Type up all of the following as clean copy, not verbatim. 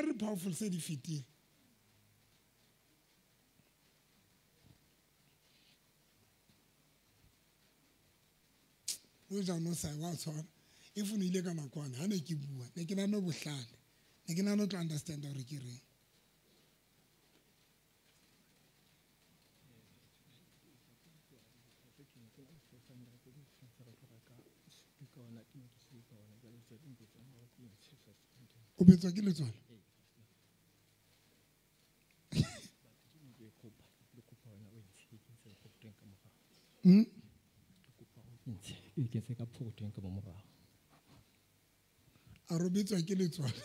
Very powerful se di fetile. O ja no sa wa tshwana. If o ile ka nakwana ha ne ke bua, ne ke nano bohlale. Ne ke nano tlo understand hore ke reng. O betswa ke letswalo? A robetswa ke letswalo.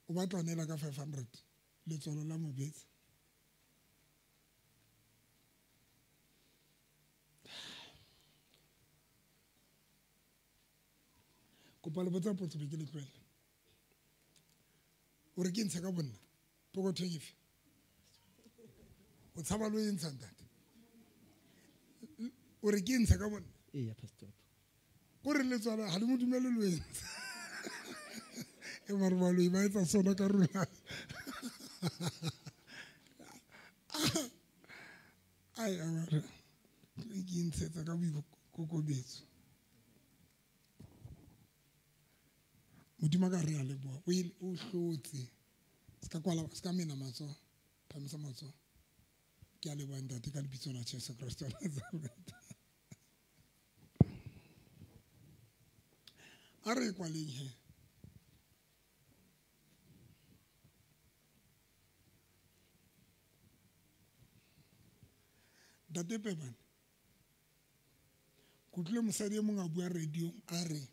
O batla neela ka 500 letswalo la mobetsa. Kopa le botsa potso be ke le tlohela. O re ke ntshe ka bonna pokothong efe? O tshaba lo e ntsha ntate. O re ke ntshe ka bonna? Ee, pastor. Ko re letswalo ha le mo dumele lo e ntsha. E mare baloi ba etsa sona ka rona. Ai, amare. Ke ntshetsa ka boikokobetso. Modimo ka re a leboha. O hlotse. Ska kwala, ska mena matsoho. Phamisa matsoho. Ke a leboha ntate ka lebitso la Jesu Kreste wa Nazareth. A re kwaleng he. Ntate Pebane, ke utlwile mosadi e mong a bua radio a re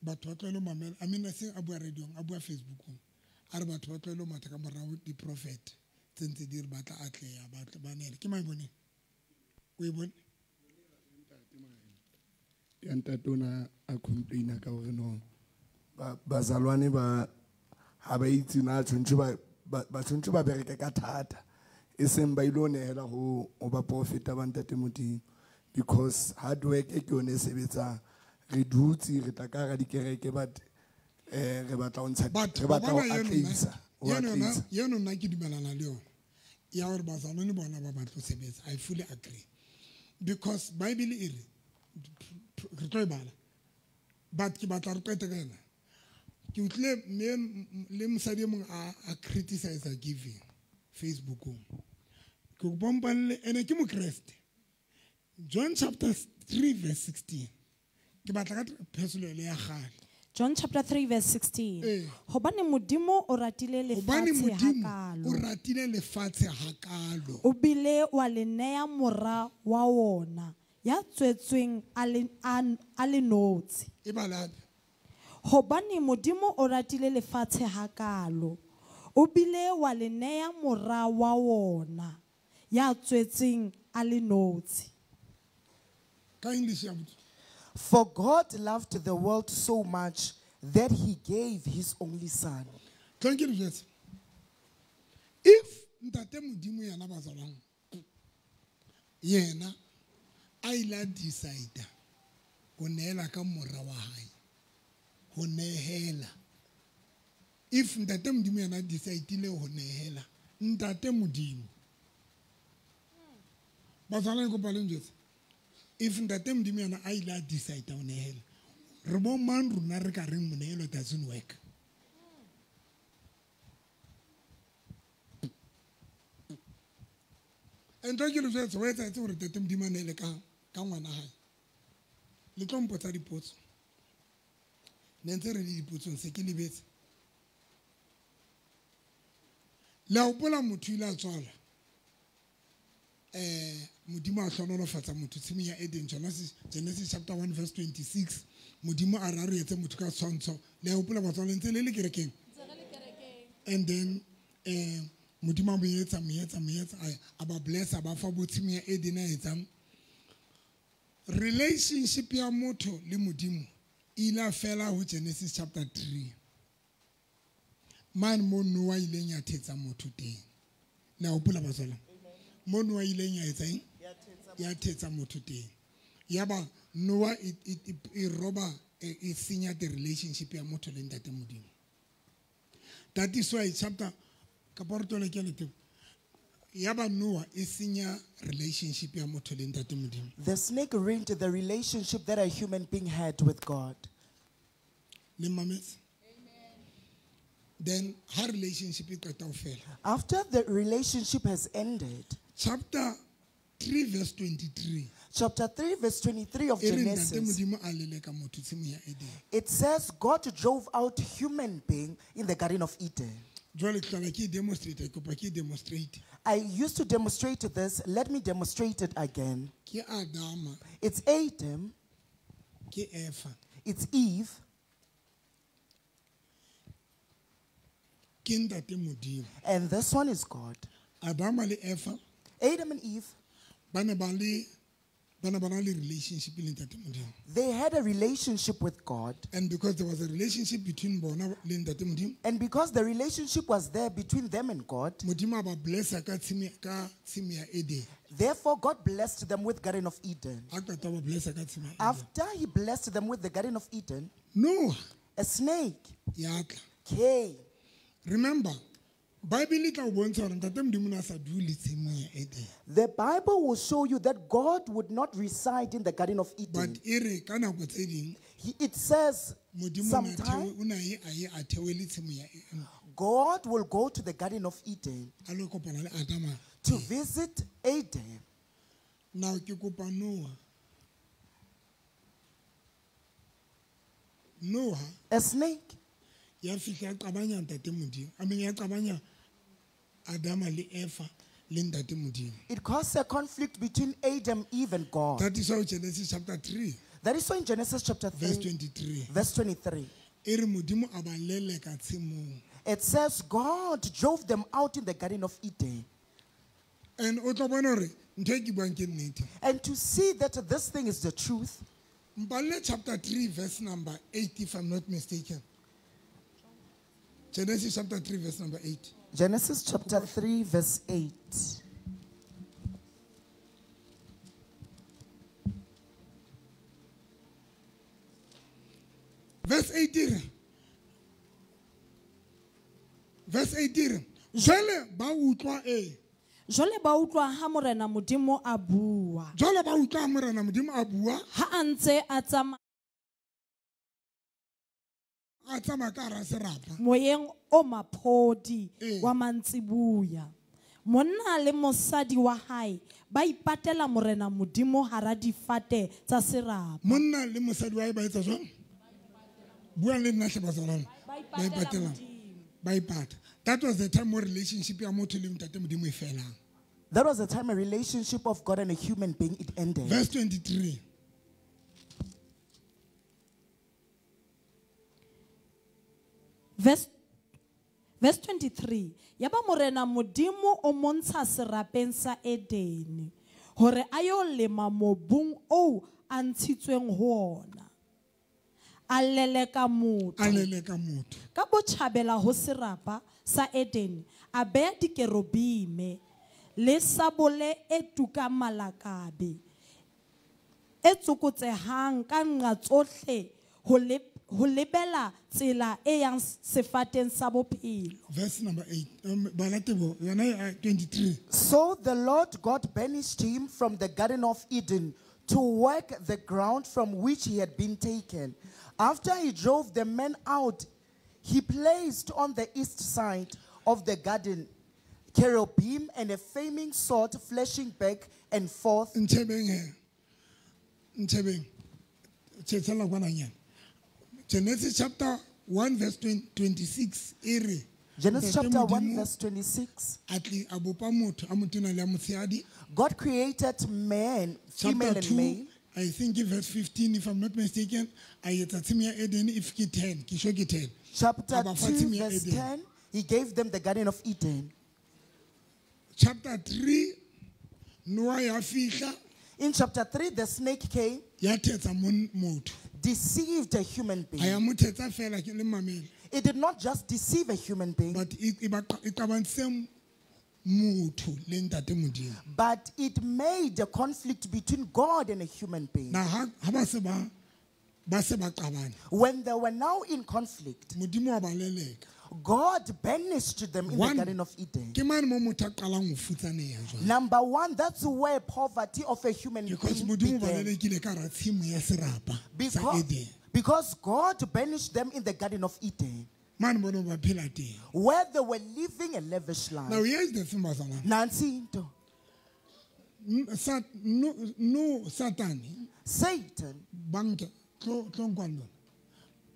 batho ba tlohele ho mamela, I mean, seng a bua radio, a bua Facebookong, a re batho ba tlohele ho matha ka morao di-prophet tse ntse di re ba tla atleha, ba tla ba nele. Ke mang e boneng? O e bone? Ya ntate ona a complaina ka hore no bazalwane ba ha ba itse na tshwantse ba tshwantse ba bereke ka thata, e seng ba ile ho nehela ho ba profeta ba ntate Modimo, because hard work ke yone e sebetsang. Re dutse re tla ka hara dikereke, but re batla ho ntsha, re batla ho atlehisa, ho atlehisa. Yeno nna ke dumelana le yona ya hore bazalwane bona ba batla ho sebetsa. I fully agree, because Bible e re re tlo e bala, but ke batla re qete ka yona. Ke utlwile mme le mosadi e mong a criticize giving Facebookong. Ke kopa mpalle, ene ke mokreste. John chapter 3 verse 16. Ke batla ka phesolelo ya kgale. John chapter 3 verse 16. Hobane Modimo o ratile Hobane lefatshe Modimo hakalo. o ratile lefatshe hakalo. O bile wa le neya mora wa wona ya tswetsweng a le notshi. E bala hape. Hobane Modimo o ratile lefatshe hakalo. O bile wa le neya mora wa wona ya tswetsweng a le notshi. Ka English ya botho. For God loved the world so much that he gave his only son. Thank you, Jesse. If ntate Modimo yena ba tswalang, yena a ile a decide ho neela ka mora wa hae, ho nehela. If ntate Modimo yena a decide-ile ho nehela, ntate Modimo. Ba tswalang kopa le njwetse. If ntate Modimo yena a ile a decide ho nehela, re bo mang rona re ka reng monehelo doesn't work? Ntho ke le jwetse, ho etsahetse hore ntate Modimo a nehele ka ngwana hae. Le tlo mpotsa dipotso. Ne ntse re le dipotsong, se ke lebetse. Le a hopola motho ile a tswalwa. Modimo a hlohonolofatsa motho tshimong ya Eden, Genesis chapter 1 verse 26. Modimo a re a re etse motho ka tshwantsho. Le a hopola batswadi, ntse le le kerekeng? And then Modimo a mo etsa, mo etsa, mo etsa, a ba bless, a ba fa bo tshimo ya Eden a etsang. Relationship ya motho le Modimo e ile fela ho Genesis chapter 3. Mane mo Noah ileng ya thetsa motho teng. Le a hopola batswadi? Mo Noah ileng ya etsa eng? Ya thetsa motho teng. Yaba Noah e roba e senya the relationship ya motho le ntate Modimo. That is why chapter ka portole ke le ya ba Noah e senya relationship ya motho le ntate Modimo. The snake ruined the relationship that a human being had with God. Le mametse? Then her relationship e qeta ho fela. After the relationship has ended, Chapter 3 verse 23. Chapter 3 verse 23 of E re ntate Genesis, Modimo a leleka motho tshimong ya Eden. it says God drove out human being in the Garden of Eden. Jwale ke hlola ke e demonstrate, ke kopa ke e demonstrate. I used to demonstrate this. Let me demonstrate it again. Ke Adama, It's Adam, ke Eva, it's Eve, ke ntate Modimo. and this one is God. Adama le Eva Adam and Eve, ba ne ba le ba ne ba na le relationship le ntate Modimo. they had a relationship with God. And because there was a relationship between bona le ntate Modimo, And because the relationship was there between them and God, Modimo a ba blessa ka tshimo ya Eden. therefore God blessed them with Garden of Eden. A qeta ho ba blessa ka tshimo ya Eden. After he blessed them with the Garden of Eden, Noah a snake ya tla. came. Remember, Bible e tla o bontsha hore ntate Modimo o ne a sa dule tshimong ya Eden. The Bible will show you that God would not reside in the Garden of Eden. But e re ka nako tse ding, It says Modimo o ne a sometime o ne a ye a ye a theohele tshimo ya Eden, God will go to the Garden of Eden a lo kopana le Adama. to visit Adam. Now ke kopa Noah. Noah A snake ya fihla ya qabanya ntate Modimo. I mean ya qabanya Adama le Eva le ntate Modimo. It caused a conflict between Adam, Eve, and God. That is how Genesis chapter 3 That is why in Genesis chapter verse 3, 23. verse 23, E re Modimo a ba leleka tshimong. it says God drove them out in the Garden of Eden. And o tlo bona hore ntho e ke buang ke nnete. And to see that this thing is the truth, Mpalle chapter 3 verse number 8 if I'm not mistaken. Genesis chapter 3 verse number 8. Genesis chapter 3, verse 8. Verse 8 e re. Verse 8 e re, jwale ba utlwa e. Jwale ba utlwa ha Morena Modimo a bua. Jwale ba utlwa ha Morena Modimo a bua, Ha a ntse a tsamaya a tsamaya ka hara serapa. moyeng o maphodi Ee. wa mantsibuya. Monna le mosadi wa hae ba ipatela Morena Modimo hara difate tsa serapa. Monna le mosadi wa hae ba etsa jwang? Buang le nna hle bazalwane. Ba ipatela. Ba ipata. That was the time mo relationship ya motho le ntate Modimo e felang. That was the time a relationship of God and a human being it ended. Verse 23. Verse 23. Yaba Morena Modimo o montsha serapeng sa Edene hore a yo lema mobung oo a ntshitsweng ho ona. A leleka motho. A leleka motho. Ka botjhabela ho serapa sa Edene a beha dikerubime le sabole e tukang malakabe e tsokotsehang ka nqa tsohle ho lebela tsela e yang sefateng sa bophelo. Verse number 8. Bala Tebo, yona e, 23. So the Lord God banished him from the Garden of Eden to work the ground from which he had been taken. After he drove the man out, he placed on the east side of the garden cherubim and a flaming sword flashing back and forth. Ntshebeng he. Ntshebeng. Tshela kwana nyana. Genesis chapter 1 verse 26 e re, Genesis Ntate chapter 1 Modimo verse 26. a tle a bopa motho a motona le a motshehadi. God created man, female Chapter and 2, male. I think verse 15 if I'm not mistaken, a etsa tshimo ya Eden if ke 10, ke sure ke 10. Chapter A ba fa 2 tshimo ya verse Eden. 10, he gave them the Garden of Eden. Chapter 3, Noah ya fihla, In chapter 3, the snake came, ya thetsa motho. deceived a human Ha ya being. mo thetsa fela ke le mamele. It did not just deceive a human being, But e ba e qabantse motho le ntate Modimo. but it made a conflict between God and a human being. Na ha ba se ba Ba se ba qabane. When they were now in conflict, Modimo wa ba leleka. God banished them in the One, Garden of Eden. ke mane mo motho a qalang ho futsaneha jwale. Number one, that's where poverty of a human Because being Modimo ba began. lelekile ka hara tshimo ya serapa sa Eden. Because God banished them in the Garden of Eden, Mane bona ba phela teng. where they were living a lavish life. Now here's the thing, bazalwane. Nansi into. No Satane Satan ba nke tlo nkwang lona.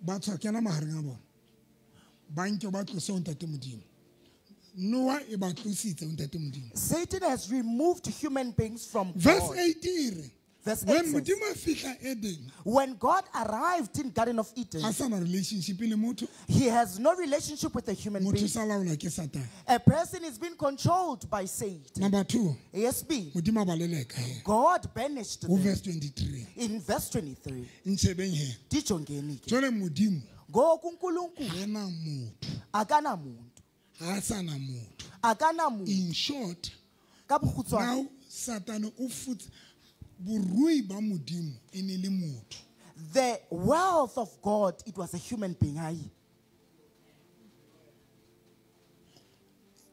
Ba tshwa kena mahareng a bona. Ba nke ba tlose ho Ntate Modimo. Noah e ba tlositse ho Ntate Modimo. Satan has removed human beings from Verse God. 8 e re, Verse 8 when says, Modimo a fihla Eden, when God arrived in Garden of Eden, a sa na relationship le motho, he has no relationship with a human motho being. sa laolwa ke Satan. A person is being controlled by Satan. Number 2, Yes, B. Modimo a ba leleka he. God banished Ho them verse 23. in verse 23. Ntshebeng he. Dijongeni ke. Jwale Modimo Ngoku uNkulunkulu ha na motho. akanamuntu. Ha a sa na motho. Akanamuntu. In short, Ka bokgutshwane. now Satan o futse borui ba Modimo e ne le motho. The wealth of God, it was a human being. Aye.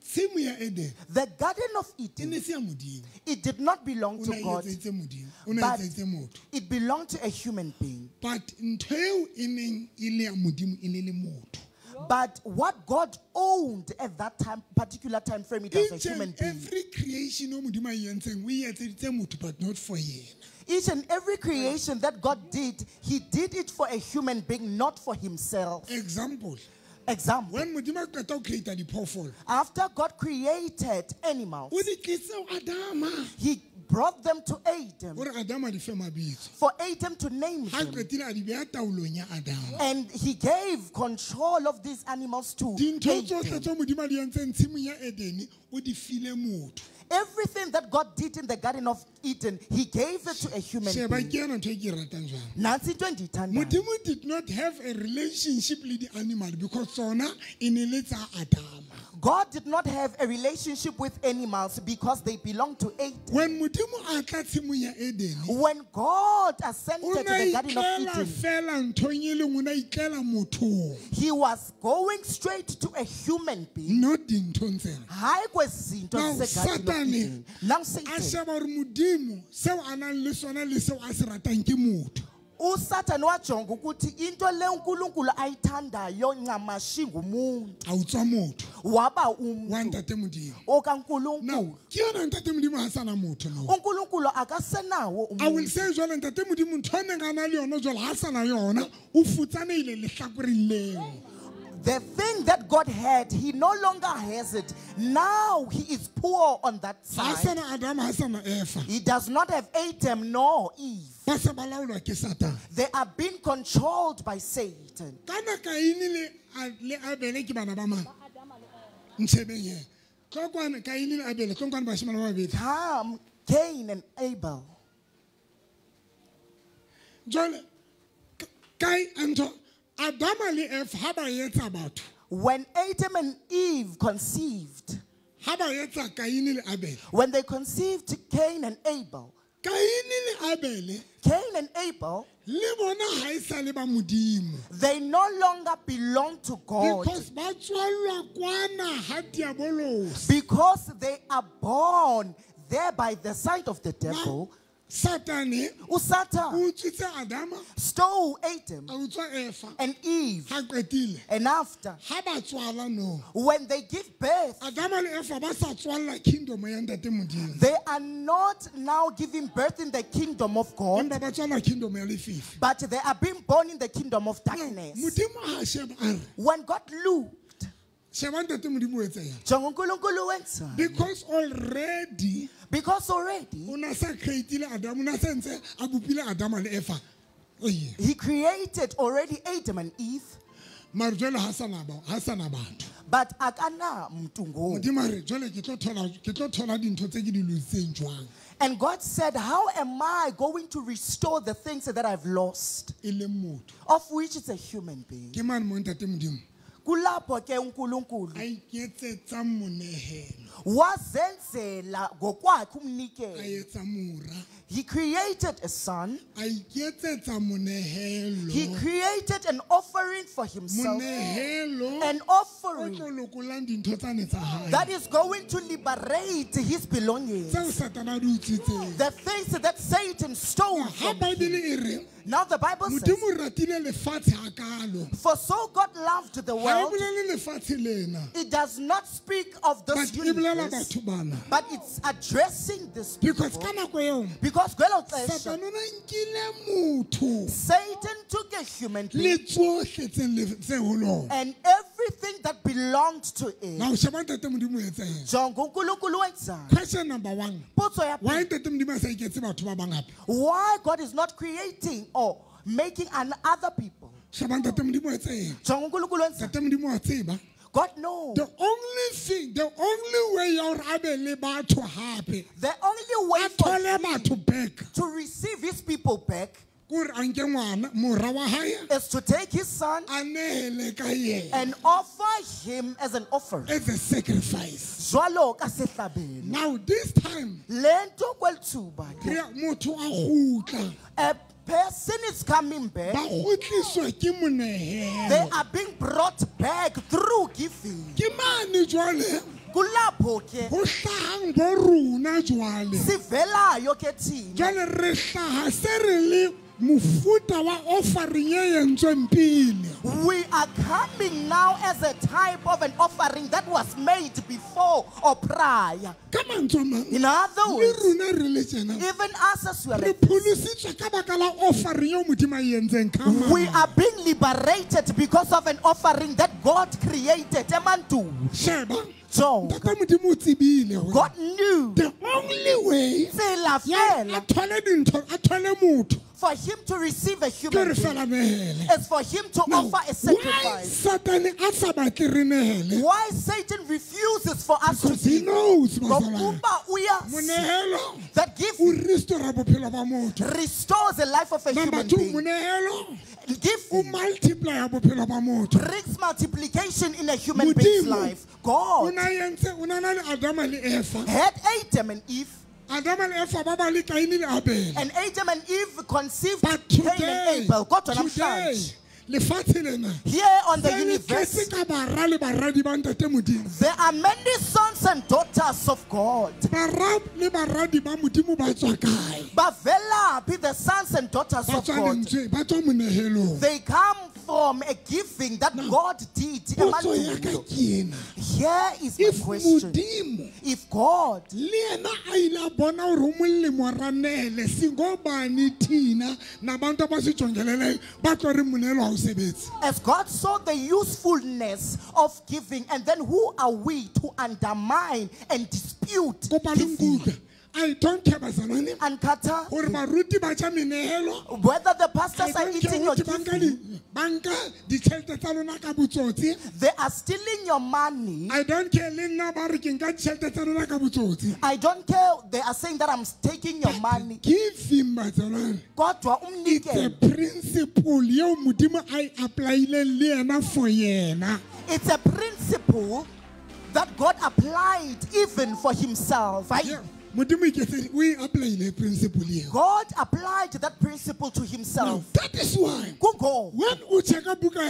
Tshimo ya Eden The Garden of e Eden, ne se ya Modimo. it did not belong O to ne a God, etseditse Modimo. O ne a but etseditse motho. it belonged to a human being. But ntho eo e neng e le ya Modimo e ne le motho. But what God owned at that time, particular time frame, it was a Each human and being. every creation o Modimo a e entseng, o e etseditse motho, but not for yena. Each and every creation that God did, he did it for a human being, not for himself. Example, Example, when Modimo a qeta ho create diphoofolo, after God created animals, o di tlise ho Adama. he brought them to Adam Hore Adama di fe mabitso. for Adam to name Ha them. qetile a di beha taolong ya Adama. And he gave control of these animals to Dintho tsohle Adam. tseo Modimo a di entseng tshimong ya Edene, o di file motho. Everything that God did in the Garden of Eden, he gave it to a human Sheba being. ke yona ntho e ke e ratang jwang. Nansi into endiyithandayo. Modimo did not have a relationship le di-animal because tsona e ne le tsa Adama. God did not have a relationship with animals because they belong to Adam. When Modimo a tla tshimong ya Edene, When God o ascended to ne a the Garden of itlela Eden, fela nthong e le nngwe, o ne a itlela mothong, he was going straight to a human being. not dinthong tsena. Hayi kwezinto Now, ziseGarden of Satane Eden. Now a Satan, sheba hore Modimo seo a nang le sona le seo a se ratang ke motho. uSatan wajonga ukuthi into le uNkulunkulu ayithandayo ncamashi ngumuntu. A utswa motho Waba wa umuntu Ntate Modimo. okaNkulunkulu. Now, ke yona Ntate Modimo ha sa na motho now. uNkulunkulu akasenawo I will umuntu. say jwale Ntate Modimo ntho a neng a na le yona jwale ha sa na yona, o futsanehile lehlakoreng leo. The thing that God had, he no longer has it. Now he is poor on that Ha side. sa na Adama, ha sa na Eva. He does not have Adam nor Eve. Ba se ba laolwa ke Satan. They are being controlled by Satan. Kana Kaine le Abele ke bana ba mang? Ntshebeng he. Tlo kwana Kaine le Abele, tlo kwana bashimane ba babedi. Come, Cain and Abel. Jwale Kai ntho Adama le Eva ha ba etsa batho, When Adam and Eve conceived, ha ba etsa Kaine le Abele. when they conceived Cain and Abel, Kaine le Abele Cain and Abel, le bona ha e sa le ba Modimo. they no longer belong to God Because ba tswallwa kwana ha diabolosi. because they are born there by the side of the devil. Now, Satane Usatan o utswitse Adama, stole Adam a utswa Eva. and Eve. Ha qetile. And after, Ha ba tswala no. when they give birth, Adama le Eva ba sa tswalla kingdom ya Ntate Modimo. they are not now giving birth in the kingdom of God, Empa ba tswalla kingdom ya lefifi. but they are being born in the kingdom of darkness. Modimo ha sheba a re, When God looked, sheba Ntate Modimo o etsa eng? njengo uNkulunkulu wenzani? Because already Because already o na sa create-ile Adam, o na sa ntse a bopile Adama le Eva. Oye. he created already Adam and Eve, Mara jwale ha sa na ba, ha sa na batho. but akana mntu ngoku. Modimo a re, jwale ke tlo thola dintho tse ke di lositseng jwang? And God said, how am I going to restore the things that I've lost? E leng motho. Of which it's a human being. Ke mane mo Ntate Modimo Kulapho ke uNkulunkulu a iketsetsa monehelo. Wazenzela ngokwakhe A umnikelo. Etsa mora. He created a son. A iketsetsa monehelo. He created an offering for himself. Monehelo An o offering tlo lokollang dintho tsane tsa hae. That is going to liberate his belongings. Tseo Satana a di utswitseng. The things that Satan stole Ha from him. Bible e re Now the Bible says, Modimo o ratile lefatshe hakalo. for so God loved the Ha e world, bolele lefatshe lena. It does not speak of this But e bolela universe, batho bana. but it's addressing this Because people. ka nako eo Because kwelo xesha, Satana o na nkile motho Satan took a human le being tsohle tse ho lona. And everything that belonged to it. Now sheba ntate Modimo o etsa eng. Jonga uNkulunkulu wenzani. Question number 1. Potso ya Why pele, ntate Modimo a sa iketse batho ba bang hape? why God is not creating or making an other people? Sheba ntate Modimo o etsa eng. Jonga uNkulunkulu wenzani. Ntate Modimo wa tseba. God knows. The only thing, the only way ya hore a be le batho hape, The only way a for thole him batho back, to receive his people back ke hore a nke ngwana, mora wa hae, is to take his son a nehele ka yena and offer him as an offering. As a sacrifice. Jwalo ka sehlabelo. Now this time, Le nto kweli thuba ke, re motho a kgutla, a person is coming back. Ba kgutliswa ke They monehelo. are being brought back through giving. Ke mane jwale Kulapho ke ho hlahang bo rona jwale. Sivelayo ke thina. Jwale re hlaha se re le mofuta wa offering e entsweng pele. We are coming now as a type of an offering that was made before or prior. Ka mantswe a mang, In other le words, rona re le tjena, even us as we are re like this, pholositswe ka baka la offering eo Modimo a e entseng ka mang. we are being liberated because of an offering that God created. Emandulo. Sheba, Jonga. Ntate Modimo o tsebile hore God knew the only way tsela ya fela a thole dintho, a thole motho, for him to receive a ke human re being fela nehele. is for him to Now, offer a why sacrifice. Satane a sa batle re nehele? Why Satan refuses for us to Because he give? knows, bazalwane. Ngokuba uyazi Monehelo that give o restore bophelo ba motho. restores the life of a Number human 2, being. monehelo Give o multiply bophelo ba motho. Brings multiplication in a human being's Modimo, life. God o na entse, o na na le Adama le Eva. had Adam and Eve, Adama le Eva ba ba le Kaine le Abel. And Adam and Eve conceived But Cain and today, Abel. Kodwa today, namhlanje, lefatshe lena here on the se le universe, tletse ka bara le baradi ba ntate Modimo. There are many sons and daughters of God. Bara le baradi ba Modimo ba tswa kae? Bavelaphi the sons and daughters Ba of tswa God? lentswe, ba tswa monehelong. They come from a giving that God did. Potso ya ka Emandulo. ke ena. Here is my If question. Modimo If God le yena a ile a bona hore ho molemo ra nehele, singobani thina nabantu abasijongeleleyo ba tlo re monehelo ha o sebetse? As God saw the usefulness of giving, and then who are we to undermine and dispute Kopa le giving? nkutlwe. I don't care, bazalwane, And kata, hore baruti ba ja menehelo. Whether the I pastors are don't care eating your hore ba nka giving, ba nka ditjhelete tsa lona ka botsotsi. They are stealing your money. I don't care le nna ba re ke nka ditjhelete tsa lona ka botsotsi. I don't care. They are saying that I'm taking your money. Giving, bazalwane, Kodwa it's a umnikelo. principle eo Modimo a e apply-ileng le yena for yena. It's a principle that God applied even for himself. Yeah. Modimo o e apply-ile principle eo. God applied that principle to Now, himself. that is why Google. when o checka buka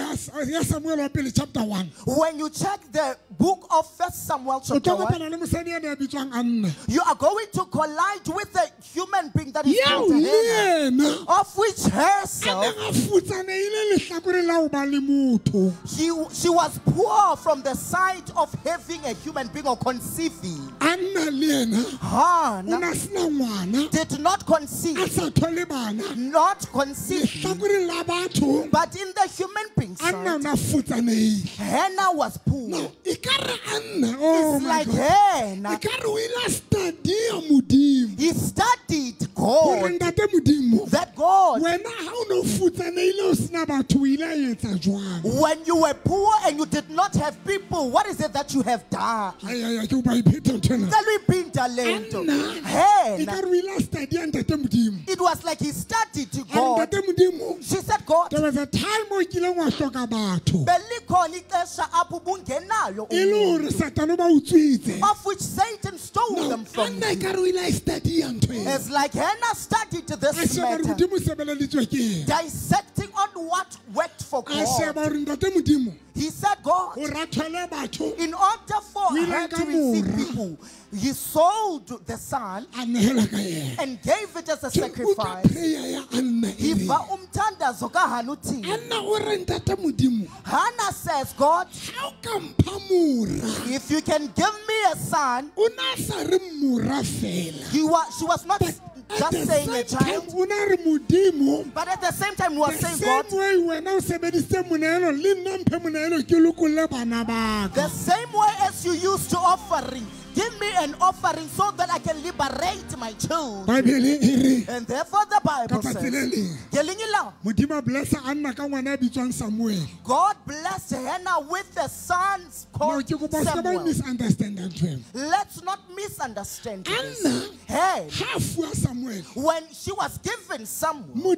ya Samuel wa pele chapter 1, When you check the book of 1 Samuel o chapter tlo 1, kopana le mosadi ane a bitswang Anna. You are going to collide with a human being that is Eo called le Hannah, yena of which a herself neng a futsanehile lehlakoreng la ho ba le motho. she was poor from the side of having a human being or conceiving. Anna le yena o Hannah na sena ngwana, did not a conceive, sa thole bana. Not conceive, Lehlakoreng la batho, but in the human being Anna o side, na futsanehile. Hannah was poor. Now, ekare Anna, oh It's my like God, Hannah, ekare o ile a study-a Modimo. He studied Hore God, ntate Modimo, that God, when you were poor and you did not have people, what is it that you have done? It was like he started to God. She said, God, there was a time of which Satan stole them from you. It's like Hannah studied this matter, dissecting on what worked for God. He said, God, in order for her to receive people, he sold the son and gave it as a sacrifice. Hannah says, God, if you can give me a son, she was not just saying a child, but at the same time was saying, God, the same way as you used to offering, give me an offering so that I can liberate my children. And therefore the Bible says, God blessed Hannah with a son called Samuel. Let's not misunderstand this. Hey, when she was given Samuel,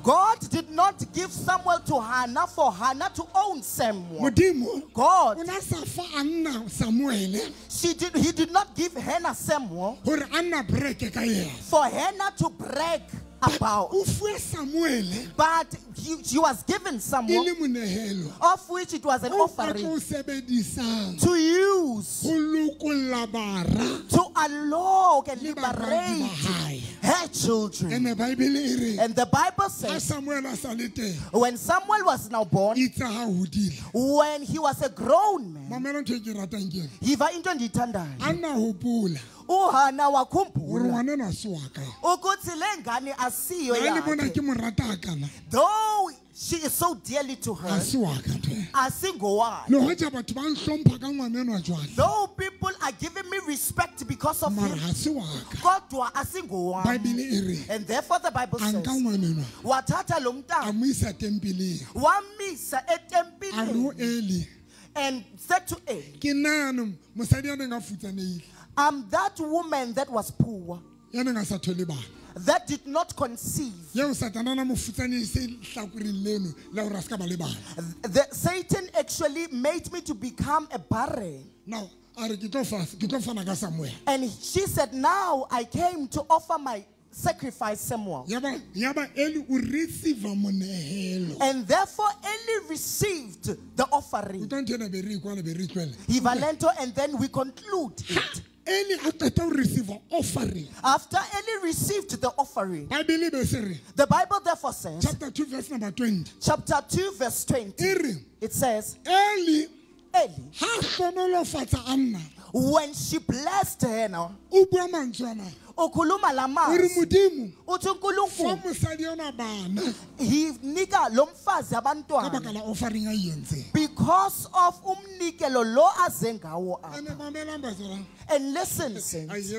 God did not give Samuel to Hannah for Hannah to own Samuel. God, he did not give Hannah Samuel for Hannah to brag about. But she was given Samuel, of which it was an offering to use to unlock and liberate her children. And the Bible says, when Samuel was now born, when he was a grown man, uHana wakhumbula ukuthi lengane asiyo yakhe, though she is so dearly to her, asingowakhe. Though people are giving me respect because of him, kodwa asingowami. And therefore the Bible says, wathatha lo mntana wamisa etempileni and said to Eli, I'm that woman that was poor, that did not conceive. The Satan actually made me to become a barren. Now, And she said, now I came to offer my sacrifice Samuel. And therefore Eli received the offering. And then we conclude it. After Eli received the offering, the Bible therefore says, chapter 2 verse number 20. Chapter 2 verse 20. It says, Eli, when she blessed her now, ukhuluma lamazwi uthi uNkulunkulu nika lo mfazi abantwana because of umnikelo lo aze ngawo apha. And listen, saints,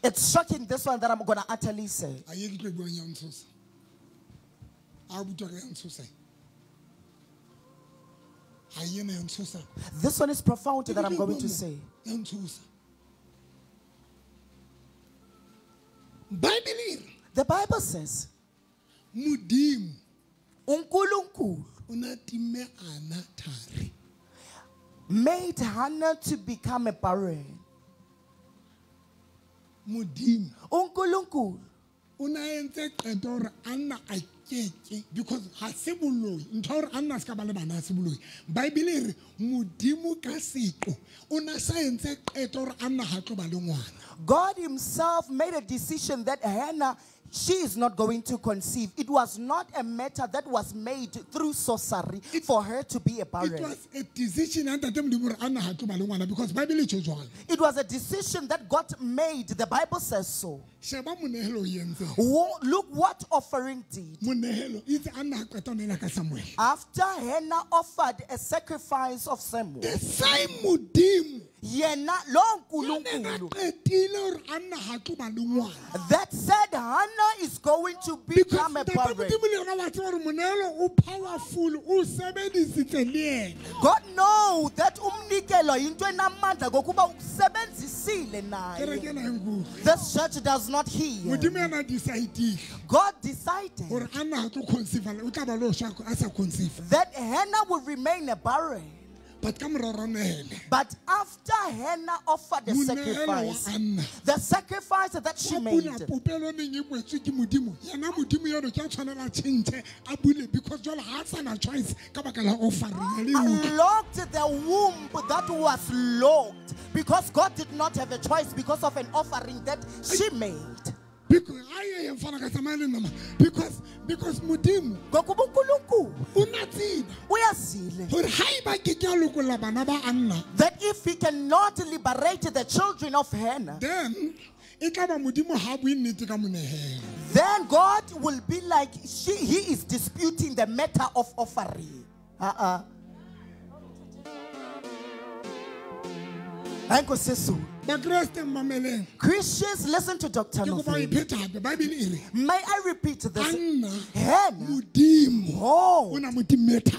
it's shocking this one that I'm going to utterly say. This one is profound that I'm going to say. The Bible says, uNkulunkulu made Hannah to become a barren. uNkulunkulu because ha se boloi ntho hore Anna se ka ba le bana se boloi Bible e re Modimo ka seqo o na sa entse qeto hore Anna ha tlo ba le ngwana. God himself made a decision that Hannah, she is not going to conceive. It was not a matter that was made through sorcery for her to be a barren. It was a decision because Bible. It was a decision that got made. The Bible says so. Look what offering did. After Hannah offered a sacrifice of Samuel, the same Yena lo Nkulunkulu that said Hannah is going to become a barren. God knows that umnikelo into enamandla ngokuba ukusebenzisile naye. This church does not hear. God decided that Hannah will remain a barren. But But after Hannah offered the sacrifice, the sacrifice that she made, unlocked the womb that was locked, because God did not have a choice because of an offering that she made. Because Modimo Ngokuba uNkulunkulu o na tseba uyazile gore ha eba ke ke a lokolla bana ba Anna, that if he cannot liberate the children of Hannah, then e tla ba Modimo ha bue nnete ka monehelo. Then God will be like he is disputing the matter of offering. Uh-uh. Nkosi Yesu. Bakreste mameleng. Christians, listen to Dr. Ke kopa ho Nofeni. e pheta hape. Bible e re, May I repeat this? Anna, Hannah, Modimo oh, o na mo timetara.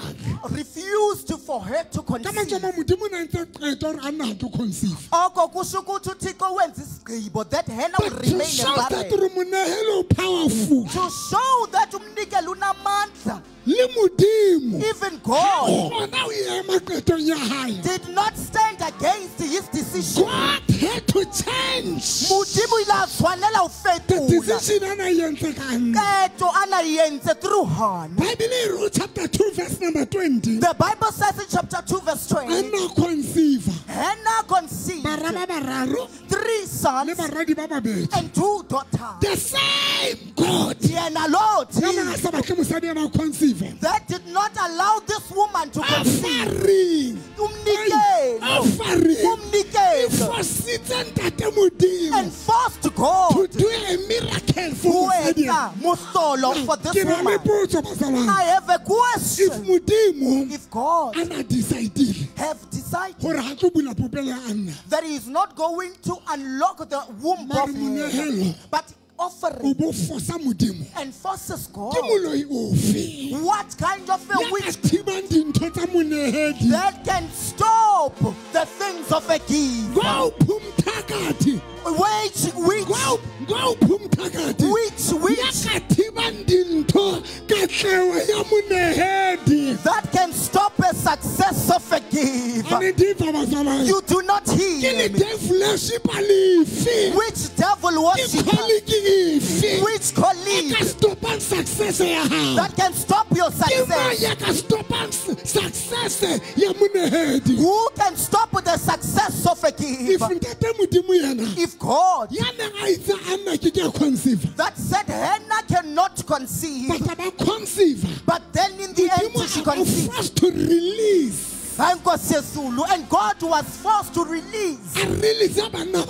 Refused for her to Ka mantswe a conceive. mang, Modimo o na ntse qeta hore Anna ha tlo conceive. Oko kusho ukuthi uThixo wenza isigqibo that Hannah will But to remain a show that barren. hore monehelo o powerful, To show that umnikelo unamandla, le Modimo even God kgona ho ema qetong ya hae. Did not stand against his decision. God had to change Modimo ile a tshwanela ho the fetola decision a na e entse ka Anna. qeto a na e entse through Hannah. Bible e re ho chapter 2 verse number 20, The Bible says in chapter 2 verse 20, Anna conceive Hannah conceived bara ba bararo three le sons baradi ba babedi. And two daughters. The same God Yena lo ya neng a sa batle mosadi ena ho conceive, that did not allow this woman to conceive. Offering. Umnikelo. Offering. Umnikelo. E forcitse ntate Modimo And forced to God do a miracle for ho mosadi ena. etsa mohlolo for this Ke na le woman. potso, bazalwane. I have a If question. Modimo If God a na decidile have decided gore ha tlo bula popelo ya Anna, that he is not going to unlock the womb Mare of her, monehelo but o offering bo forsa Modimo, and forces ke God, moloi ofe what kind of a ya ka witch thibang dintho tsa monehedi? that can stop the things of a giver? Ngwawuphi umthakathi? Which, Ngwawuphi umthakathi which, ya which ka thibang dintho katleho ya monehedi? That can stop a success of a giver? A ne difa, bazalwane? You do not Ke hear le me. devil worshiper lefe? Which devil Ke worshiper? colleague efe Which e ka colleague stopang success ya hao? that can stop your Ke mang success? ya ka stopang success ya monehedi? Who can stop the success of a If giver? ntate Modimo yena If God ya neng a itse Anna ke ke a conceive, that said Hannah cannot conceive, but a ba conceive, but then in the end Modimo she a ba conceived. forced to release, Nkosi Yezulu, and God was forced to release, a release bana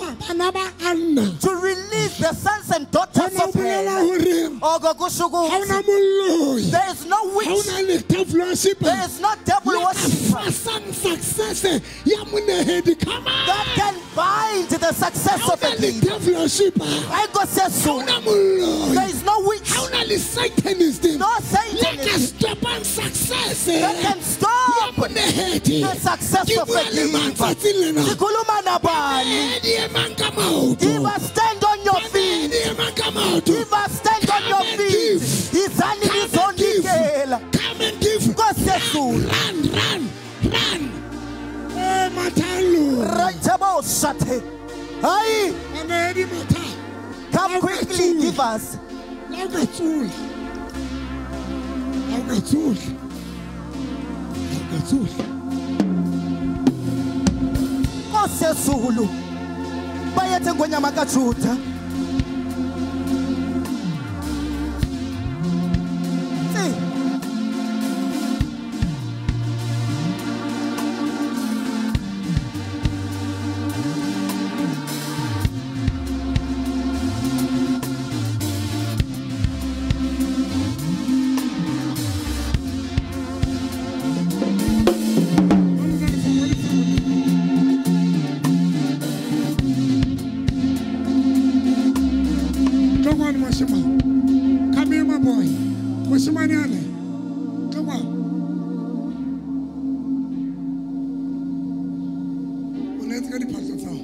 ba Anna. to release the sons and daughters Hona of bolela Hannah. hore Oko kusho ha ona ukuthi moloi, there is no ha witch, ona le devil worshiper there is no devil ya ka worshiper fasang success ya monehedi. Come on. that can bind the success Ha of a ona le giver. devil worshiper, ha Nkosi Yezulu, ona moloi, there is no witch, ha ona le satanist no ya ka Satanist stopang success that can ya stop monehedi. The success Ke of bua a le giver. matsatsing lena. Sikhuluma nabani? Banehedi emang ka maoto. Give us stand on your feet. Banehedi emang ka maoto. Give us stand on your Come and feet. give. Izani Come and give. nizonikela. Come and give. Nkosi Yezulu. Run, run, run. Eh, mathalo. Renteboshathe. Hayi, Banehedi matha. come quickly, give us. La o ka tsola. La o ka tsola. La o ka tsola. Nkosi Yezulu. Bayethe ngonyama kaJuda. Tsi. Come on, moshimane. Come here, my boy. Moshimane ane. Come on. O neetse ka diphahlo tsa hao.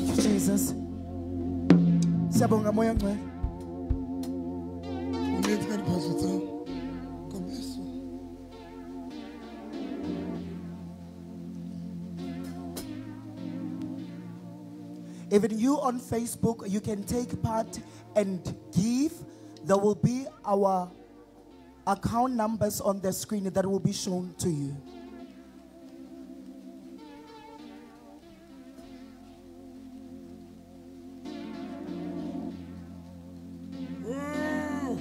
Thank you, Jesus. Siyabonga Moya Ngcwele. O neetse ka diphahlo tsa hao. God bless you. Even you on Facebook, you can take part and give. There will be our account numbers on the screen that will be shown to you. Oh.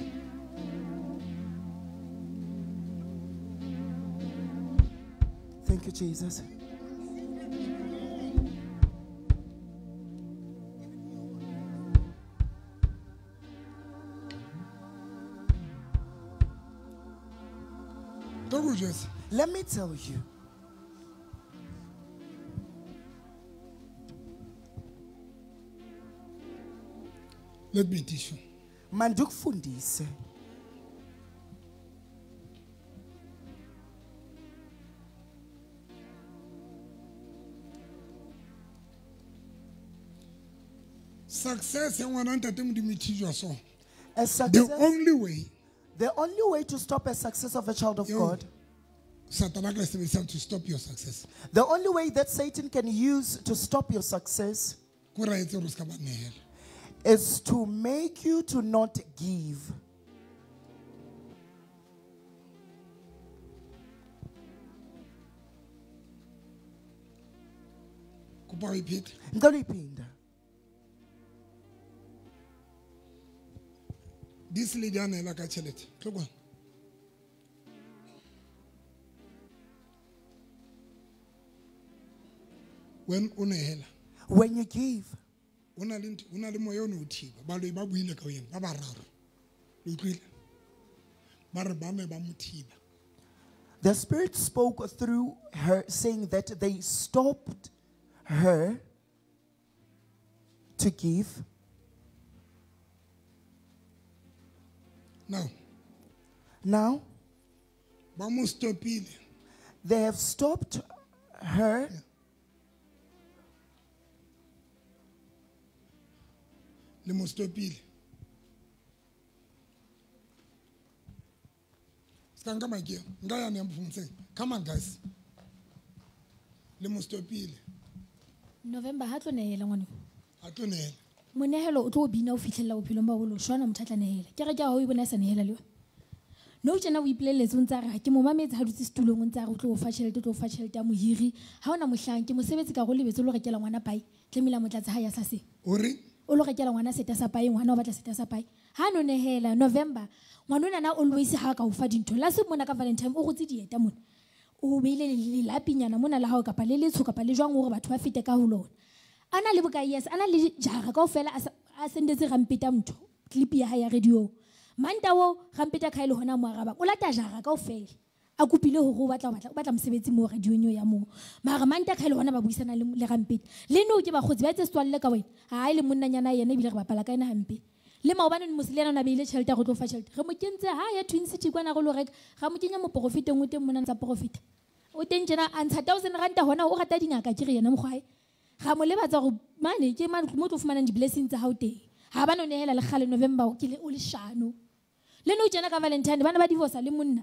Thank you, Jesus. Let me tell you. Let me teach you. Mandikufundise. Success ya ngwana ntate Modimo e thijwa so. A success, The only way. The only way to stop a success of a child of God. Satan a ka sebedisang to stop your success. The only way that Satan can use to stop your success Ko ra etse hore o ska ba nehela. is to make you to not give. Kopa o iphete. Ngicela uyiphinda. This lady a nehela ka tjhelete. Tlo kwano. When o nehela. When you give. O na le ntho, o na le moya o ne o thiba. Baloi ba buile ka yena, ba bararo. Le utlwile? Ba re ba ne ba mo thiba. The Spirit spoke through her, saying that they stopped her to give. Now. Now. Ba mo stopile. They have stopped her. Yeah. Le mo stopile. Ska nka mic eo. Nka yane ya mfumtseng. Come on, guys. Le mo stopile. November ha tlo nehela ngwana. Ha tlo nehela. Monehelo o tlo bina o fihlella bophelong ba holo shwana motho a tla nehela. Kereke ya hao e bona e sa nehela le yona. No tjena o ipolelletse o ntse a re ha ke mo mametse ha dutse setulong o ntse a re o tlo o fa tjhelete, o tlo o fa tjhelete ya mohiri. Ha ona mohlang ke mosebetsi ka go lebetse o lo rekela ngwana pai. Tlamehile a mo tlatse ha ya sa seng. O re? O lo rekela ngwana seta sa pai, ngwana o batla seta sa pai. Ha no nehela November, ngwana ona na always ha ka o fa dintho. La se mona ka Valentine o rotse dieta mona. O beile le lapinyana mona la hao kapa le letsho kapa le jwang hore batho ba fete ka ho lona. Ana le bokae yes, ana le jara kaofela a sendetse rampeta motho clip ya hae ya radio. Manta o rampeta khae le hona mo arabang. O lata jara kaofela. A kopile hore o batla mosebetsi mo radio ya mo. Mara manta khae le hona ba buisana le rampeta. Le no ke bagotsi ba etse setswalle ka wena. Ha e le monnanyana yena ebile re bapala ka ena hampe. Le maobane moselena na beile tjhelete ya go tlo fa tjhelete. Re mo kentse ha ya Twin City kwana go lo reka. Ga mo kenya moprofeteng o teng mona tsa profeta. O teng tjena a ntsha 1000 rand hona o rata dingaka ke re yena mokgwae. Ga mo lebatsa go mane ke mane mo tlo fumanang di-blessings tsa hao teng. Ha ba no nehela le kgale November ke le o leshano. Le no tjena ka Valentine bana ba divorce le monna.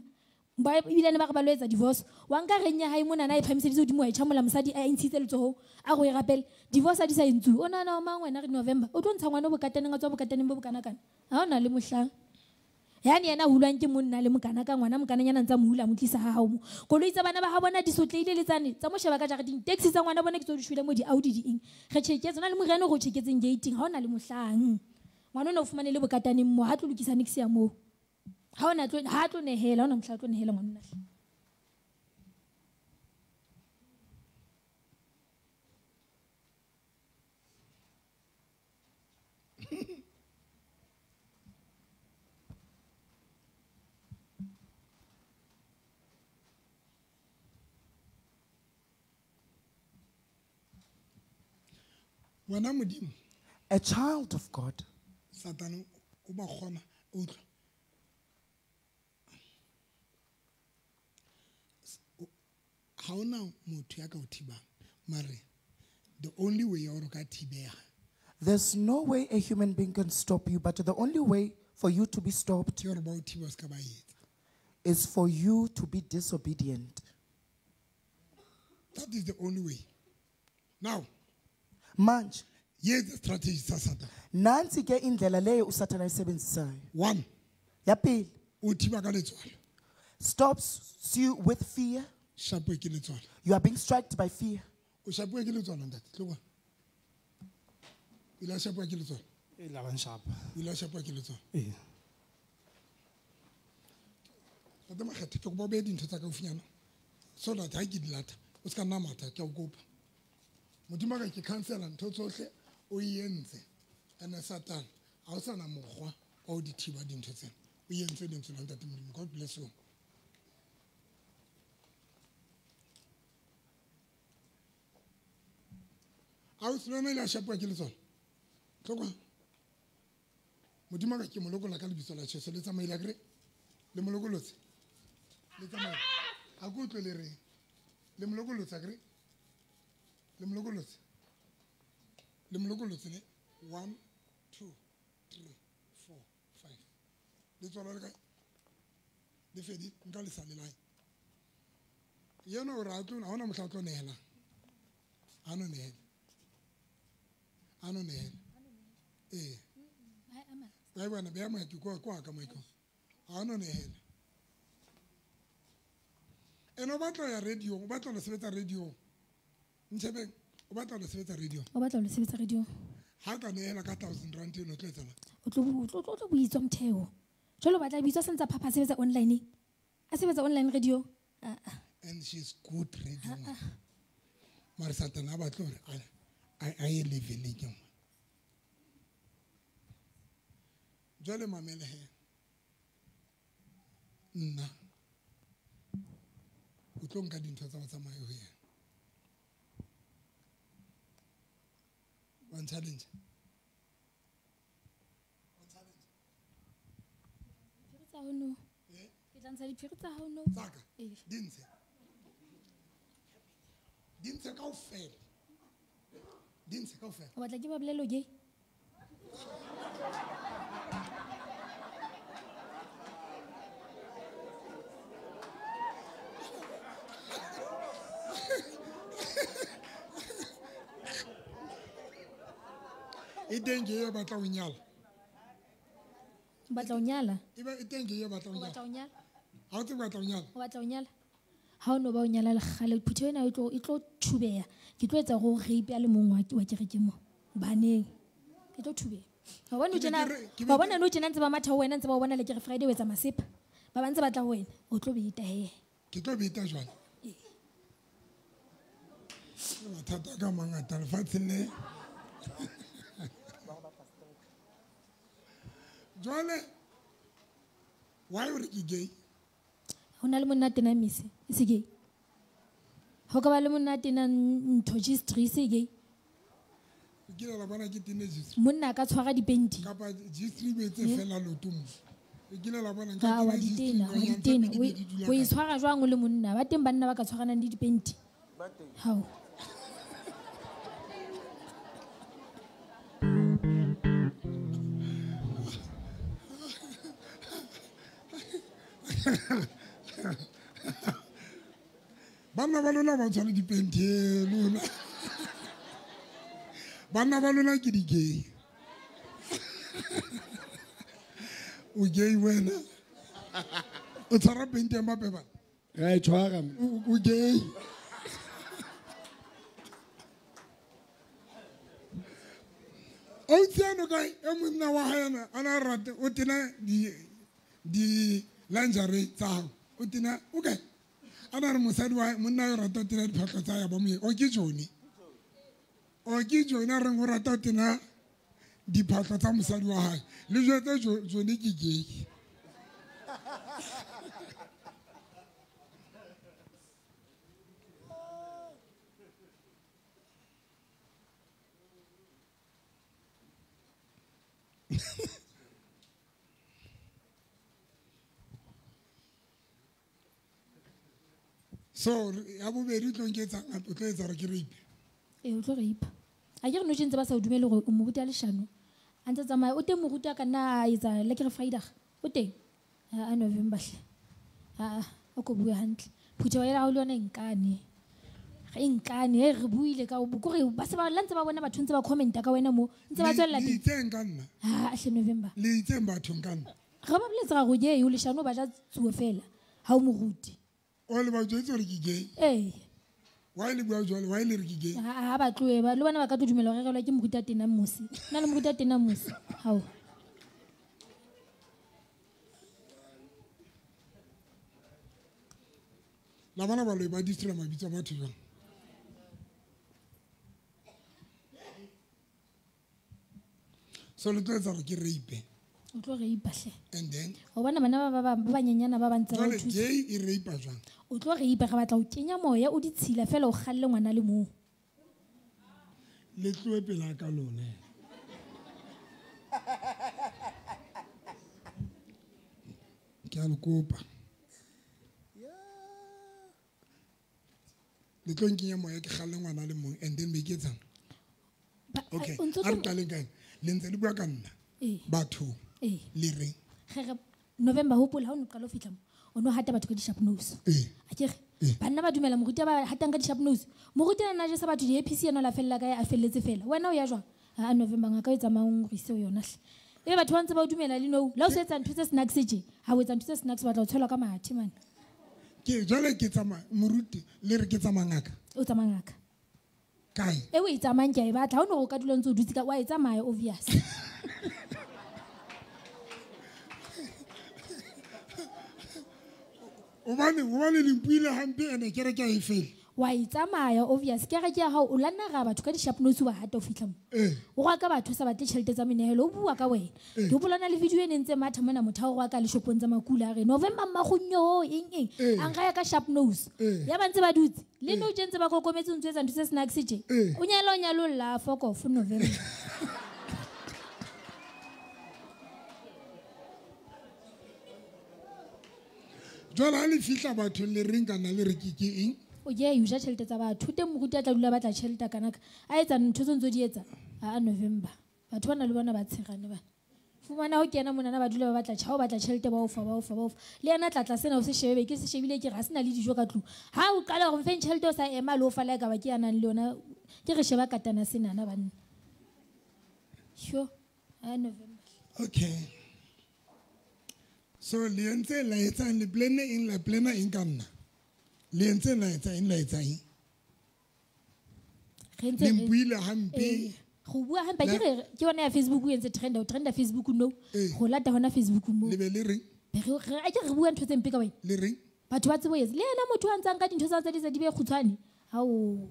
Ba ebile ne ba re ba lo etsa divorce. Wa nka reng ya hae mona na e phamiseditse hodimo wa e tjhamola mosadi a intshitse letsoho a go e rapele. Divorce a di sa entsuwe. O nahana o mang wena re November o tlo ntsha ngwana o bokataneng a tswa bokataneng bo bokanakana. Ha ona le mohlang. Yani yena hulwang ke monna le mokana ka ngwana mokananyana ntsa mo hula mo tlisa ha hao mo. Koloi tsa bana ba ha bona di sotleile le tsane tsa mo sheba ka jareding. Taxi tsa ngwana bona ke tso di shwele mo di Audi di eng. Re tjheketse ona le moriana o re tjheketseng gating ha ona le mohlang. Ngwana ona o fumane le bokataneng mo ha tlo lokisa nix ya mo. Ha ona tlo ha tlo nehela ona mohla tlo nehela ngwana hle. Ngwana Modimo. A child of God. Satan o ba kgona utlwa. Ha ona motho ya ka o thibang. Mare the only way ya hore o ka thibeha. There's no way a human being can stop you, but the only way for you to be stopped Ke hore ba o thiba o ska ba etsa. is for you to be disobedient. That is the only way. Now, Manje, here's the strategy tsa Satan. nansi ke indlela leyo uSathane ayisebenzisayo. One, Ya pele, o thiba ka letswalo. stops you with fear. Shapuwe ke letswalo. You are being struck by fear. O shapuwe ke letswalo ntate, tlo bona. O ile a shapuwa ke letswalo. E la ba nshapa. O ile a shapuwa ke letswalo. Ee. Ntate Makgethe, ke kopa o behe dintho tsa ka haufinyana so that ha ke di lata, o ska nna matha, ke a o kopa. Modimo wa ka ke cancela ntho tsohle o e entse. Ene Satan, ha o sa na mokgwa wa ho di thiba dintho tsena. O entse lentswe la Ntate Modimo. God bless you. Ausi le wena o ile a shapuwa ke letswalo. Tlo kwa. Modimo wa ka ke mo lokolla ka lebitso la Jesu. Le tsamaile akere? Le mo lokolotse? Le tsamaile. Ha ke utlwe le reng. Le mo lokolotse akere? Le mo lokolotse? Le mo lokolotse ne? 1, 2, 3, 4, 5. Letswalo le kae? Le fedile, nka le sa le lae. Yena o re a tlo, ha hona mohla a tlo nehelang. Ha no nehela. Ha no nehela. Ee. Ba bona beya mic kwa kwa ka mic. Ha no nehela. Ene o batla ya radio, o batla ho sebetsa radio. Ntshebeng, o batla ho sebetsa radio. O batla ho sebetsa radio. Ha ka nehela ka 1000 rand eno tlo etsana. O tlo buitswa motheo. Jwale o batla bitswa sentse phapha sebetsa online. A sebetsa online radio. Ah. And she's good radio. Mara Satan a batla hore a ye leveleng e nngwe. Jwale mamela he. Nna o tlo nka dintho tsa ho tsamaya ho yena. Wa nchallenge? Wa nchallenge? Diphiri tsa hao no. Ke tla ntsha diphiri tsa hao no. Tsaka. Di ntshe. Di ntshe kaofela. Di ntshe kaofela. O batla ke ba bolele gay? E teng ke e batla ho nyala. O batla ho nyala? E ba e teng ke e batla ho O nyala. batla ho nyala? Ha o tsebe batla ho nyala. O batla ho nyala? Ha o no ba o nyala le kgale, phutho ena e tlo thubeha. Ke tlo etsa hore o rape a le mong wa kereke mo. Baneng. E tlo thubeha. Wa bona o tjena, wa bona no tjena ntse ba matha ho wena, ntse ba o bona le kere Friday o etsa masepa. Ba ba ntse ba tla ho wena, o tlo beta he. Ke tlo beta jwang? Ee. Mathata ka mangata lefatsheng le. Jwale, why o re ke gay? Ho na le monna tena mise, e se gay. Ho ka ba le monna tena ntho G3 se gay. Ke la bona ke tene G3. Monna ka tshwara dipenti. Kapa G3 be tse fela loto mo. Ke la bona nka Wa tena ditena, wa ditena. O e tshwara jwang o le monna? Ba teng banna ba ka tshwaranang le dipenti. Ba teng. Hao. Banna ba lona ba tshwara dipenti lona. Banna ba lona ke di gay. O gay wena. O tshwara penti ya mapeba. Ra e tshwara. O gay. O tseno kae e monna wa hae ana a rate o tena di lingerie tsa hao. O tena o kae? A na re mosadi wa monna yo rata tena diphahlo tsa ya ba moyeng. O ke Johnny. O ke Johnny a reng o rata tena diphahlo tsa mosadi wa hae. Le jwetse Johnny ke gay. So ya bobedi o tlo nketsang gape, o tlo etsa gore ke rape. Ee, o tlo rape. A ke re no tse ba sa o dumele gore o moruti a leshano. A ntse tsamaya o teng moruti a ka nna a etsa le ke re Friday. O teng. A November hle. A o ko bua hantle. Phuthego ya gago le yona e nkane. Ga e nkane, he re buile ka kore ba se ba la ntse ba bona batho ntse ba commenta ka wena mo. Ntse ba tswella Le pele. itseng ka nna? Ha hle November. Le itseng bathong ka nna? Ga ba boletse ga go gay o leshano ba ja tsuo fela. Ha o moruti. O le ba jwetse gore ke gay? Ee. Why le bua jwalo? Why le re ke gay? Ha ba tlohe ba le bona ba ka tlo dumela gore rekelwa ke moruti a tenang mosi. Nna le moruti a tenang mosi. Hao. La bona baloi ba distela mabitso a batho jwang? So le tlo etsa gore ke rape. O tlo rape hle. And then? O bona bana ba banyenyana ba ba ntse ba Jwale thusa. gay e rape jwang? O tlo rape ga batla o kenya moya o ditshila fela o kgalle ngwana le mong. Le tlohe pela ka lona. Ke a le kopa. Le tlo nkenya moya ke kgalle ngwana le mong and then be ke etsang? Okay, O ntso a re tlo- qaleng kae? Le ntse le bua ka nna. Ee. Batho. Ee. Le reng? Ge re November hopola ha o no qala ho fihla mo, o no hata batho ka di-sharp nose. Ee. A ke re, Ee. banna ba dumela moruti ba hatang ka di-sharp nose. Moruti a na jesa batho di-APC ena o la fella kae, a felletse fela. Wena o ya jwang? A November ngaka o e tsamayang o re ise ho yona hle. Ebe batho ba ntse ba o dumela le nou. Le ha o se etsa ntho tse snacks tje, ha o etsa ntho tse snacks o batla ho tshelwa ka mathe mane. Ke jwale ke tsamaya moruti le re ke tsamaya ngaka. O tsamaya ngaka. Kae? E o e tsamayang ke a e batla. Ha o no re o ka dula o ntse o dutse ka wa e tsamaya obvious. Hobane le mpuile hampe ene kereke ha e fele. Wa e tsamaya obvious. Kereke ya hao o lanna ra batho ka di-sharp nose wa hata ho fihla mo. Ee. O rwaka batho o sa batle tjhelete tsa menehelo, o bua ka wena. Ee. Ke hopola na le video e ne ntse matha mona motho a o rwaka le shopong tsa makula a re November mmagonyo eng eng. Ee. A nka ya ka sharp nose. Ee. Ya ba ntse ba dutse. Le nou tje ntse ba kokometse o ntse o etsa ntho tse snacks tje. Ee. O nyala o nyalolla fuck off November. Jwale ha le fihla bathong le reng kana le re ke ke eng? O ke o ja tjhelete tsa batho. O teng moruti a tla dula batla tjhelete kana ka. A etsa ntho tse ntse di etsa. A November. Batho bana le bona ba tshegane bana. Fumana ho kena monana ba dula ba batla tjha, o batla tjhelete ba o fa, ba o fa, ba o fa. Le yena tlatla sena o se shebe, ke se shebile ke re ha sena le dijo ka tlung. Ha o qala hore mfeng tjhelete o sa ema le o fa le ka ba ke ya nang le yona. Ke re sheba katana senana banna. Sure. A November. Okay. So le entse la etsang le plane eng la plana eng ka nna? Le entse la etsa eng la etsa eng? Re ntse Le re- mpuile hampe. Ee. Go bua hampe ke Le- re ke yona ya Facebook o entse trend, o trenda Facebook no. Ee. Go lata hona Facebook mo. Le be le reng? Be re re a ke re bua ntho tse mpe ka wena. Le reng? Batho ba tsebo etsa. Le yena motho a ntsang ka dintho tsa tsa di tsa di be kgutshwane. Hao.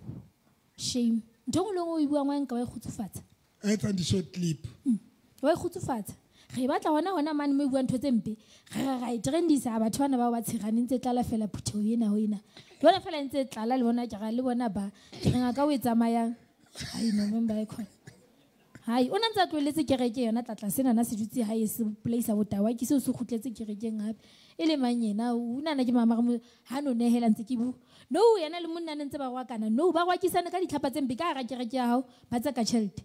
Shame. Ntho e nngwe le nngwe o e buang wa nka wa e kgutsufatsa. A etsang di-short clip. Wa e kgutsufatsa. Re batla hona hona mane mo e buang ntho tse mpe. Re re ra e trendisa batho bana bao ba tshegane ntse tlala fela phuthego ena ho ena. Le bona fela ntse tlala le bona ke ra le bona ba. Ke re ngaka o e tsamayang. Hai November e khona. Hai o na ntse a tlohelletse kereke yona tlatla sena na se dutse hae se polaisa botawa ke seo se kgutletse kerekeng hape. E le mang yena o nana ke mama mo ha no nehela ntse ke bu. No yena le monna ne ntse ba rwakana. No ba rwakisana ka ditlhapa tse mpe ka hara kereke ya hao ba tsa ka tjhelete.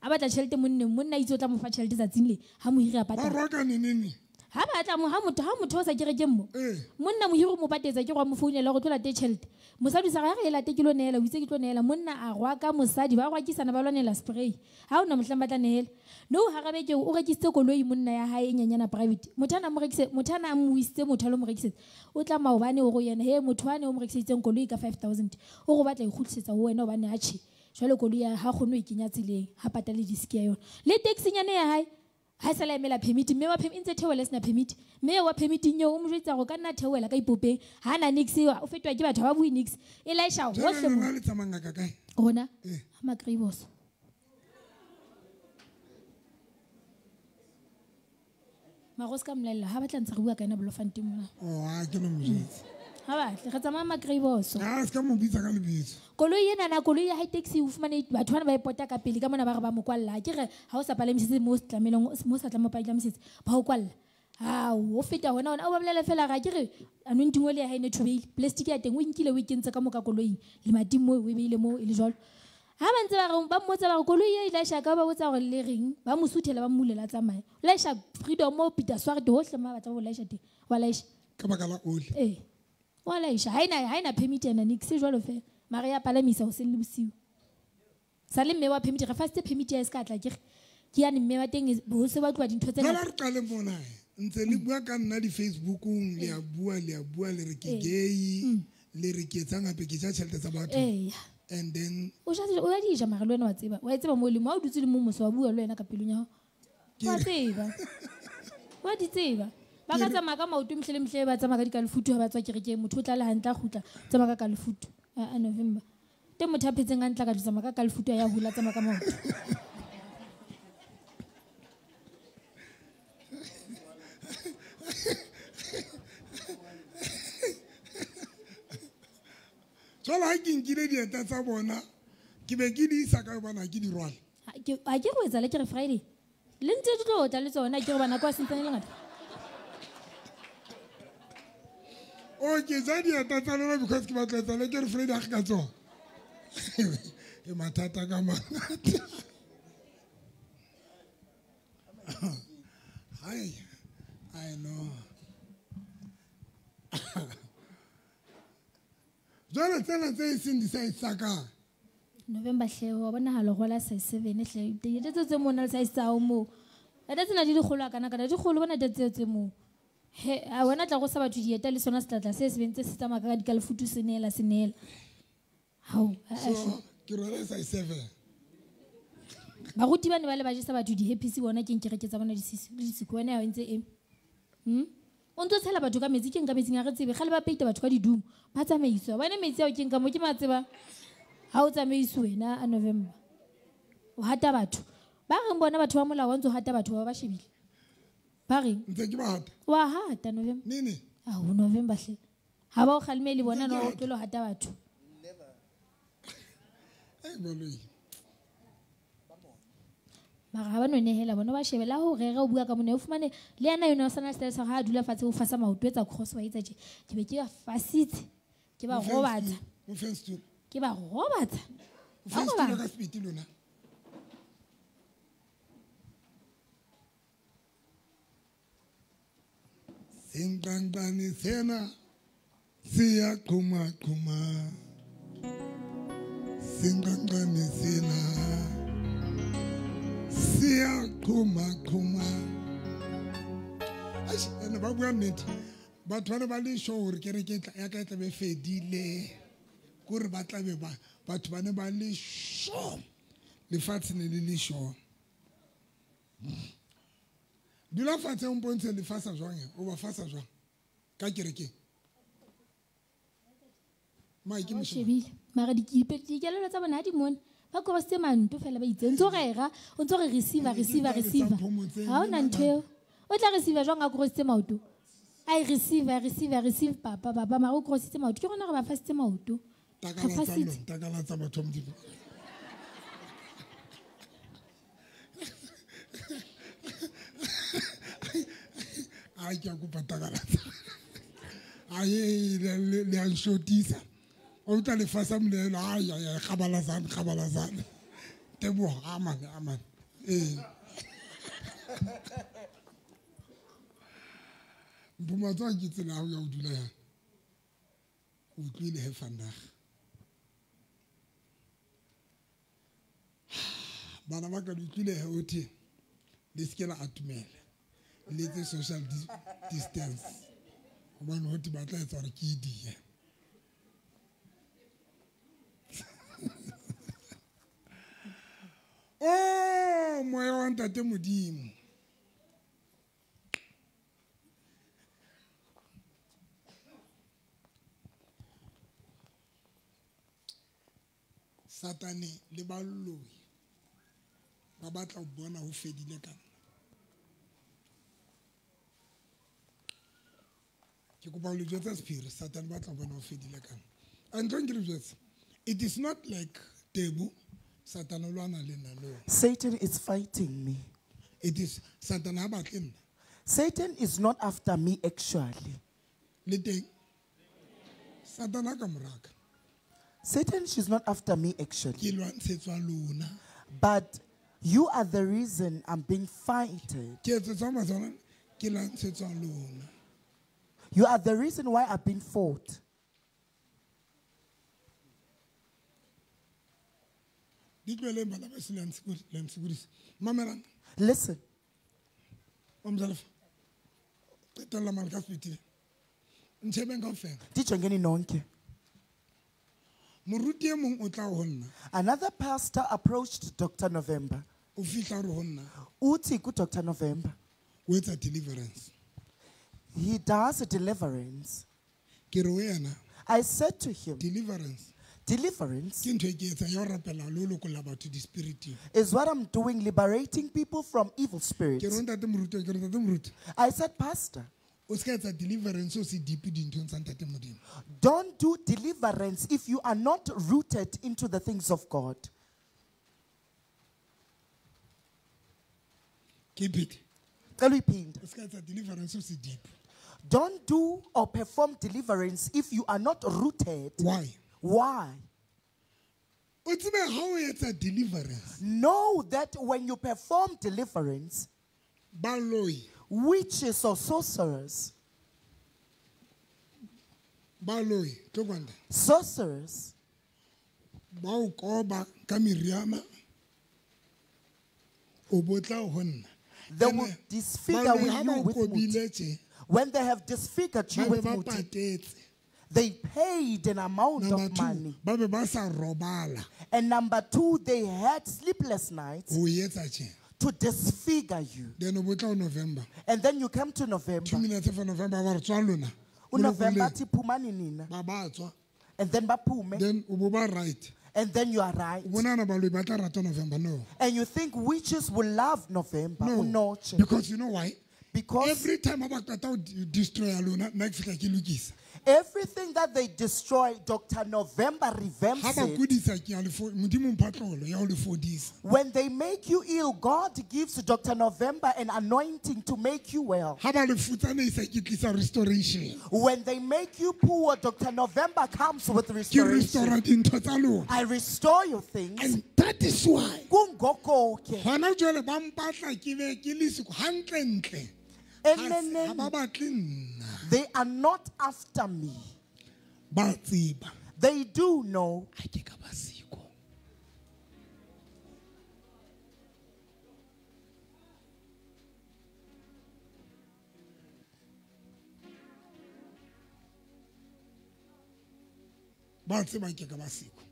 A batla tjhelete monneng, monna itse o tla mo fa tjhelete tsatsing le ha mohiri a Ba patala. rwaka nenene. Ha batla mo ha motho ha motho o sa kerekeng mo. Ee. Monna mohiri o mo patetsa ke go mo founela go tlo late tjhelete. Mosadi o sa re ha re e late ke lo nehela, o itse ke tlo nehela. Monna a rwaka mosadi ba rwakisana ba lwanela spray. Ha ona mohlang ba tla nehela. No ha rabe ke o rekisitse koloi monna ya hae e nyenyana private. Motho ana mo rekise, motho ana a mo isitse motho a lo mo rekisetsa. O tla maobane o go yena, he motho ane o mo rekiseditseng koloi ka 5000. O go batla e kgutlisetsa ho wena hobane ha tjhe. Jwale koloi ya ha kgone ho e kenya tseleng, ha patale disk ya yona. Le taxi nyane ya hae ha e sa la emela permit, mme wa permit ntse theohela sena permit. Mme wa permit eo o mo jwetsa hore o ka nna theohela ka ipopeng. Ha na nix, o fetoha ke batho ha ba bue nix. E laesha Jwale hohle mo. lona le tsamaya ngaka kae? Rona? Ee. Ha Makribos. Mara o ska mmolella, ha batla ntse re bua ka yena Bloemfontein mona. Oh, ha ke no mo jwetse. Ha batle re tsamaya makreiboso. Ah, se ka mo bitsa ka lebitso. Koloi ena na koloi ya high taxi o fumane batho bana ba e pota ka pele ka mona ba re ba mo kwalla. Ke re ha o sa palamisetse mo tlameleng mo sa tlamang palamisetse ba o kwalla. Ha o feta hona hona o ba bolela fela ga ke re anointing oil ya hae ne thubehile. Plastic ya teng o nkile o ikentse ka mo ka koloing le madimo mo o e beile mo e le jwalo. Ha ba ntse ba re ba mmotsa ba re koloi e ile ka ba botsa hore le reng ba mo suthela ba mmulela tsamaya. O laisha freedom mo Peter Swart hohle ma batla ho laisha teng. Wa laisha ka baka la oli. Eh. Wa laisha ha ina permit ena nix jwalo fela. Mara ya palamisa hoseng le bosiu. Sa le mme wa permit re fastse permit ya ska tla ke re ke ya mme wa teng bo se ba tloa dintho tsena. Jwale re qale mona. Ntse le bua ka nna di Facebookong le a bua le re ke gay le re ke etsang hape ke ja tjhelete tsa batho. Eh. And then o ja o ya di ja mara le wena wa tseba. Wa tseba mo le mo o dutse le mo moso wa bua le wena ka pelong ya hao. Wa tseba. Wa di tseba. Ba ka tsamaya ka maoto mehle le mehle ba tsamaya ka dikalefutu ha ba tswa kerekeng motho o tla le hantle a kgutla tsamaya ka kalefutu a November. Teng motho a phetseng hantle ka tsamaya ka kalefutu ya hula tsamaya ka maoto. Jwale ha ke nkile dieta tsa bona ke be ke di isa ka bona ke di rwala. Ha ke go etsa le ke re Friday. Le ntse di tlo tla le tsona ke re bana kwa sentsane le ngata. O ke ja dieta tsa lona because ke batla etsa le ke re Friday ha ke ka tsona. E mathata ka mangata. Hai, I know. Jwale tsena tse seng di sa etsaka. November hle wa bona ha le gola size 7 hle. Dieta tse mona le size tsa mo. Dieta tsena di dikgolo kana kana di kgolo bona dieta tse mo. He a wena tla go sa batho dieta le sona setlatla se se bentse se tsamaya ka dikalefutu se neela se neela. Hao, so ke rwala size 7. Baruti ba ne ba le ba jesa batho di happy bona ke nkereke tsa bona di sisi le disiko wena ya ntse e. O ntse tshela batho ka metsi ke nka metsing a re tsebe gale ba peita batho ka didumo ba tsamaiswa bane metsi ao ke nka mo ke matseba ha o tsamaiswe wena a November o hata batho ba reng bona batho ba molao wa ntse o hata batho ba ba shebile ba reng ntse ke ba hata wa hata November nene a ho November hle ha ba o kgalemele bona no o tlolo hata batho never ai boloi mara ha ba no nehela bona ba shebela ho rera o bua ka mona o fumane le yana yona o sana style sa ha dula fatshe o fasa maoto etsa cross wa etsa tje ke be ke ba fasitse ke ba robatsa o fense ke ba robatsa o fense ka speed lona Senqanqane sena siyaqhuma qhuma Senqanqane sena siyaqhuma qhuma. Eish, ene ba bua nnete. Batho ba ne ba le sure hore kereke ya ka e tla be fedile. Kore ba tla be ba batho ba ne ba le sure. Lefatshe ne le le sure. Dula fatshe o mpontshe lefasa jwang o ba fasa jwang ka kerekeng. Mike mo shebile mara dikipe dikelelo tsa bona ha di mone. Ba korositse manto fela ba itse ntse rera o ntse re receiver receiver receiver ha ona ntho eo o tla receiver jwang a korositse maoto ai receiver receiver receive papa papa mara o korositse maoto ke rona re ba fasitse maoto takala tsa batho modimo ai ke a kopa takala ai le a nshotisa o tla le fasa molelo ai ai kgabalazane kgabalazane teboho aman aman eh Mpumatsa ke tsela ya o dula yang o utlwile he vandag bana ba ka utlwile he othi le se ke la atumela le tse social distance hobane ho ba tla etsa hore ke die. Oh, moya wa ntate Modimo. Satane le baloi ba batla ho bona ho fedile ka nna. Ke kopa ho le jwetsa sephiri, Satan ba tla bona o fedile ka nna. And don't ke le jwetsa, it is not like Tebu, Satan o lwana le nna, no. Satan is fighting me. It is Satan ha batle nna. Satan is not after me actually. Le teng. Satan ha ka moraka. Satan, she's not after me actually. Ke lwantshetswa lona. But you are the reason I'm being fighted. Ke etsetswa matswana, ke lwantshetswa lona. You are the reason why I've been fought. Di tlohele bana ba se le a ntshikodisa. Mamelang. Listen. Wa Mzalefa. Qetella mane ka sepiti. Ntshebeng kaofela. Dijongeni nonke. Moruti e mong o tla ho nna. Another pastor approached Dr. November. O fihla re ho nna. Uthi ku Dr. November. O etsa deliverance. He does a deliverance. Ke re ho yena. I said to him, Deliverance. Deliverance Ke ntho e ke etsang ya ho rapela le ho lokolla batho di-spiriting. is what I'm doing, liberating people from evil spirits. Ke re ho ntate moruti, ke re ntate moruti. I said, Pastor, O ska etsa deliverance o se deep dinthong tsa ntate Modimo. don't do deliverance if you are not rooted into the things of God. Keep it. Cela uyiphinde. O ska etsa deliverance o se deep. Don't do or perform deliverance if you are not rooted. Why? Why? O tsebe ha o etsa deliverance. Know that when you perform deliverance, Baloi. witches or sorcerers, Baloi, tlo kwanda. sorcerers, Ba o koba ka meriana. O bo tla ho nna. They Ene, will disfigure baloi with ha you ba o with muti. kobile tje, When they have disfigured you ba be with ba muti, patetse. they paid an amount Number of two, money. ba be ba sa robala And number two, they had sleepless nights ho etsa tje. to disfigure you. Then o bo tla ho November. And then you come to 2 November. minutes for November ba re tswa lona. November thi phumani nina. Ba ba tswa. And then baphume. Then o bo ba right. And then you are right. O bonana baloi ba tla rata November, no. And you think witches will love November. No. Unotshe. Because you know why? Because every time ha ba qeta ho destroy lona, nna ke fihla ke lokisa. everything that they destroy, Dr. November revamps Ha ba it. kudisa ke a le Modimo mpha tlolo ya ho le fodisa. When they make you ill, God gives Dr. November an anointing to make you well. Ha ba le futsaneisa ke tlisa restoration. When they make you poor, Dr. November comes with Ke restoration. restore dintho tsa lona. I restore your things. And that is why Kungoko ke. hona jwale ba mpatla ke be ke le siko hantlentle. Ha Eneneni, ba batle nna. They are not after me. Ba tseba. They do know. Ha ke ka ba siko. Ba tseba ke ka ba siko.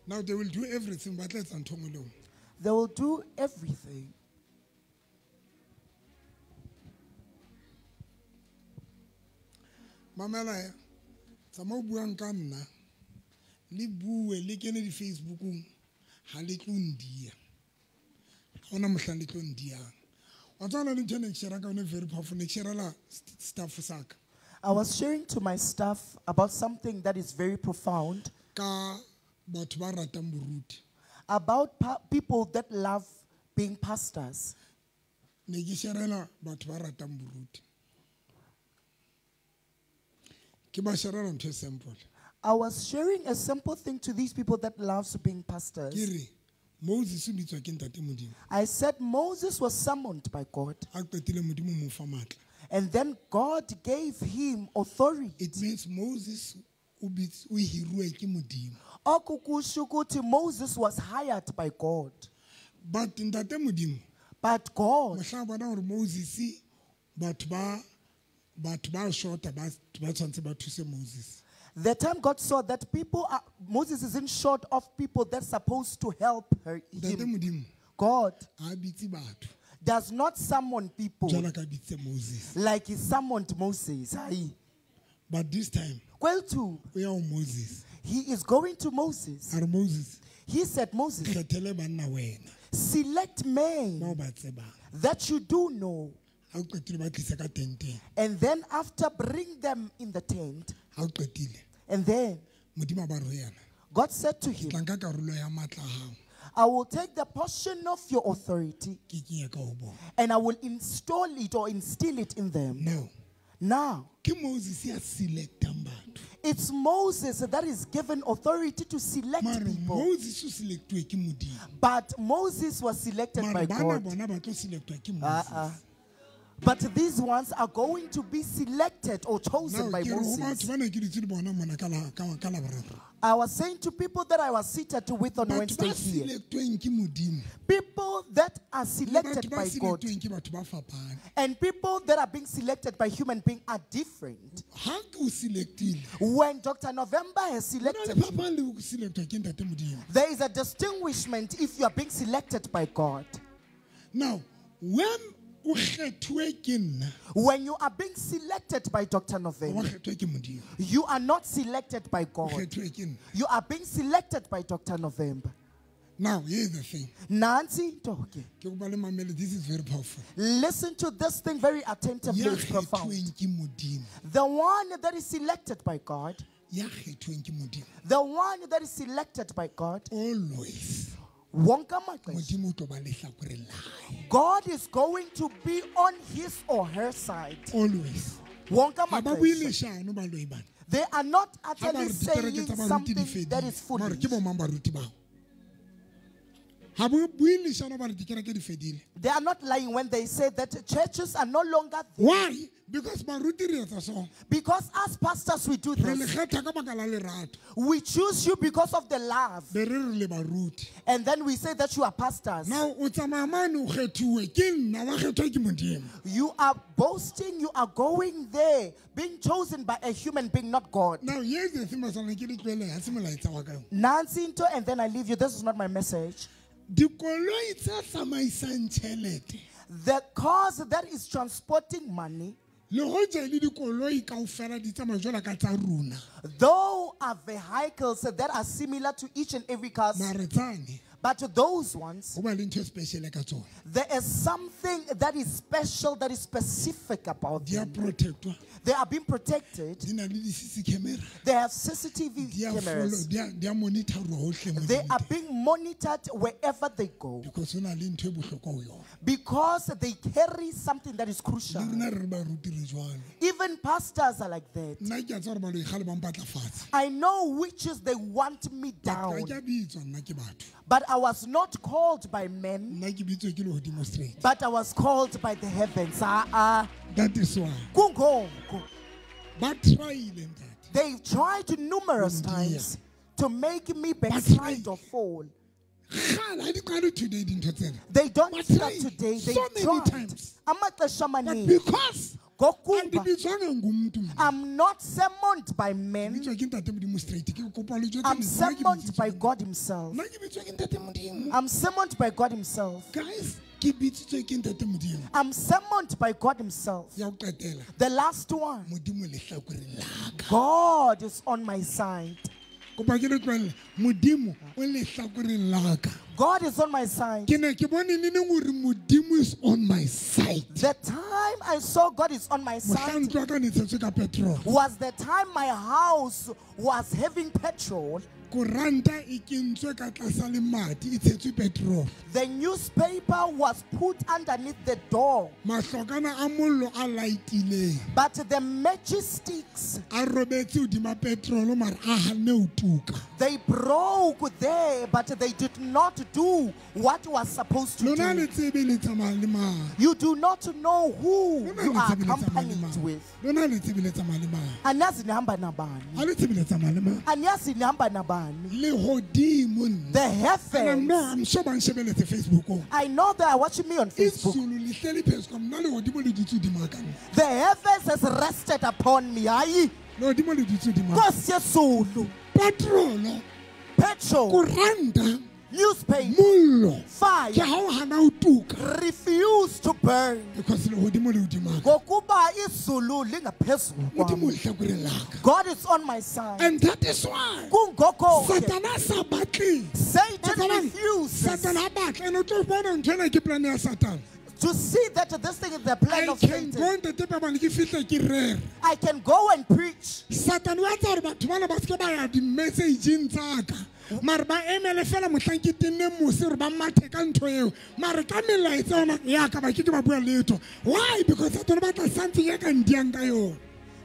Now they will do everything ba tla etsa ntho e nngwe le nngwe. They will do everything. Mamela he, tsamaya o buang ka nna, le bue le kene di-Facebookong, ha le tlo ndia. Ha hona mohlang le tlo ndiyang. Wa tseba hona le ntho e ne ke share-a ka yona e very powerful, ne ke share-ela staff sa ka. I was sharing to my staff about something that is very profound. Ka batho ba ratang boruti. About people that love being pastors. Ne ke share-ela batho ba ratang boruti. Ke ba share-ela ntho e simple. I was sharing a simple thing to these people that loves being pastors. Ke re, Moses o bitswa ke ntate Modimo. I said Moses was summoned by God. A qetile Modimo mo fa matla. And then God gave him authority. It means Moses o o hiruwe ke Modimo. Okukusho ukuthi Moses was hired by God. But ntate Modimo, But God, mohla a bona hore Moses batho ba short-a, ba tshwantse ba thuse Moses. The time God saw that Moses is in short of people that's supposed to help Ntate him. Modimo, God ha a bitse batho. does not summon people Jwalo ka bitse Moses. like he summoned Moses. Aye. But this time, Well, too, o ya ho Moses. he is going to Moses. A re, Moses, He said, Moses, kgethele banna wena. select men Bao ba tsebang. That you do know. Ha o qetile ba tlise ka tenteng. And then after, bring them in the tent. Ha o qetile. And then Modimo a ba re ho yena, God said to him, "Ke tla nka karolo ya matla a hao." I will take the portion of your authority Ke kenye ka ho bona. and I will install it or instill it in them. Now, Now, ke Moses ya selectang batho. it's Moses that is given authority to select Mare people. Moses o selectuwe ke Modimo. But Moses was selected Mare by bana God. bona ba tlo selectwa ke Moses. But these ones are going to be selected or chosen Now, by ke re ho Moses. batho bana ke dutse le bona mona ka la- ka Laboraro. I was saying to people that I was seated with on Batho Wednesday ba here, selectweng ke Modimo people that are le selected batho ba by God selectweng ke batho ba fapane. and people that are being selected by human beings are different. Ha ke o selectile, When Dr. November has ho na le selected you, phapang le ho selectwa ke Ntate Modimo. there is a distinguishment if you are being selected by God. Now, when o kgethuwe ke nna, When you are being selected by Dr. wa November, kgethwa ke Modimo. you are not selected by O God. kgethuwe ke nna. You are being selected by Dr. November. Now, here's the thing. Nancy Ntoke, Ke kopa le mamele, this is very powerful. listen to this thing very attentively. Ya It's profound. kgethuweng ke Modimo. The one that is selected by God, Ya kgethuweng ke Modimo. the one that is selected by God, Always. wonke amaxesha, Modimo o tlo ba lehlakoreng la hae. God is going to be on his or her side. Always. Wonke Ha ba bue amaxesha. leshano baloi bana. They are not Ha ba utterly re dikereke saying tsa baruti di something that is fedile. Mare foolish. ke bo mang baruti bao? Ha ba bue leshano ba re dikereke di fedile. They are not lying when they say that churches are no longer there. Why? Because baruti re etsa so. Because as pastors we do Re le this. kgetha ka baka la lerato. We choose you because of the love. Be re re le baruti. And then we say that you are pastors. Now o tsamaya mane o kgethuwe ke nna wa kgethwa ke Modimo. You are boasting, you are going there, being chosen by a human being, not God. Now here's the thing bazalwane ke le tlohele ha se molaetsa wa ka. Nancy Nto, and then I leave you. This is not my message. Dikoloi tse tsamaisang tjhelete The cars that is transporting money, le hoja e le dikoloi kaofela di tsamaya jwalo ka tsa rona. though are vehicles that are similar to each and every car, Mare tsane but those ones, ho ba le ntho e special ka tsona. there is something that is special, that is specific about Di a them. protectwa, They are being protected. di na le di-C_C camera, They have CCTV di a follow, cameras. di a monitor-wa hohle mo di They leng are teng. being monitored wherever they go Because ho na le ntho e bohlokwa ho yona. because they carry something that is Le crucial. rona re re baruti re jwalo. Even pastors are like that. Nna ke a tseba hore baloi kgale ba mpatla fatshe. I know witches, they want me Ka down, ke a bitswa nna ke batho. but I was not called by men, Nna ke bitswe ke lehodimo straight. but I was called by the heavens. That is why. Kungoko. Ba try-ile ntate. They've tried numerous Ndia. times to make me backslide tried. or fall. Kgale, ha di qale today dintho tsena. They don't Ba start tried today. They so many tried. times. Amaxesha But amaningi. because Ngokuba andibitswanga ngumntu mna. I'm not summoned by men. Bitswa ke Ntate Modimo straight. Ke kopa le jwetse I'm nna ke summoned bitsitswe by ke- God Himself. Nna ke bitswa ke Ntate Modimo. I'm summoned by God Himself. Guys, ke bitsitswe ke Ntate Modimo. I'm summoned by God Himself. Ya ho qetela, The last one. Modimo lehlakoreng la ka. God is on my side. Kopa ke le tlohelle, Modimo o lehlakoreng la ka. God is on my side. Ke ne ke bone neneng hore Modimo is on my side. The time I saw God is on my Mohlang side ntlo ya ka ne tshetswe ka petrol. was the time my house was having petrol. Koranta e kentswe ka tlasa lemati e tshetswe petrol. The newspaper was put underneath the door. Mahlokana a mollo a laitileng But the matches sticks, a robetse hodima petrol mara a hanne ho tuka. they broke there, but they did not do what was supposed to Lona le do. tsebe le tsamaya le mang. You do not know who Lona you le are tsebe le tsamaya le accompanied mang. with. Lona le tsebe le tsamaya le mang. Aniyazi nihamba nabani. Ha le tsebe le tsamaya le mang. Aniyazi nihamba nabani. Lehodimo nna. The And I'm, no, heavens. I'm sure ba nshebeletse Facebookong. I know they are watching me on Facebook. Izulu lihleli phezu kwami nna lehodimo le dutse hodima ka nna. The heavens has rested upon me. Hayi. Lehodimo le dutse hodima ka. Nkosi yezulu. Petrol, Petrol, koranta, newspaper, mollo. Ke fire ha o hana ho tuka refuse to burn. because lehodimo le hodima ka. Ngokuba izulu lingaphezulu Modimo o kwam. lehlakoreng la ka. God is on my side. And that is why Kungoko ke, Satan a sa batleng. Satan Batsalang, refuses Satan ha batla and o tlo bona ntho ena ke plan ya Satan. To see that this thing is the plan I of can Satan. go ntate Pebane ke fihle ke rere. I can go and preach. Satan wa tsa hore batho bana ba se ke ba ya di-messageng tsa ka. Mare ba emele fela mohlang ke tenne mose hore ba mathe ka ntho eo. Mare ka melaetsa yona ya ka ba ke ke ba bua letho. Why? Because Satan o batla something e ka ndiyang ka yona.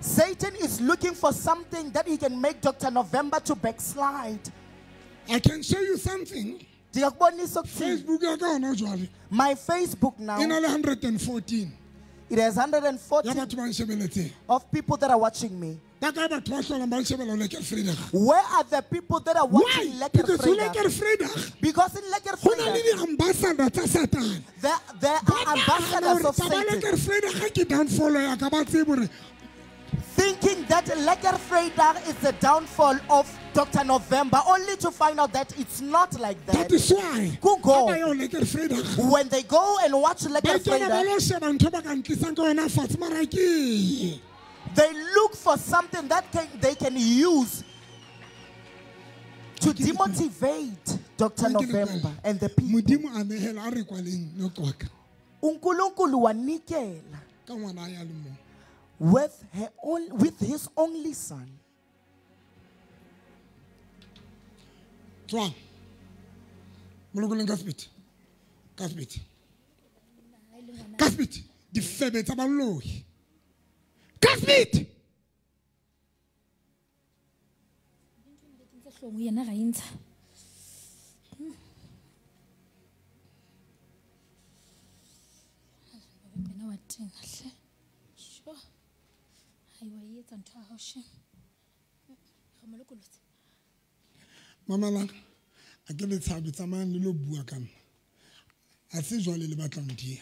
Satan is looking for something that he can make Dr. November to backslide. I can show you something. Ndingakubonisa ukuthini. Facebook ya ka hona jwale. My Facebook now, E na le 114 it has ya 140 batho ba nshebeletseng. of people that are watching me. Ba kae batho ba hlolang ba nshebela ho Lekker Vrydag? Where are the people that are Why? watching Lekker Because ho Vrydag? Lekker Vrydag Because in Lekker ho na le Vrydag, di-ambassador tsa Satan. there are ambassadors of Taba Satan. Lekker Vrydag ha ke downfall ya ka ba tsebe hore Thinking that Lekker Vrydag is the downfall of Dr. November, only to find out that it's not like that that. is why Google. ha ba ya ho Lekker Vrydag When they go and watch ba Lekker kena ba Vrydag, lo sheba ntho ba ka ntlisang ka yona fatshe mara ke eng? they look for something that they can use to demotivate Dr. Ke le November kwele. and the people. Modimo a nehela a re kwaleng no qwaka uNkulunkulu wanikela ka ngwana ya le mong. with his only son. Tswang. Molokoleng ka sebete. Ka sebete. Ka sebete. Difebe tsa baloi. Ka sebete. Tse hlong ho yena ra e ntsha. Wena wa tena hle. Sho. Hai wa e etsa ntho ya hao shame. Re mo lokolotse. Mamalang, a ke le tshabe tsamayang le lo bua ka nna. A se jwale le batlang dia.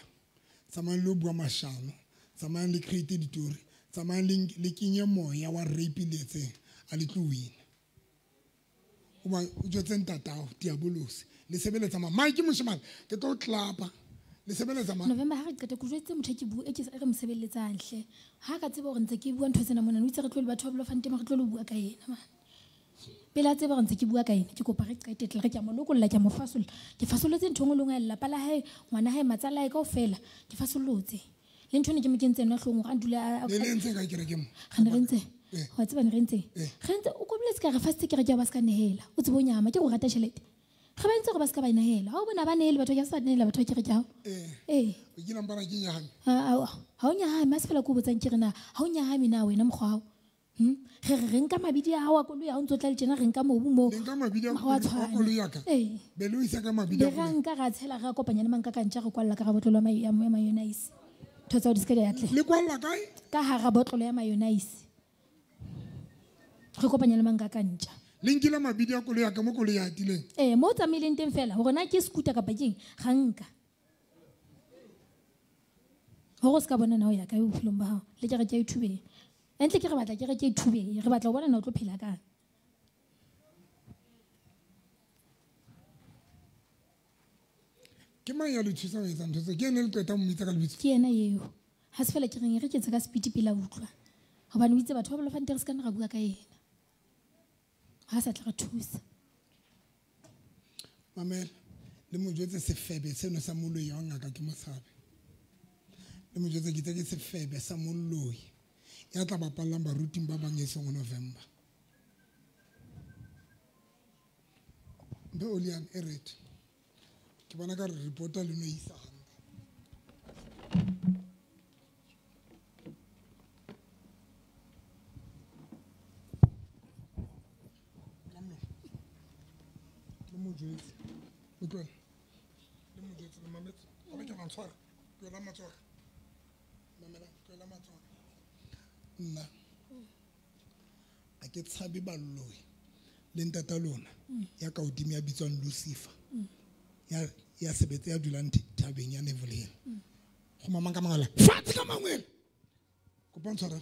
Tsamayang le lo bua mashano, tsamayang le create ditori, tsamayang le kenye moya wa rape le etseng, a le tlo wina. Hoba o jwetse ntatao diabolosi. Le sebeletsa mang? Mike moshemane, ke tlo o tlapa. Le sebeletsa mang? November ha re qeta ke jwetse motho e ke bua e ke re mo sebeletsang hle. Ha ka tseba hore ntse ke bua ntho tsena mona, o itse re tlo le batho ba Bloemfontein re tlo le bua ka yena man. Pele a tseba hore ntse ke bua ka yena, ke kopa re qete tle re ke a mo lokolla, ke a mo fasolla. Ke fasollotse ntho e nngwe le nngwe ya lelapa la hae, ngwana hae, matsala hae kaofela. Ke fasollotse. Le ntho ene ke mo kentseng yona hloohong hore a dule a Le le ntse ka kerekeng mo? Re ne re ntse. Eh. Wa tseba ne re ntse. Eh. Re ntse o koboletse ka re fasitse kereke ya ba se ka nehela. O tsebe o nyama ke go rata tjhelete. Re ba entse hore ba se ka ba nehela. Ha o bona ba nehele batho ke sa nehela batho ba kereke ya hao. Eh. Eh. O kile mpana ke nyahame. Ha o nyahame, ha se fela ke o botsang ke re na, ha o nyahame na wena mokgwa wa hao? Re re re nka mabidi a hao a koloi ha o ntso tla le tjena re nka mobu moo. Le nka mabidi a Ha wa koloi, a tshwana. koloi ya ka? Eh. Be le o isa ka mabidi a Be ra koloi. nka ra tshela ra kopanya le manka ka ntja re kwalla ka hara botlolo ya mayonnaise. Ntho tsa hao di se ke di atleha. Le kwalla kae? Ka hara botlolo ya mayonnaise. Re kopanya le manka ka ntja. Le nkile mabidi a koloi ya ka mo koloi ya atileng. Eh, mo o tsamaileng teng fela hore na ke scooter kapa keng, ga nka. Hore o se ka bona na o ya kae bophelong ba hao. Le kereke ya ithubeng. Entle ke re batla kereke e ithubeng, re batla ho bona na o tlo phela kang. Ke mang ya le thusang ho etsa ntho tse? Ke ena le qetang ho mmitsa ka lebitso? Ke yena eo. Ha se fela ke reng e re ke etse ka speed pele a utlwa. Hobane o itse batho ba Bloemfontein re se ka nna ra bua ka yena. Ha sa tla re thusa. Mamela, le mo jwetse sefebe seno sa moloi wa ngaka ke motshabe. Le mo jwetse ke itse ke sefebe sa moloi ya tla bapallang baruting ba bang e seng ho November. Mpe Olian e red. Ke bona ka re reporta le no isa hantle. Le mo jwetse. Utlwela. Le mo jwetse le mametse. Ha ba ke ba ntshwara. Tlohela matsoho. Mamela, tlohela matsoho. Nna a ke tshabe baloi le ntata lona ya ka hodimo ya bitswang Lucifer. Ya sebetse ya dulang thabeng ya Neville Hill. Go mamang ka mangala. Fatshe ka mangwele. Kopa ntshwarele.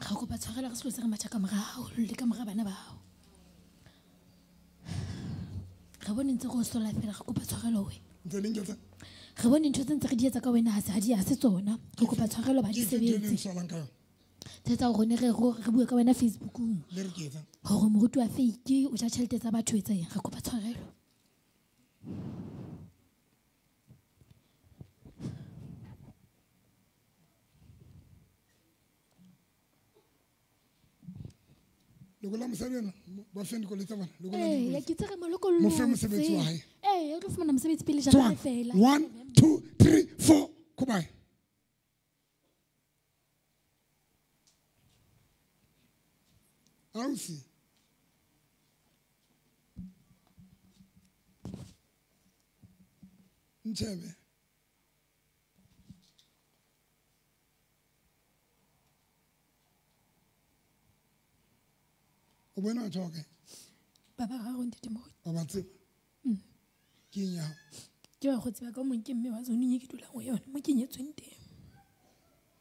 Re kopa tshwarelo re selo se re matha ka morao le ka mora bana bao. Re bone ntse re o sola fela, re kopa tshwarelo we. Ntse le nketsa? Re bone ntho tse ntse re di etsa ka wena ha se ha di ha se tsona. Re kopa tshwarelo ba di Ke ntho e leng sebetse. solang ka yona? Tse tsa hore ne re bue ka wena Facebookong. Le re ke etsang? Hore moruti wa fake o ja tjhelete tsa batho etsa eng? Re kopa tshwarelo. Lokolla mosadi ena, ba fe dikoloi tsa bona. Lokolla Ee, dikoloi. ya ke tsere molokollo. Mo fe mosebetsi wa hae. Ee, o tlo fumana mosebetsi pele jara e fela. 1 2 3 4. Goodbye. Ausi. Ntshebe. O bone batho ba kae? Ba bararo ntate Moruti. Wa ba tseba? Ke eng ya hao? Ke bakgotsi ba ka, o mong ke mme wa zoneng e ke dulang ho yona, mo ke nyetsweng teng.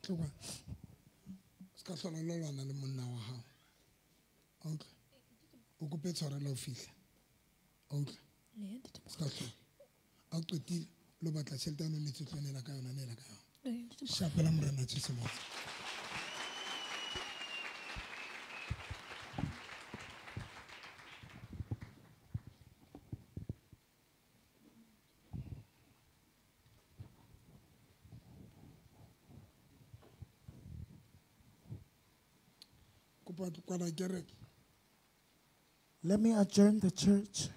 Tlo kwana. O ska hlola o lo lwana le monna wa hao. A utlwa? O kope tshwarelo ha o fihla. A utlwa? Le, ntate Moruti. O ska hlola. Ha o qetile, o lo batla tjhelete ya hao, o netse o tlo neela ka yona, neela ka yona. Le, ntate Moruti. Shapela Morena Jesu Motho. Kopa kereke. Let me adjourn the church.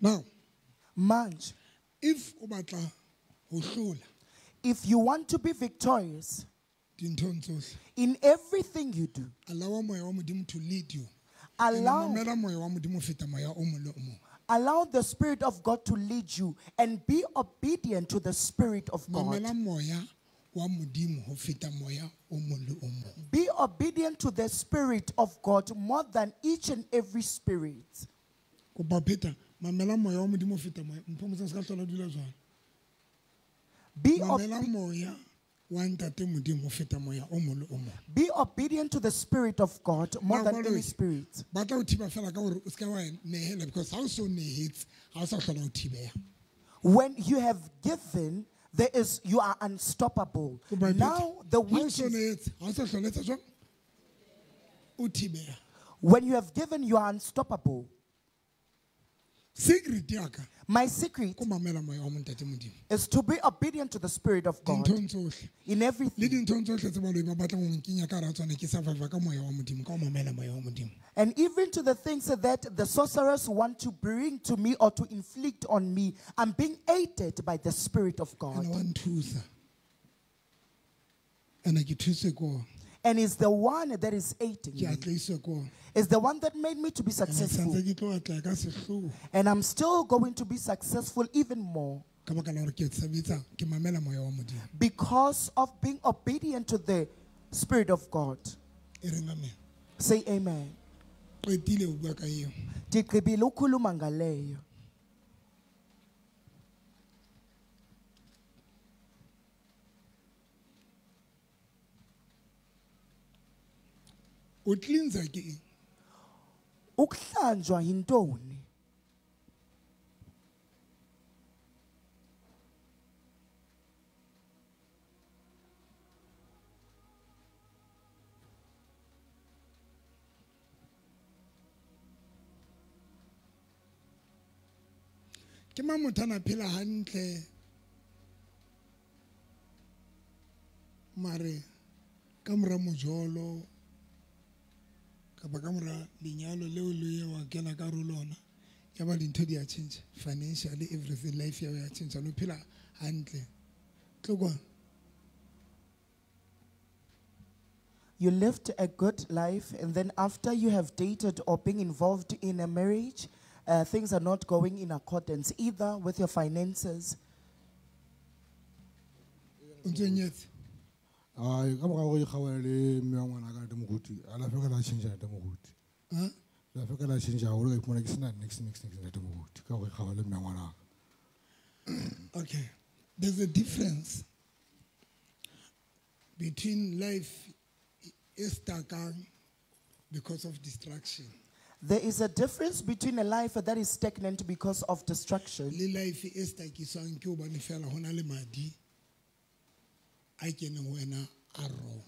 Now, Manje, if o batla ho hlola, if you want to be victorious dinthong tsohle, in everything you do, allow moya wa Modimo to lead you. Allow, Mamela moya wa Modimo ho feta moya o mong le o mong. allow the Spirit of God to lead you and be obedient to the Spirit of God. Mamela moya wa Modimo ho feta moya o mong le o mong. Be obedient to the Spirit of God more than each and every spirit. Kopa pheta, mamela moya wa Modimo ho feta moya. Mpho motsa se ka hlola dula jwalo. Be, Mamela moya wa Ntate Modimo ho feta moya o mong le o mong. be obedient to the Spirit of God more Now, than any Baloyi, spirit. ba tla o thiba fela ka hore o se ka wa nehela, because ha o so nehetse, ha o sa hlola o thibeha. When you have given, you are unstoppable. Kopa e Now phethe. the Ha o so witches, nehetse, ha o sa hlola etsa jwang? O thibeha. when you have given, you are unstoppable. Secret ya ka, My secret ko mamela moya wa Ntate Modimo. is to be obedient to the Spirit of God Dinthong tsohle. in Le everything. dinthong tsohle tse baloi ba batlang ho nkenya ka hara tsona, ke survive ka moya wa Modimo, ka ho mamela moya wa Modimo. And even to the things that the sorcerers want to bring to me or to inflict on me, I'm being aided by the Spirit of God. Ene wa nthusa. Ene ke thuswe ke ona. And is the one that is aiding Ke me. atlehiswe ke ona. Is the one that made me to be Ene successful. santse ke tlo atleha ka sehloho. And I'm still going to be successful even more Ka baka la hore ke sebetsa, ke mamela moya wa Modimo. because of being obedient to the Spirit of God. E reng amen. Say amen. Qetile ho bua ka eo. Ndigqibile ukukhuluma ngaleyo. O cleanser ke eng? Ukuhlanjwa yintoni? Ke mang motho a na phela hantle mare ka mora mojolo kapa ka mora lenyalo leo le ye wa kena ka hare ho lona, ya ba dintho di a tjhentjha financially, everything, life ya hao ya tjhentjha, no phela hantle. Tlo kwana. You lived a good life, and then after you have dated or been involved in a marriage, things are not going in accordance either with your finances. O ntso nyetse? Ai, ka mora hore ke kgaohane le mme wa ngwana ka ntate Moruti, a la feka la tjhentjha ntate Moruti. Ha? La feka la tjhentjha haholo, ka iphumana ke sena niks, niks, niks ntate Moruti, ka hore ke kgaohane le mme wa ngwana ka. Okay. There's a difference between life e stuckang because of distraction. There is a difference between a life that is stagnant because of destruction le life e stakiswang ke hobane fela ho na le madi a keneng ho wena a wrong.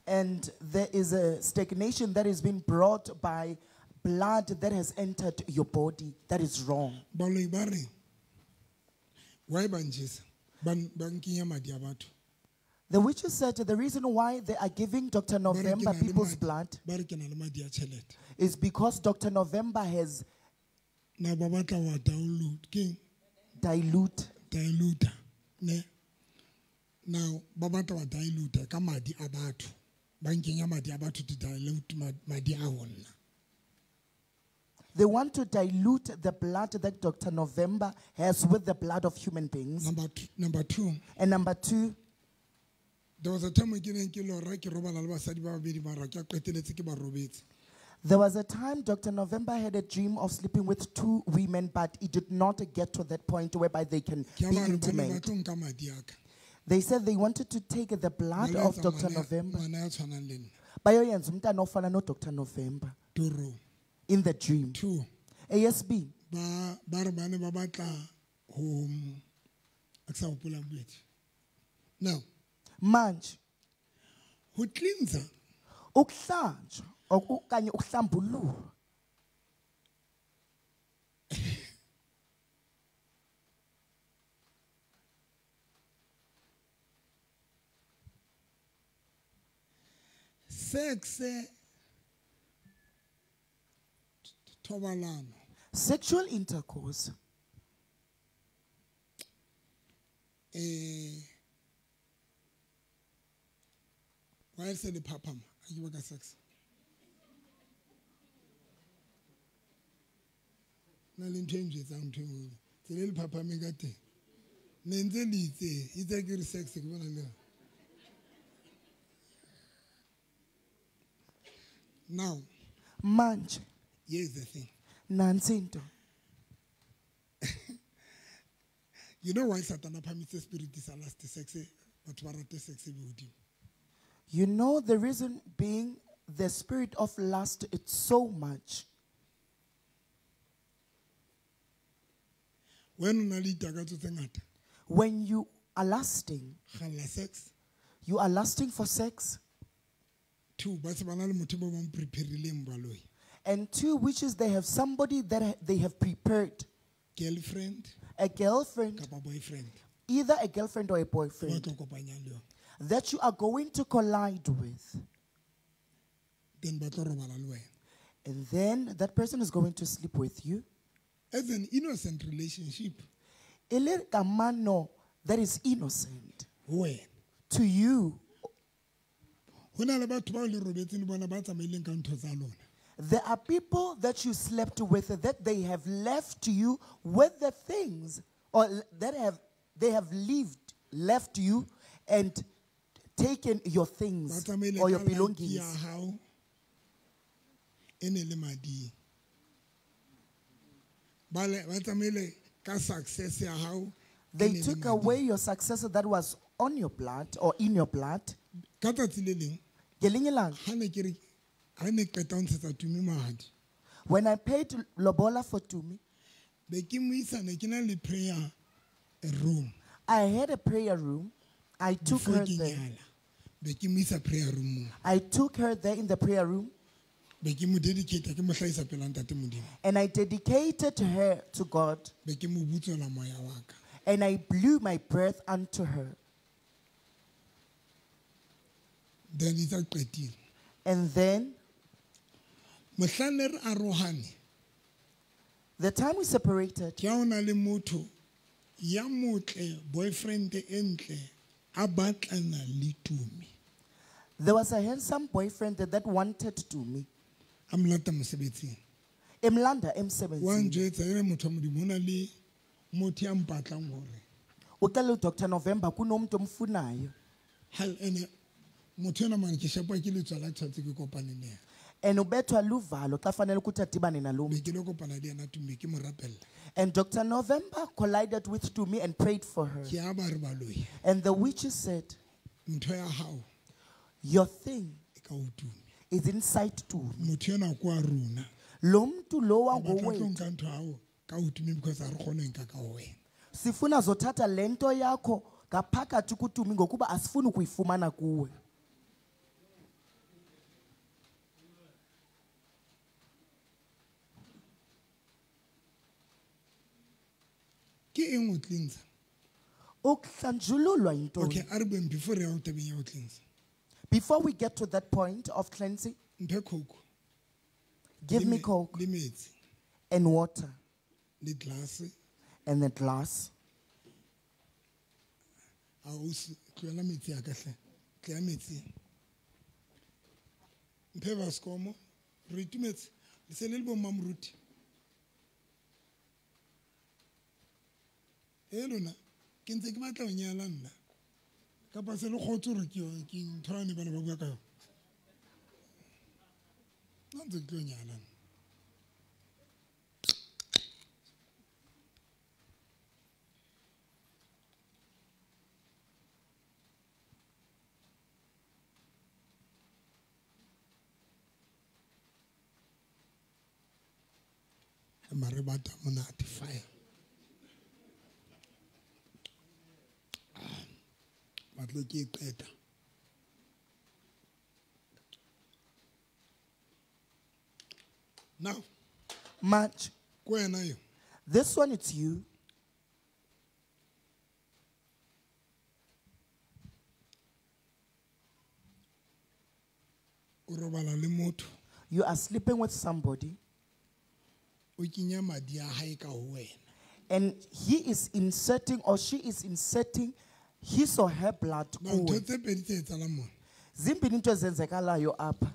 And there is a stagnation that is being brought by blood that has entered your body that is wrong. Baloi ba re why ba njesa ba nkenya madi a batho. The witches said the reason why they are giving Dr. Ba re ke November na le people's madi- blood ba re ke na le madi a tjhelete. is because Dr. November has Na ba batla wa download ke dilute. diluta ne. Now ba batla wa diluta ka madi a batho. Ba nkenya madi a batho to dilute madi a ho nna. They want to dilute the blood that Dr. November has with the blood of human beings. Number two. And number two, there was a time ke neng ke lora ke robala le basadi ba babedi mara ke a qeteletse ke ba robetse. There was a time Dr. November had a dream of sleeping with two women, but it did not get to that point whereby they can Ke a be ba re ba ne ba intimate. tlo nka madi a ka. They said they wanted to take the blood Ba lo of etsa Dr. November. ngwana ya tshwanang le nna. Bayoyenza umntana ofana no Dr. November Torong. in the dream. Two. ASB. Ba re ba ne ba batla ho a ke sa hopola bobedi. Now, Manje ho cleansa ukuhlanjwa okanye ukuhlambululwa sex thobalano sexual intercourse why se le phaphama a ke baka sex na le ntho e njwetsang ntho e nngwe tsela e le phaphameng ka teng ne ntse le itse itse ke re sex ke bona le now manje here's the thing. Nansi into. You know why Satan permits spirit is a last sex batho ba rate sex e be hodimo? You know the reason being the spirit of lust, it's so much. When o na le ditakatso tse ngata, When you are lusting, kgalla sex. you are lusting for sex. Two, ba se ba na le motho ba mo preparileng baloi. And two, which is they have somebody that they have prepared. Girlfriend. A girlfriend. Kapa boyfriend. Either a girlfriend or a boyfriend. Ba tlo kopanyang le yona. That you are going to collide with. Then ba tlo robala le wena. And then that person is going to sleep with you. As an innocent relationship. E le kamano that is innocent. Ho wena. To you. Ho na le batho bao le robetseng le bona ba tsamaileng ka ntho tsa lona. There are people that you slept with that they have left you with the things, or that have they have left you and taken your things Ba tsamaile or your ka lucky belongings. ya hao e ne le mading. Ba tsamaile ka success ya hao e They ne le took mading. away your success that was on your blood or in your blood. Ka tsatsi le leng, Ngelinye ilanga, ha ne ke re, ha ne ke qeta ho ntshetsa Tumi mahadi. When I paid lobola for Tumi, be ke mo isa, ne ke na le prayer room. I had a prayer room. I took Before her ke there. nyala, be ke mo isa prayer room moo. I took her there in the prayer room. Be ke mo dedicate, ke mo hlahisa pela Ntate Modimo. And I dedicated her to God. Be ke mo butswela moya wa ka. And I blew my breath unto her. Then it's a qetile. And then, Mohlang ne re arohane, the time we separated, ke ha ho na le motho ya motle, boyfriend e ntle, a batlana le Tumi. There was a handsome boyfriend that wanted Tumi. A mo lata mosebetsing. Emlanda Wa emsebenzini. njwetsa, e re motho wa Modimo, ho na le motho ya mpatlang hore. O tla le Doctor November kunomuntu omfunayo. Hal, ene, motho enwa mane ke shapwa ke letswalo, ke tshwanetse ke kopane le yena. And ubethwa luvalo xa fanele ukuthi adibane nalo Be mntu. ke lo kopana le yena Tumi, ke mo rapella. And Dr. November collided with Tumi and prayed for her. Ke a ba re baloi. And the witches said, Ntho ya hao Your thing e ka ho Tumi. is inside Tumi. Motho enwa ke wa rona. Lo mntu lo Re batla tlo wangowethu. nka ntho ya hao ka ho Tumi because ha re kgone ho nka ka ho wena. Sifuna zothatha le nto yakho ngaphakathi kuTumi ngokuba asifuni ukuyifumana kuwe. Ke eng ho cleansa? Ukuhlanjululwa yintoni? Okay, a re bueng before re ya ho tabeng ya ho cleansa. Before we get to that point of cleansing, Mphe Coke. Give Le me Coke. Le metsi. And water. Le glass. And a glass. A o se tlohela metsi a ka hle. Tleha metsi. Mphe baskomo. Re itumetse. Le se le le bo mmamoruti. E lona, ke ntse ke batla ho nyala nna. Kapa se le kgotse hore ke yone, ke ntho yane ba ne ba bua ka yona. Nna ntse ke tlo nyala nna. Mare ba ta monate fire. Batlo ke e qeta. Now, March. Ko wena yo. This one it's you. O robala le motho. You are sleeping with somebody. O kenya madi a hae ka ho wena. And he is inserting or she is inserting his or her blood Now, ntho kuwe. tse pedi tse etsahalang mona. Zimbini into ezenzekalayo apha.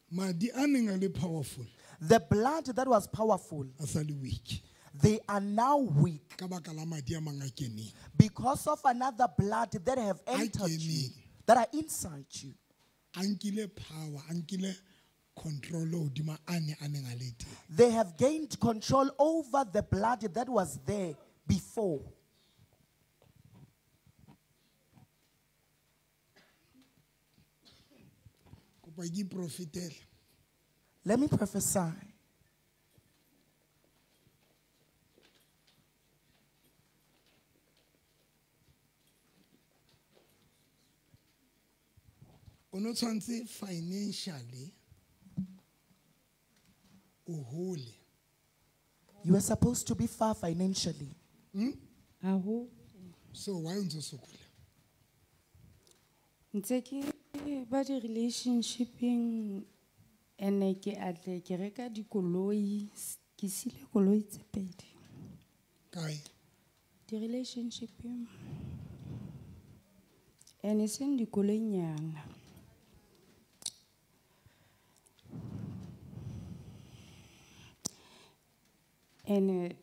Madi a neng a le powerful. The blood that was powerful, A sa le weak. They are now weak. Ka baka la madi a mang a keneng. Because of another blood that have A entered you, keneng. that are inside you. A nkile power, a nkile control hodima a ne a neng a le teng. They have gained control over the blood that was there before. Kopa ke iprofetele. Let me prophesy. O no tshwantse financially o hole. You are supposed to be far financially. Aho. So why o ntso sokola? Ntse ke ba di relationshipeng ene ke atle ke reka dikoloi, ke sile koloi tse pedi. Kae? Di relationshipeng. Ene seng dikoloinyana. Ene,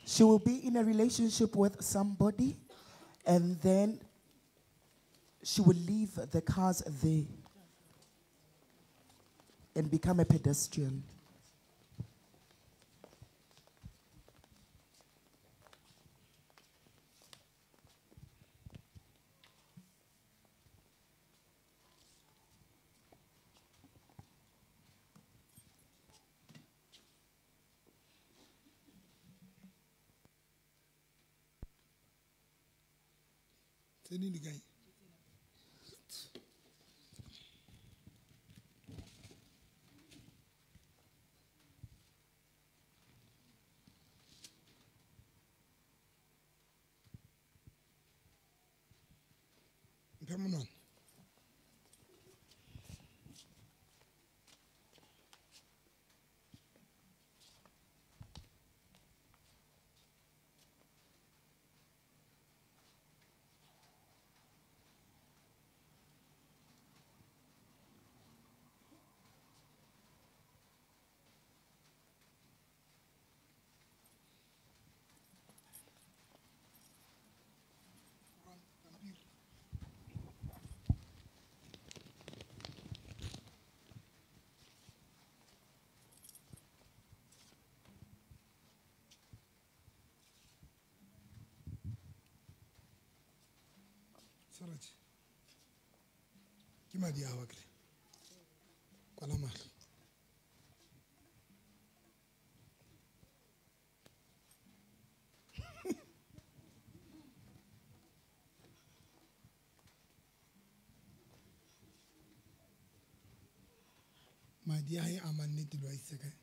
She will be in a relationship with somebody, and then she will leave the cars there and become a pedestrian. Tse ding di kae? Mphe monwana. Sorry. Ke madi a wa kre. Kwala mahlo. Madi a hae a mannete lo a isitse kae?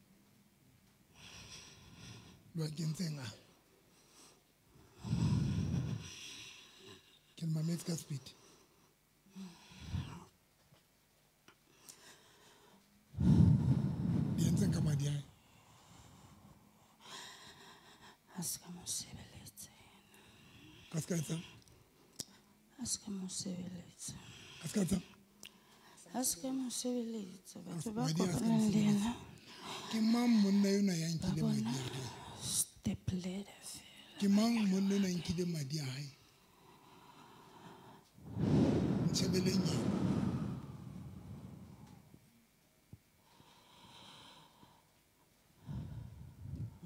Lo a kentseng a? Ke le mametse ka speed. Di entseng ka madi a hae? A se ka mo sebeletsa. Ka se ka etsang? A se ka mo sebeletsa. A se ka etsang? A se ka mo sebeletsa. Batho ba Madi a se ka mo kopanang le sebeletsa. yena. Ke mang monna enwa ya nkileng Ba madi a bona hae? Step ladder fela. Ke mang monna enwa ya nkileng madi a hae? Ntshebeleng ena.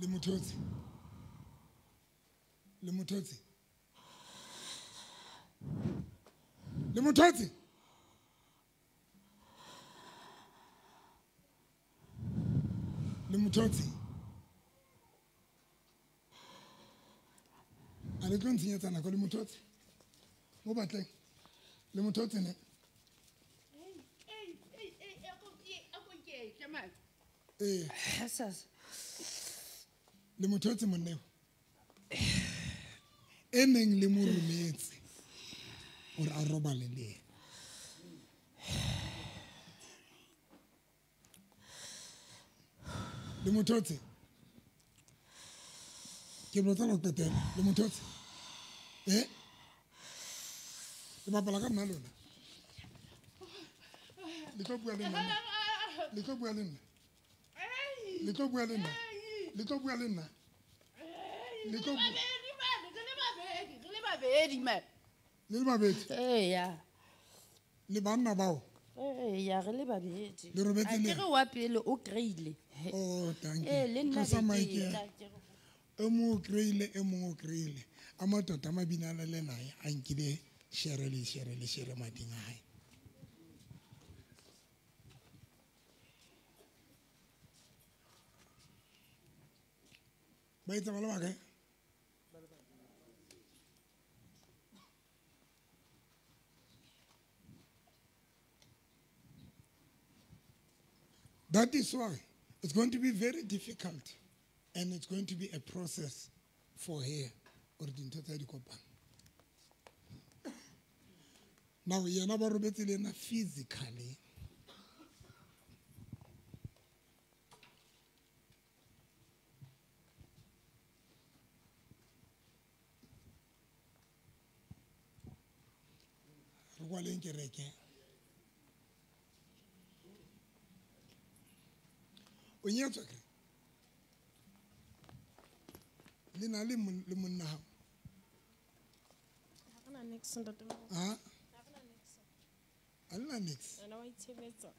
Le mothotse. Le mothotse. Le mothotse. Le mothotse. A le tlo ntshenyetsa nako le mothotse. Mo batleng. Le mothotse ne. Ee. Le mothotse monna eo. E neng le mo rometse hore a robale le yena. Le mothotse. Ke botsa la qetela. Le mothotse. Eh? Le bapala ka nna lona. Le tlo bua le nna. Le tlo bua le nna. Le tlo bua le nna. Le tlo bua le nna. Le tlo bua. Le le babedi. Eya. Le banna bao. Eya, re le babedi. Le robetse le. A ke re wa pele o kreile. Oh, thank you. Eh, le nna Tlosa be ke mic ya. tla ke re. E mong o kreile, e mong o kreile. A matota a mabina a le nae a nkile shere le shere le shere mading a hae. Ba etsa ba le bakae? That is why it's going to be very difficult and it's going to be a process for her or dintho tsa di kopana. Now yena ba robetse le yena physically. Re kwaleng kereke. O nyetswe kere? Le na le le monna hao? Ha re na niks, ntate. Ha? Ha re na niks. Ha le na niks? Yena wa itshebetsa.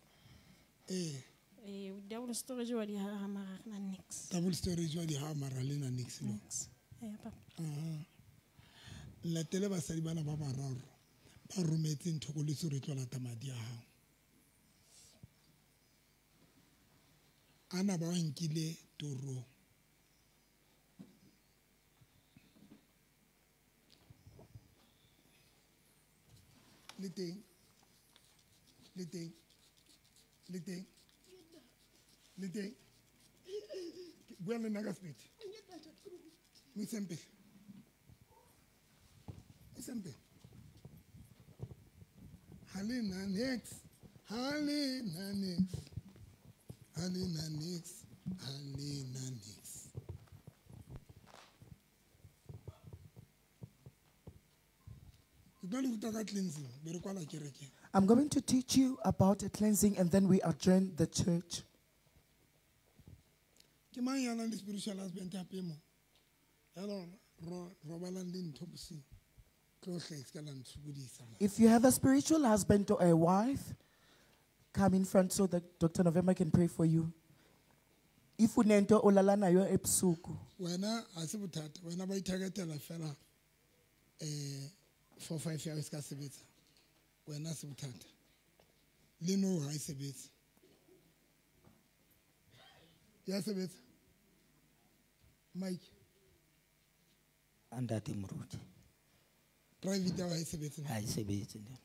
Ee. Ee, double storage wa di haha mara ha re na niks. Double storage wa di haha mara le na niks lo. Niks. Eya, papa. Aha. Latele basadi bana ba bararo ba rometse ntho ko leso re tlo lata madi a hao. Ana ba nkile torong. Le teng. Le teng. Le teng. Le teng. Bua le nna ka speed. Mo iseng pele. Mo iseng pele. Ha le na niks. Ha le na niks. Ha le na niks. Ha le na niks. Ke tlo le ruta ka cleansing, be re kwala kereke. I'm going to teach you about a cleansing and then we adjourn the church. Ke mang ya nang le spiritual husband hape mo? Ya robalang le ntho bosiu. Tlo hle, se ka la ntshokodisa. If you have a spiritual husband or a wife, come in front so that Dr. November can pray for you. If unento olala nayo ebusuku. Wena ha se bothata, wena ba ithaketela fela, 4 5 ya se ka sebetsa wena se bothata le no ha e sebetse ya sebetsa Mike Ntate Moruti private ya ha e sebetse ha e sebetse ntate.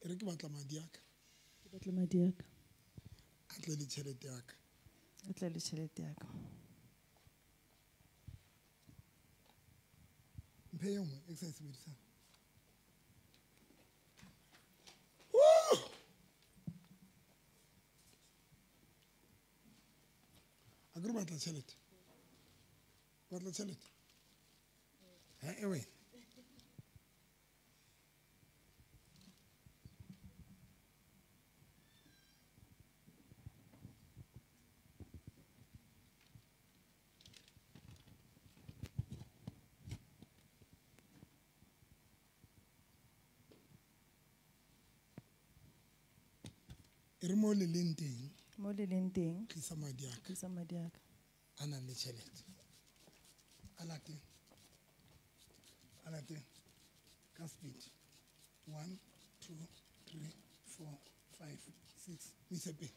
Re ke batla madi a ka. Ke batla madi a ka. A tle le tjhelete ya ka. A tle le tjhelete ya ka. Mphe e nngwe e ke sa e sebedisang. A ke re batla tjhelete. Batla tjhelete. Ha e wena. Re mo le leng teng. Mo le leng teng. Tlisa madi a ka. Tlisa madi a ka. A nang le tjhelete. A lateng. A lateng. Ka speed. 1 2 3 4 5 6. Mo ise pele.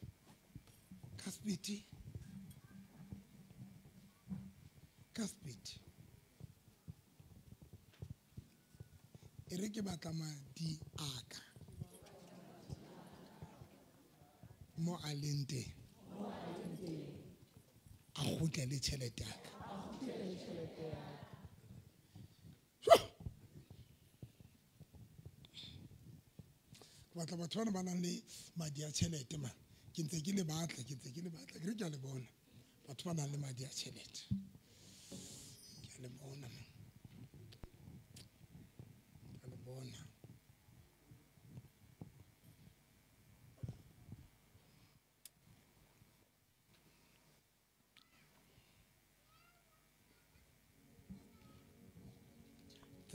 Ka speed. Ka speed. E re ke batla madi a ka. Mo a leng teng a kgutle le tjhelete ya ka. Ke batla batho bana ba nang le madi a tjhelete man. Ke ntse ke le batla, ke ntse ke le batla. Ke re ke a le bona. Batho ba nang le madi a tjhelete. Ke a le bona man. Ke a le bona.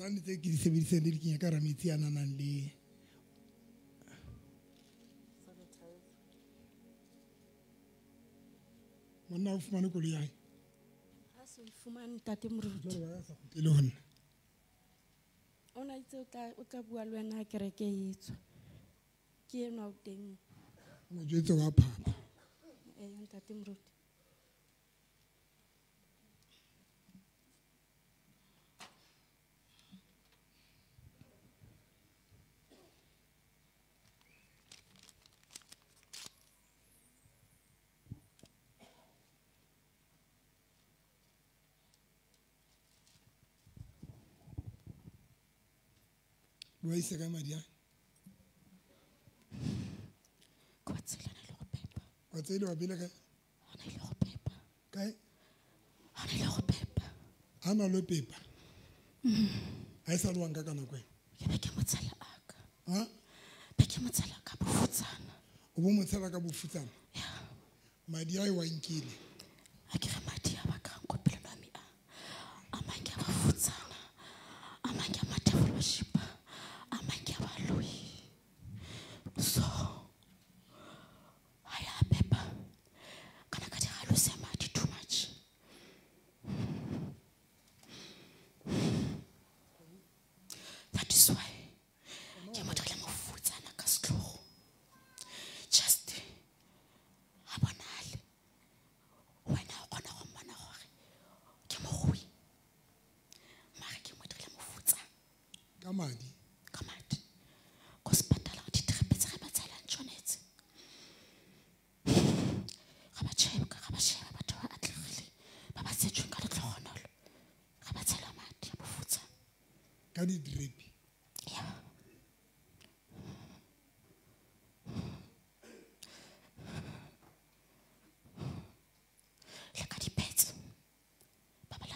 Tsane tse ke di sebedisang le di kenya ka hara metsi a nang le monna o fumane koloi ya hae. Ha se o fumane ntate Moruti. Jwale wa ya sa kgutlele ho nna. O na itse o tla bua le wena ha kereke e tswa. Ke enwa o teng. Mo jwetse wa phapha. Ntate Moruti. Wa isa kae madi a? Ke wa tsela na le go pepa. Wa tsela wa bile kae? Hona ile go pepa. Kae? Hona ile go pepa. Ha na lo pepa. Ha e sa le wa nka ka nako e. Ke be ke mo tshela aka. Ha? Be ke mo tshela ka bofutsana. O bo mo tshela ka bofutsana? Ya. Madi a e wa nkile. A ke re madi a ba ka nkopelo la mi a. A mang ke a bofutsana. A mang ke a matefolo ba shipa. So, I have paper. Can I get a lose madi too much? That is why ke mo dirile mofutsana ka setlhogo. Just a bonale. Wena o kgona go mmona gore ke mogoi. Mare ke mo dirile mofutsana. Ka madi. Ka madi. Ko sepatala di-trip tse re ba tshelang tshwanetse. Ga ba sheba batho ba atlegile ba ba tsetsweng ka letlhogonolo. Ga ba tshela madi a bofutsana. Ka di-drip. Ya. Le ka dipetse. Ba ba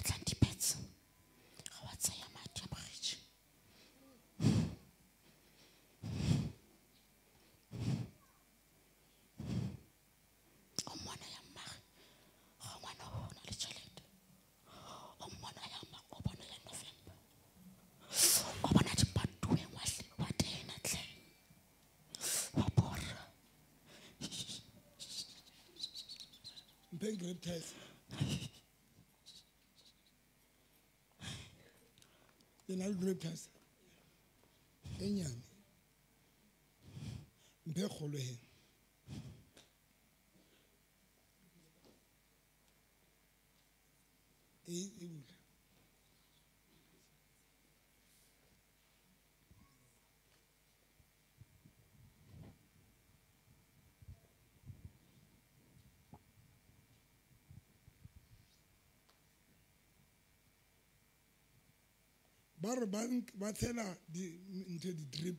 Mpheng grape ties. Le na le grape ties. E nyane. Mphe kgolo he. E bula. Ba re ba tshela ntho di-drip,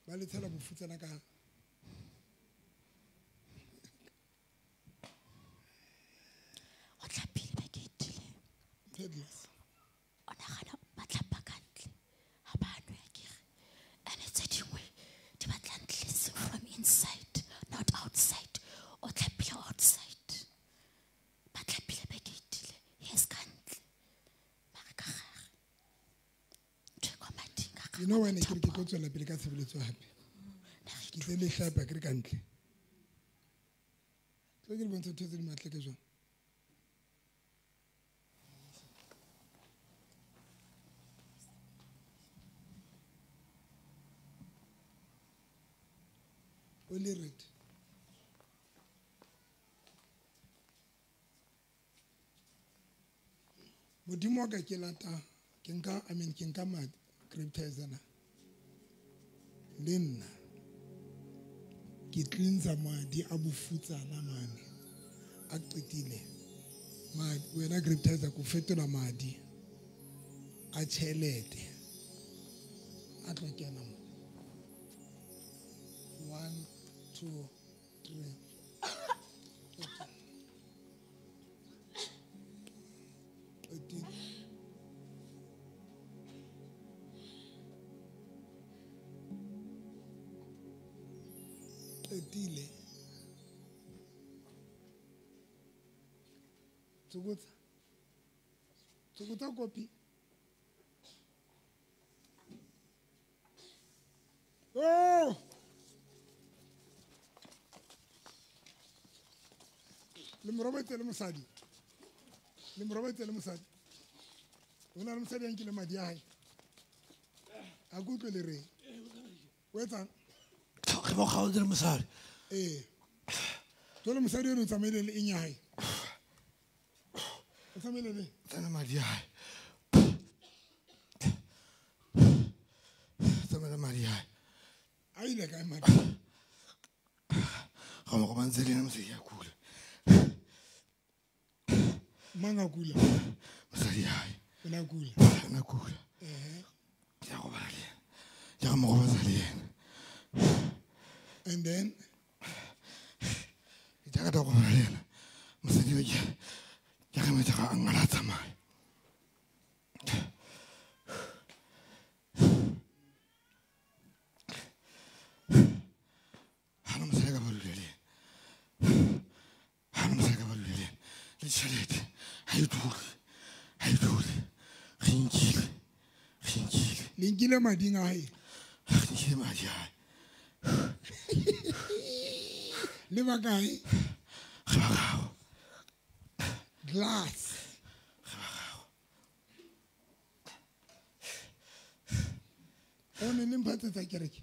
ba le tshela bofutsana ka o tlhapile beke e tileng. O nagana ba tlhapa ka ntle ga ba nwe akere, ande tse dingwe di batla ntle from inside not outside. O tlhapile outside, ba tlhapile beke e tileng, yes ka ntle mare ka gare. You know when ke tlo tswela pele ka tshebeletso hape. Ke tse le hlapa ke re ka ntle. Tlo ke le bontsha ntho tse di matle ke jwang. O le red. Modimo wa ka ke lata ke nka I mean ke nka madi cryptizana le nna ke cleansa madi a bofutsana mane a qetile madi wena cryptizer ko fetola madi a tšhelete a tlo kena mo 1 2 3 qetile. Tsokotsa. Tsokotsa kopi. Oh! Le mo robetse le mosadi. Le mo robetse le mosadi. O na le mosadi a nkile madi a hae. A ke utlwe le reng. O etsang? Ke mo kgaotse le mosadi. Ee. Jwale mosadi eno o tsamaile le eng ya hae? O tsamaile le? Tsena madi a hae. Tsamaile madi a hae. A ile kae madi? Ga mo go ntse le ena mosadi a kula. Mang a kula? Mosadi ya hae. O ne a kula? O ne a kula. Ke a robala le yena. Ke a mo robatsa le yena. And then? Ke a robala le yena. Mosadi wa ke re metsa ga a ngala tsamaya. Ha no mosadi ka ba dule le yena. Ha no mosadi ka ba dule le yena. Le tjhelete ha e dule. Ha e dule. Re nkile. Re nkile. Le nkile mading a hae? Re nkile madi a hae. Le bakae? Re bararo. Glass. Re bararo. O ne le mphatsetsa kereke?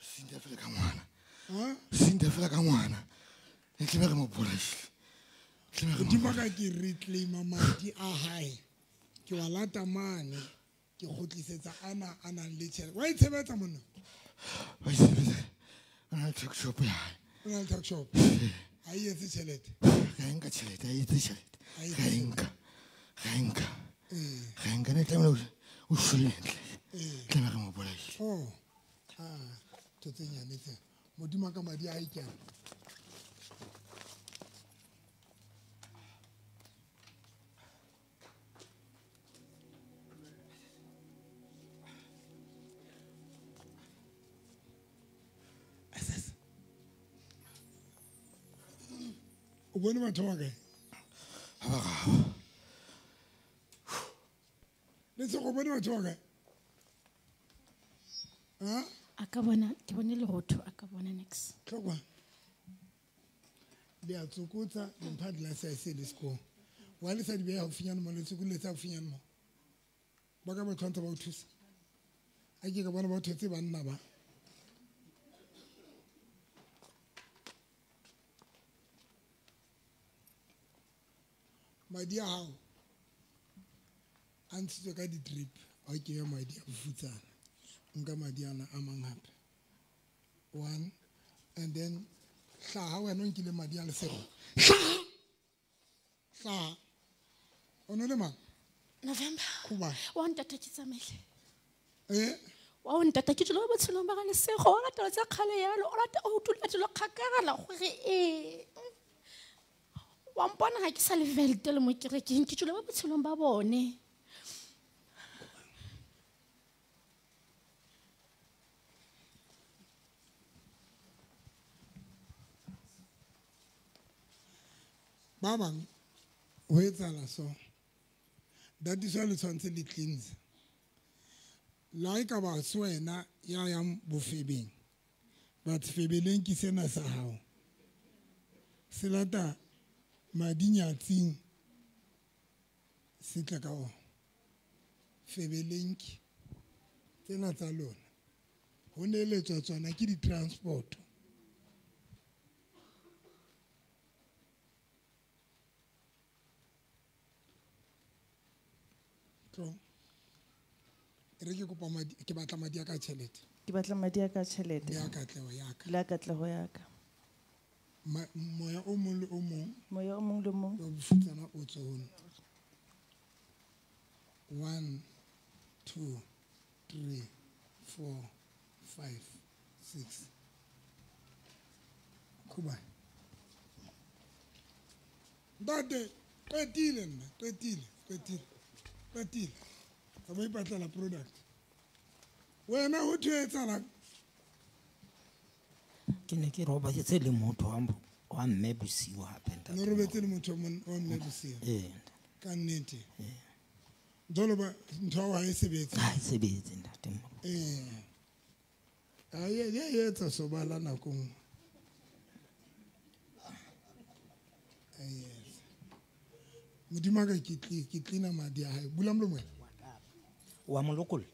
Sinta fela ka ngwana. Sinta fela ka ngwana. Ne tlebe re mo bolaile. Modimo ka ke reclaima madi a hae. Ke wa lata mane ke kgutlisetsa ana a nang le tjhelete. Wa itshebetsa monna? Wa itshebetsa. O na le tuck shop ya hae. O na le tuck shop. Ha e etse tjhelete. Ga e nka tjhelete, ha e etse tjhelete. Ga e nka. Ga e nka. Ga e nka ne tlamehile o shwele ntle. Tlamehile re mo bolaile. Oh. Ah, ntho tse nyane tse. Modimo ka madi a hae ke ana. O bone batho ba kae? Ba bararo. Le se go bone batho ba kae? A ka bona ke bone lerotho a ka bona next. Tlokwa. Le a tsokotsa le mpha glass ya se le score. Wa le sa di beha haufinyane mo le tsokoletsa haufinyane mo. Ba ka ba tshwantse ba o thusa. A ke ka bona ba thotse banna ba. Madi a hao a ntshitswe ka di-drip a kenya madi a bofutsana. Nka madi ana a mang hape. One and then hlaha wena o nkile madi a lesego. Hlaha! Hlaha. O no le mang? November. Kuba. Wa ntata ke tsamaile. Eh? Wa ntata ke tswile botshelong ba ga lesego o rata tsa kgale yalo o rata o dula dilo kgakala gore e wa mpona ga ke sa le velte le mo kerekeng ke tswile botshelong ba bone. Ba bang ho etsahala so. That is why le tshwanetse le cleanse. La e ka ba se wena ya yang bofebeng. But febeleng ke sena sa hao. Se lata madinyatsing se tla ka ona. Febeleng ke tsena tsa lona. Ho neletswa tsona ke di-transport. Re ke kopa madi ke batla madi a ka tjhelete. Ke batla madi a ka tjhelete. Le a katleho ya ka. Le a katleho ya ka. Moya o mong le o mong. Moya o mong le o mong. Wa bofutsana o tsone. 1 2 3 4 5 6. Kuba. Ntate, qetile nna, qetile, qetile. Qetile. Tsamaya ipatlela product. Wena ho thwe etsahalang? Ke ne ke robetse le motho wa mme bosiu hape ntate. Ne robetse le motho wa mme bosiu? Ee. Ka nnete? Ee. Jwalo ba ntho ya hao ha e sebetse? Ha e sebetse ntate. Ee. Ha e etsa sobala nako nngwe. Yes. Modimo wa ka ke tlina madi a hae. Bula molomo wena. Wa mo lokolla.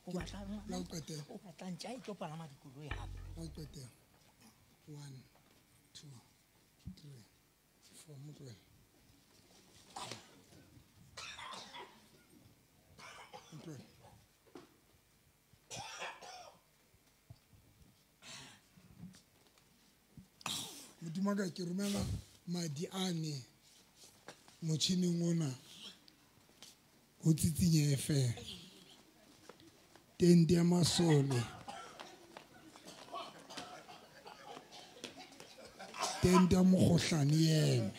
O batla la o qetela. O batla ntja e tlo palama dikoloi hape. La o qetela. 1 2 3 4 mo tlohele. Mo tlohele. Modimo wa ka ke romela madi ane motjhining ona ho tsitsinyehe feela. Tente ya masole. Tente ya mokgohlane eme.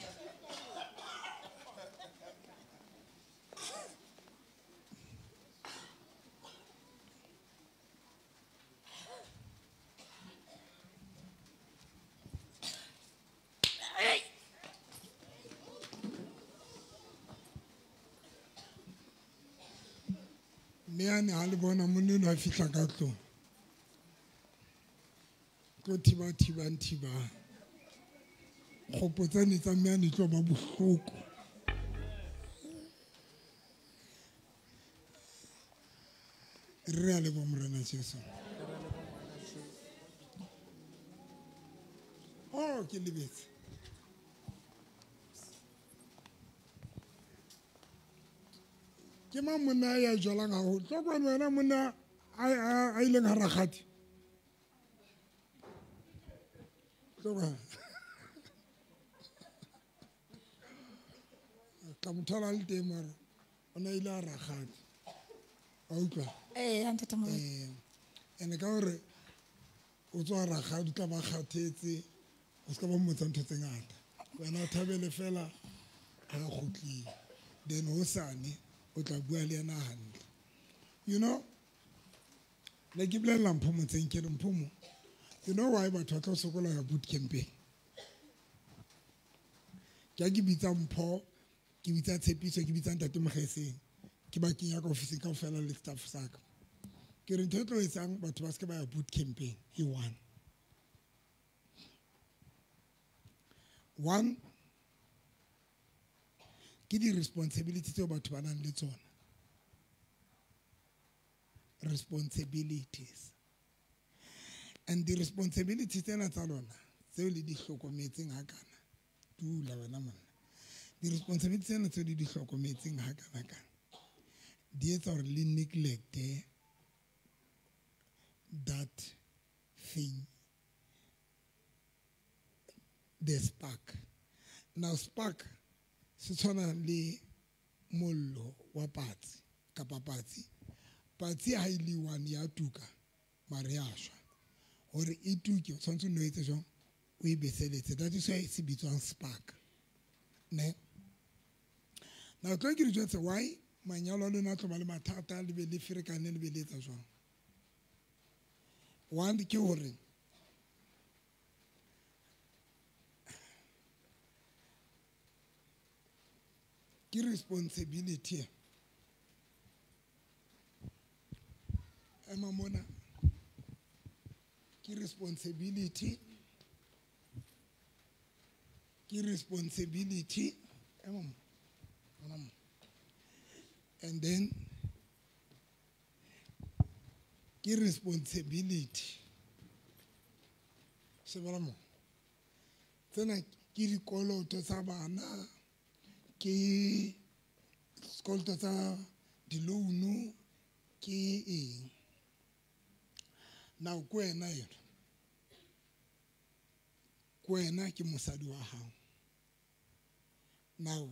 Mme ha le bona monna enwa a fihla ka tlung. Tlo thiba thibang thibang. Kgopo tsane tsa mme ane tlo ba bohloko. Re a leboha Morena Jesu. Oh, ke lebetse. Ke mang monna ya jwalang haholo? Tlo kwano wena monna a ileng ha rakgadi. Tlo kwano. Tla mo thola le teng mara o ne a ile a rakgadi. Wa utlwa? Ee, ntate Moruti. Ee. Ene ka hore o tswa rakgadi o tla ba kgathetse, o ska ba mmotsa ntho tse ngata. Wena o thabele fela ha a kgutlile. Then hosane o tla bua le yena hantle. You know, ne ke bolella Mpho motseng ke re Mpho mo, you know why batho ba tlo sokola ya boot campeng? Ke ha ke bitsa Mpho, ke bitsa Tshepiso, ke bitsa Ntate Mogeseng, ke ba kenya ka ofising kaofela le staff sa ka. Ke re ntho e tlo etsang batho ba se ke ba ya boot campeng e one. One ke di-responsibility tseo batho ba nang le tsona. Responsibilities. And the responsibilities tsena tsa lona tseo le di hlokometseng hakana, dula wena monna. Di-responsibility tsena tseo le di hlokometseng hakana kana di etsa hore le neglect that thing, the spark. Now spark se tshwana le mollo wa patsi kapa patsi. Patsi ha e le one ya tuka mare ya shwa. Hore e tuke o tshwanetse o no etse jwang, o e beseletse. That is why se bitswang spark. Ne? Now tlo ke re jwetse why manyalo a lona a tlo ba le mathata, le be le ferekane, le be le etsa jwang. One ke hore ke responsibility. Ema mona, ke responsibility, ke responsibility. Ema mona, and then ke responsibility. Shebela mo, tsena ke dikoloto tsa bana, ke sekoloto tsa di-loan, ke eng. Now ko wena yena, ko wena ke mosadi wa hao. Now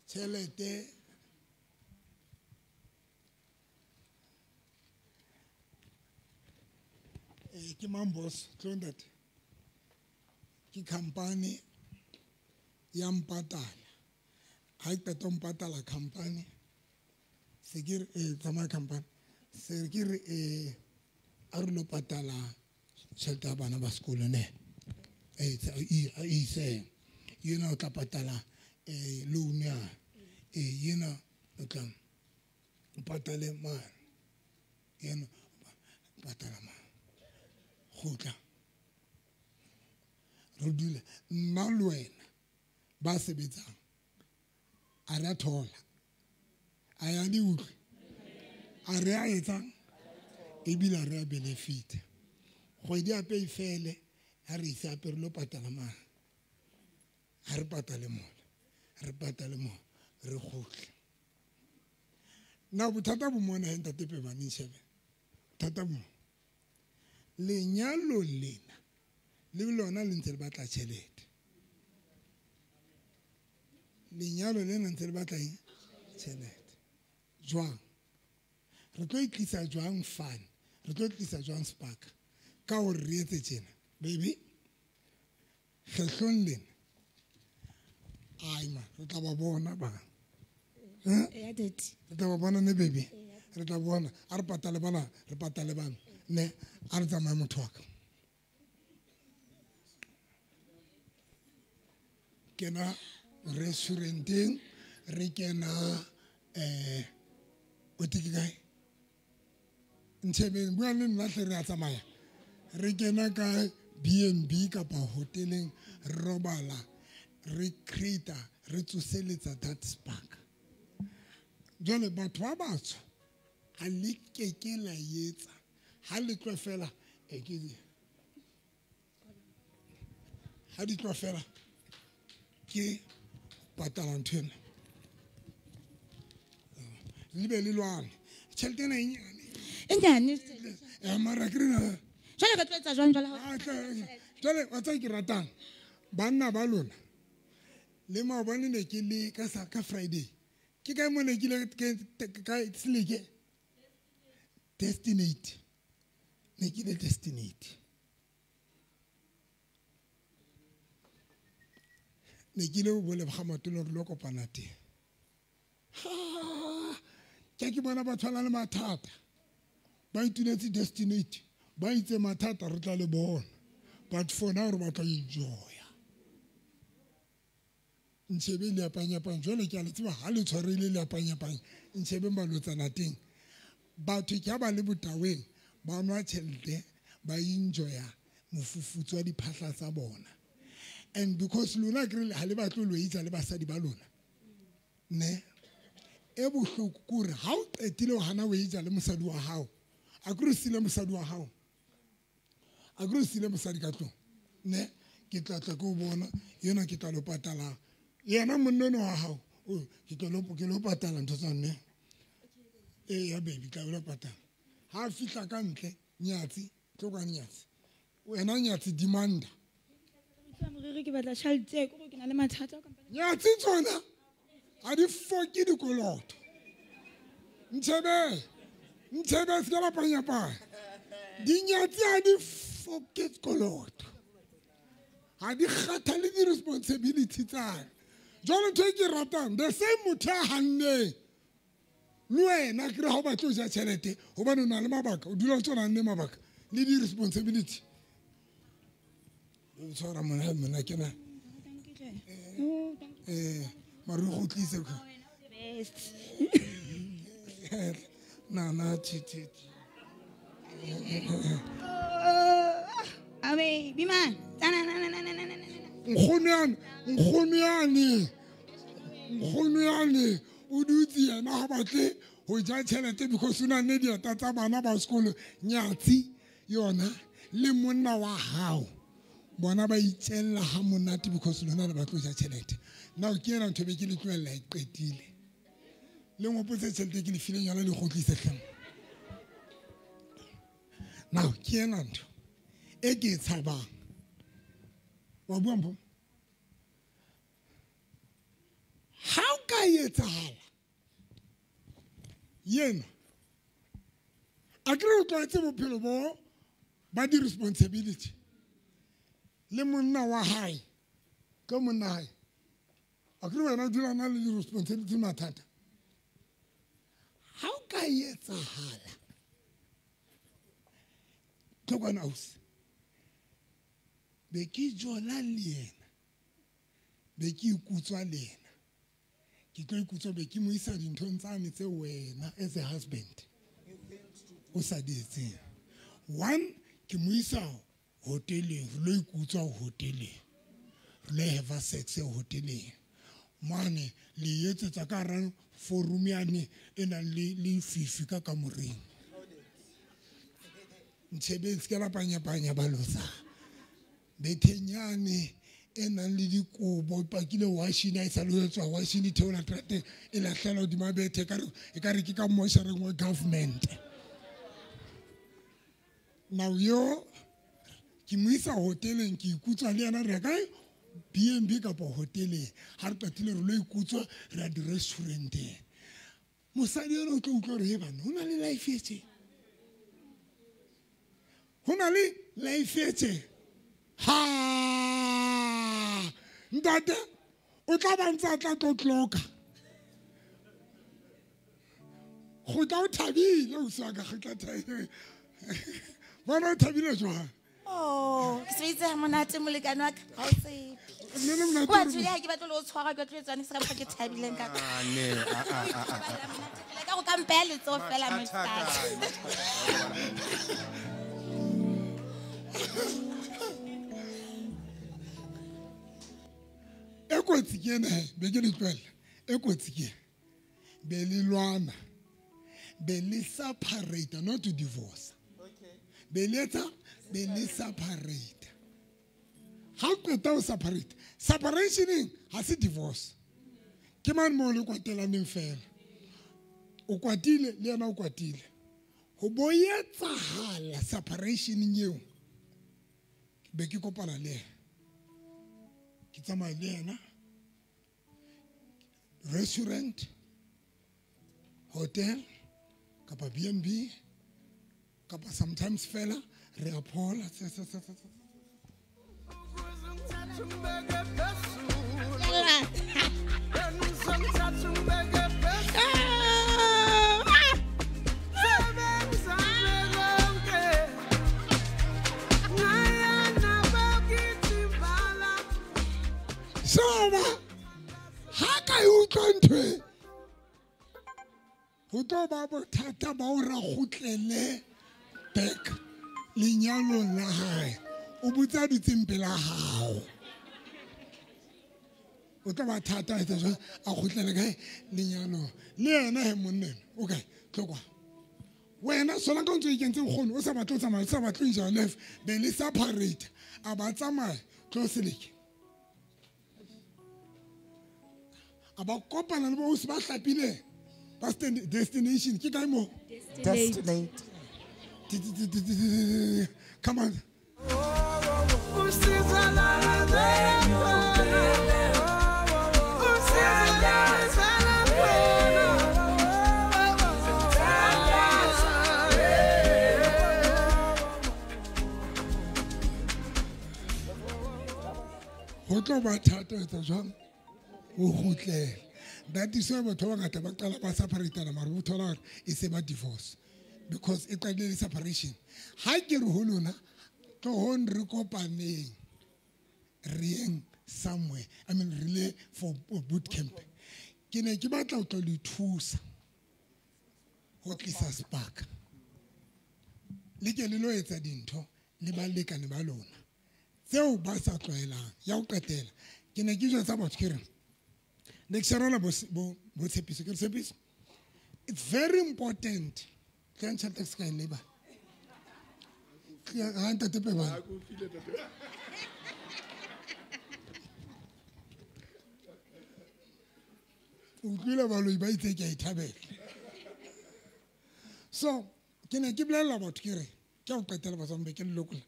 tjhelete ke mang boss, tlo ntate, ke company ya mpatala. Ha e qeta ho mpatala company, se ke re tsamaya company, se ke re a re lo patala tjhelete ya bana ba sekolo ne. Ise yena o tla patala loan ya yena o tla patale mane, yena patala mane. Kgutla re dule nna le wena ba sebetsang a re a thola, a ya di utlwe, a re a etsang ebile a re a benefit. Kgwedi hape e fele, ha re ise hape re lo patala mane, ha re patale mola, re patale mola, re kgutle. Now bothata bo mona he ntate Pebane, shebe bothata bo lenyalo lena le lona le ntse le batla tjhelete. Lenyalo lena ntse le batla eng? Tjhelete. Jwang? Re tlo itlisa jwang fun? Re tlo tlisa jwang spark? Ka hore re etse tjena, baby, kgetlong lena, ai ma, re tla ba bona ba. Ya daddy. Re tla ba bona ne baby. Re tla bona, a re patale bana, re patale bana. Ne, a re tsamaye motho wa ka. Kena restauranteng, re kena o te ke kae? Ntshebeng, bua le nna hle re a tsamaya. Re kena ka B&B kapa hoteleng, re robala, re create, re tsoseletsa that spark. Jwale batho ba batsho ha le keke la etsa, ha le tlo fela e ke ha di tlo fela ke patala ntho ena, le be le lwane tjhelete ena e nyane e nyane mara ke rena jwale re tlo etsa jwang jwale ha jwale wa tsa ke ratang banna ba lona le maobane ne ke le ka sa ka Friday ke kae mo ne ke le ka seleke destinate ne ke le destinate ne ke le bo le ga matolo re lo kopana teng ke bona ba tshwana le mathata ba ituletse destinate ba itse mathata re tla le bona but for now re batla enjoy. Ntshebe le apanyapanya jwale ke a le tseba ha le tshwarile le apanyapanya ntshebeng balotsana teng. Batho ke ha ba le botaweng ba nwa tjhelete ba enjoya mofufutso wa diphahla tsa bona. And because lona ke re ha le batle lo itsa le basadi ba lona. Ne e bohloko kore ha o qetile ho hana o itsa le mosadi wa hao. A ke re sile mosadi wa hao. A ke re sile mosadi ka tlung. Ne ke tla tla ke o bona yena ke tla lo patala. Yena monna ono wa hao o ke tla lo ke lo patala ntho tsa mme. E ya baby tla lo patala. Ha fihla ka ntle nyatsi tlo ka nyatsi. Wena nyatsi demanda. Moriri ke batla tjhelete ke gore ke na le mathata. Nyatsi tsona ha di foke dikoloto. Ntshebe ntshebe se ka la panyapanya. Dinyatsi ha di foke dikoloto. Ha di kgathale di-responsibility tsa. Jwale ntho e ke ratang the same motho a hanneng le wena ke re ha o batle ho ja tjhelete hobane o na le mabaka o dula o tsona le mabaka le di-responsibility. O tshwara mona mona kena. Mare o kgutlise ka. Na na chi chi. A baby man. Na na na na na na na. Nkgono yane o dutse yena ha batle ho ja tjhelete because o na le dieta tsa bana ba sekolo nyatsi yona le monna wa hao. Bona ba itjella ha monate because lona le batlo ja tjhelete. Now ke ena ntho be ke le tlohella e qetile. Le ngopotse tjhelete ke le fileng yona le kgutlise hleng. Now ke ena ntho e ke e tshabang. Wa bua mpho? Ha o ka etsahala yena a ke re o tlwaetse bophelo bo ba di-responsibility le monna wa hae ka monna hae a ke re wena o dula na le di-responsibility mathata. Ha o ka etsahala tlokwana ausi be ke jola le yena be ke ikutswa le yena ke tlo ikutswa be ke mo isa dinthong tsane tse wena as a husband o sa di etseng. One ke mo isa hoteleng re lo ikutswa hoteleng re lo have sex hoteleng mane le etsetsa ka hara forum yane e nang le fifi ka kamoreng. Ntshebeng se ke la panyapanya ba losa. Bethenyane e nang le dikobo e pakile washini ha e sa lo etswa washini theola trateng e lahlela hodima bethe e ka re ke ka moshareng wa government. Now yo ke mo isa hoteleng ke ikutswa le yena re kae B&B kapa hoteleng ha re qetile re lo ikutswa re ya di-restauranteng. Mosadi ena o tlo utlwa hore he bana ho na le life e tje. Ho na le life e tje. Ha ntate o tla ba ntse a tla tlo tloka. Kgutla o thabile o sa ka kgutla thabile. Bona o thabile jwang? Oh, ke sebeditse ha monate molekane wa ka ha o tsebe. Wa tswile ha ke batla le ho tshwara ke tlo etswane se ka mokgwa ke thabileng ka. Ne a a a. Ka go ka mpeya letsoho fela mosadi. E kotsi ke ena be ke le tlohella. E kotsi ke be le lwana be le separate not to divorce. Be le etsa be le separate. Ha o qeta ho separate separationeng ha se divorce. Ke mane mo le kwatelaneng fela. O kwatile le yena o kwatile. Ho bo etsahala separationeng eo be ke kopana le yena. Ke tsamaya le yena restaurant hotel kapa B&B kapa sometimes fela re a phola. Shaba Ho tlo ba bothata ba hore a kgutlele back lenyalong la hae. O botsa a dutseng pela hao. O tlo ba thata etsa jwang a kgutlele kae lenyalong. Le yena he monna enwa, o kae? Tlo kwa. Wena sola ka o ntso ikentse nkgono, o sa batle ho tsamaya, o sa batle ho ja left, be le separate. A ba tsamaya, tlo seleke. A ba kopana le bo ba hlapile. Ba destination ke kae mo? Destinate. Come on. Ho tlo ba thata etsa jwang? O kgutlele. That is why batho ba bangata ba qala ba separatana mara o thola hore e se ba divorce because e qadile le separation. Ha ke re ho lona tlohong re kopaneng re yeng somewhere, I mean re le for boot camp. Ke ne ke batla ho tlo le thusa ho tlisa spark. Le ke le lo etsa dintho le balekane ba lona tseo ba sa tlwaelang. Ya ho qetela ke ne ke jwetsa batho ke re ne ke sharola bo tshepiso ke re tshepiso it's very important. Tla tjhelete se ka e leba. Ha ntate Pebane. O utlwile baloi ba itse ke a ithabela. So ke ne ke bolella batho ke re ke a ho qetela batswadi be ke le lokola.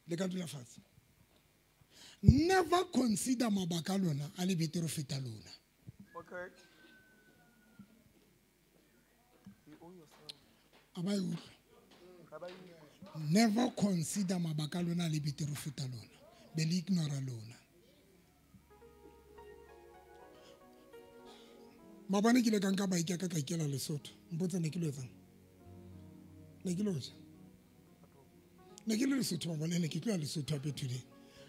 Le ka dula fatshe. Never consider mabaka a lona a le betere ho feta lona. Okay. You owe yourself. A ba e utlwa. Never consider mabaka a lona a le betere ho feta lona. Be le ignora lona. Maobane ke ile ka nka bike ya ka ka ikela Lesotho. Mpotse ne ke lo etsang? Ne ke lo ja. Ne ke le Lesotho maobane, ne ke tloha Lesotho hape today.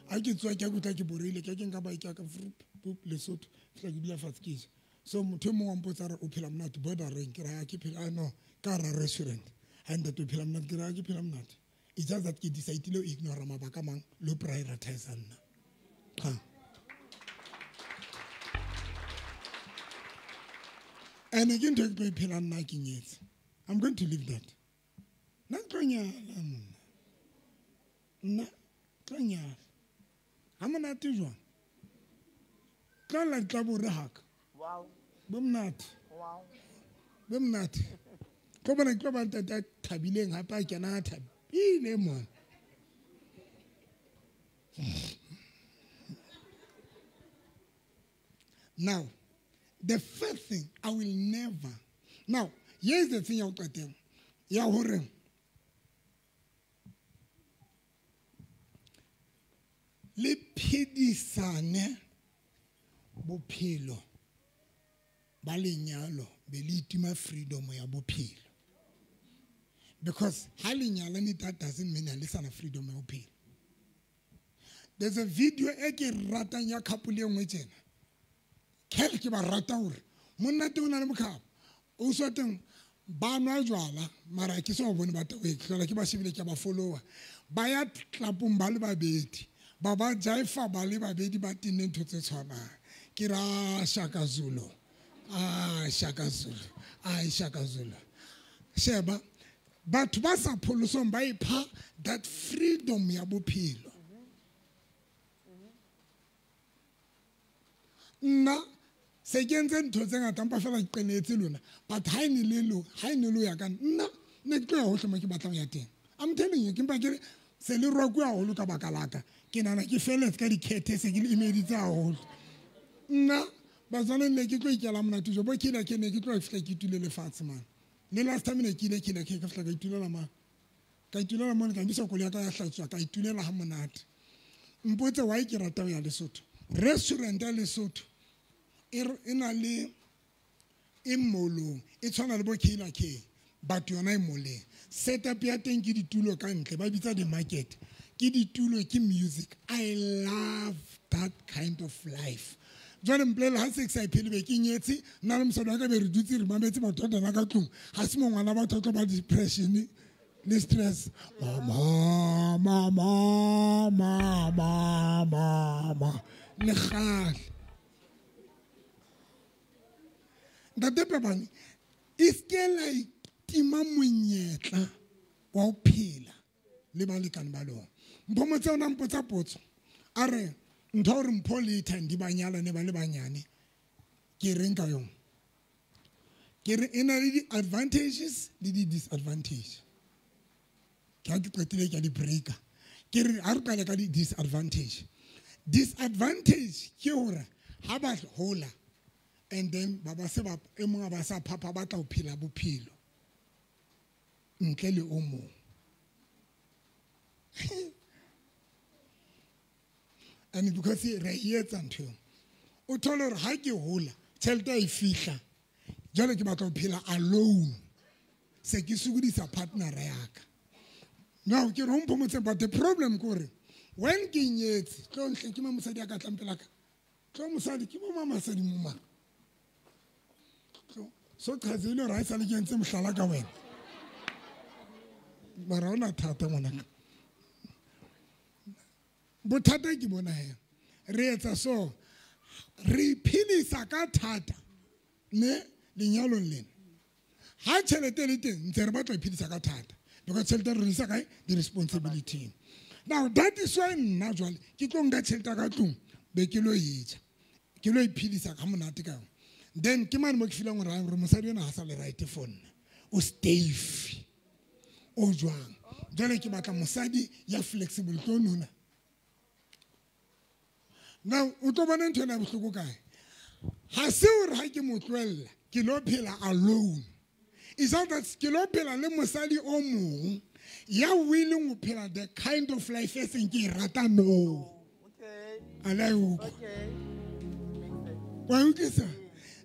Ha ke tswa ke kutla ke boreile, ke ke nka bike ya ka frup pup Lesotho, fihla ke dula fatshe ke ja. So motho e mong wa mpotsa re o phela monate bordereng, ke re ha ke phela, no, ka hara restaurant. Ha ntate o phela monate, ke re ha ke phela monate. It's just that ke decide-ile ho ignora mabaka a mang le ho prioritize nna. Ha. And again, ke tlo e phela nna ke nyetse. I'm going to leave that. Nna ke tlo nyala nna. Nna tlo nyala. Ha monate jwang? Tlo lla ditlabore haka. Wow. Bo monate. Wow. Bo monate. Tlo bona ke tlo ba ntate a thabileng hape a kena a thabile mona. Now, the first thing I will never. Now, here's the thing ya ho qetela. Ya hore le phedisane bophelo ba lenyalo be le itima freedom ya bophelo. Because ha le nyalane, that doesn't mean ha le sana freedom ya bophelo. There's a video e ke ratang ya couple e nngwe tjena. Ke ke ba rata hore monna teng o na le mokhaba. O swa teng ba nwa jwala mara ke so bone ba teng hlola ke ba shebile ke ba follower. Ba ya tlapong ba le babedi. Ba ba jaifa ba le babedi ba tenne ntho tse tshwanang. Ke ra Shaka Zulu. Ah Shaka Zulu. Ah Shaka Zulu. Sheba batho ba sa pholosong ba ipha that freedom ya bophelo. Nna se ke entse ntho tse ngata mpa fela ke qenetse lona, but ha ene le lo, ha ene lo ya ka nna ne ke tloya hohle mo ke batlang ho ya teng. I'm telling you, ke mpa ke re se le rokuwe haholo ka baka la ka. Ke nahana ke felletse ka dikhethe se ke le imeditse haholo. Nna batswana ne ke tlo ikela monate jo bo ke ile ke ne ke tlo fihla ke itulele lefatshe mane. Le last time ne ke ile ke ile ke fihla ka itulela mane. Ka itulela mane ka emisa koloi ya ka ya hlatswa ka itulela ha monate. Mpotse why ke rata ho ya Lesotho. Restaurant ya Lesotho e na le e molong e tshwana le bo Killer K, but yona e moleng. Setup ya teng ke ditulo ka ntle, ba bitsa di-market. Ke ditulo, ke music. I love that kind of life Jwale mpolelle ha se ke sa e phele be ke nyetse, nna le mosadi wa ka be re dutse re mametse mathodana ka tlung. Ha se mo ngwana batho tlo ba depression le stress. Mama, mama, mama, mama. Le kgale. Ntate Pebane, e se la itima monyetla wa ho phela le balekane ba lona. Mpho motse o na mpotsa potso. A re ntho hore Mpho le Thandi ba nyalane ba le banyane, ke reng ka yona? Ke re e na le di-advantages le di-disadvantage. Ke ha ke qetile ke a di-breaker. Ke re ha re qale ka di-disadvantage. Disadvantage ke hore ha ba hola and then ba ba se ba e mong a ba sa phapha ba tla ho phela bophelo ntle le o mong. And because re etsa ntho eo, o thole hore ha ke hola tjhelete e fihla, jwale ke batla ho phela alone, se ke sokodisa partner ya ka. Now ke re ho Mpho Motseng, but the problem ke hore when ke nyetse, tlo ntle ke mo mosadi a ka tlang pela ka, tlo mosadi ke bo mama mosadi mo mang, so qhatsile hore ha e sale ke entse mohlala ka wena, mara ona thata ngwanaka. Bothata ke bona he, re etsa so, re iphedisa ka thata ne lenyalong lena. Ha tjhelete le teng ntse re batla ho iphedisa ka thata, because tjhelete re isa kae? Di-responsibility. Now that is why nna jwale ke tlo nka tjhelete ka tlung be ke lo e ja, ke lo iphedisa ka monate ka yona. Then ke mane mo ke feelang hore mosadi ena ha sa le right for nna, o safe, o jwang. Jwale ke batla mosadi ya flexible tlo nona. Now o tlo bona ntho ena bohloko kae? Ha se hore ha ke mo tlohella ke lo phela alone. It's not that ke lo phela le mosadi o mong ya willing ho phela the kind of life e seng ke e rata, no. A la e utlwa? Wa utlwisa?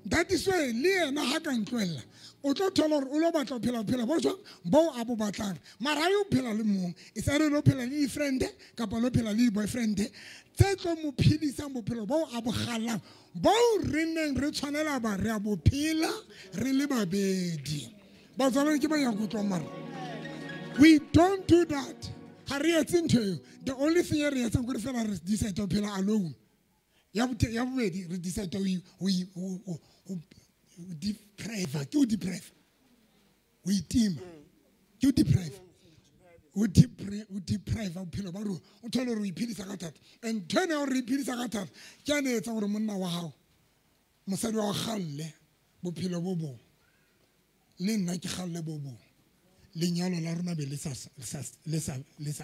That is why le yena ha ka ntlohella, o tlo thola hore o lo batla ho phela bophelo bo jwang bo a bo batlang, mara ha yo phela le mong, e sa re lo phela le di-friend kapa lo phela le di-boyfriend tse tlo mo phedisang bophelo bo a bo kgallang, bo re neng re tshwanela ba re a bo phela re le babedi. Batswalane ke ba ya kutlwa mara we don't do that. Ha re etse ntho eo. The only thing e re etsang ke fela re decide ho phela alone. Ya bobedi re decide ho deprive, ke ho deprive, ho itima, ke ho deprive, ho deprive bophelo ba rona. O thole hore o iphedisa ka thata, and ntho ena ya hore re iphedisa ka thata ke yane e etsang hore monna wa hao, mosadi wa hao kgalle bophelo bo bong, le nna ke kgalle bo bong, lenyalo la rona be le sa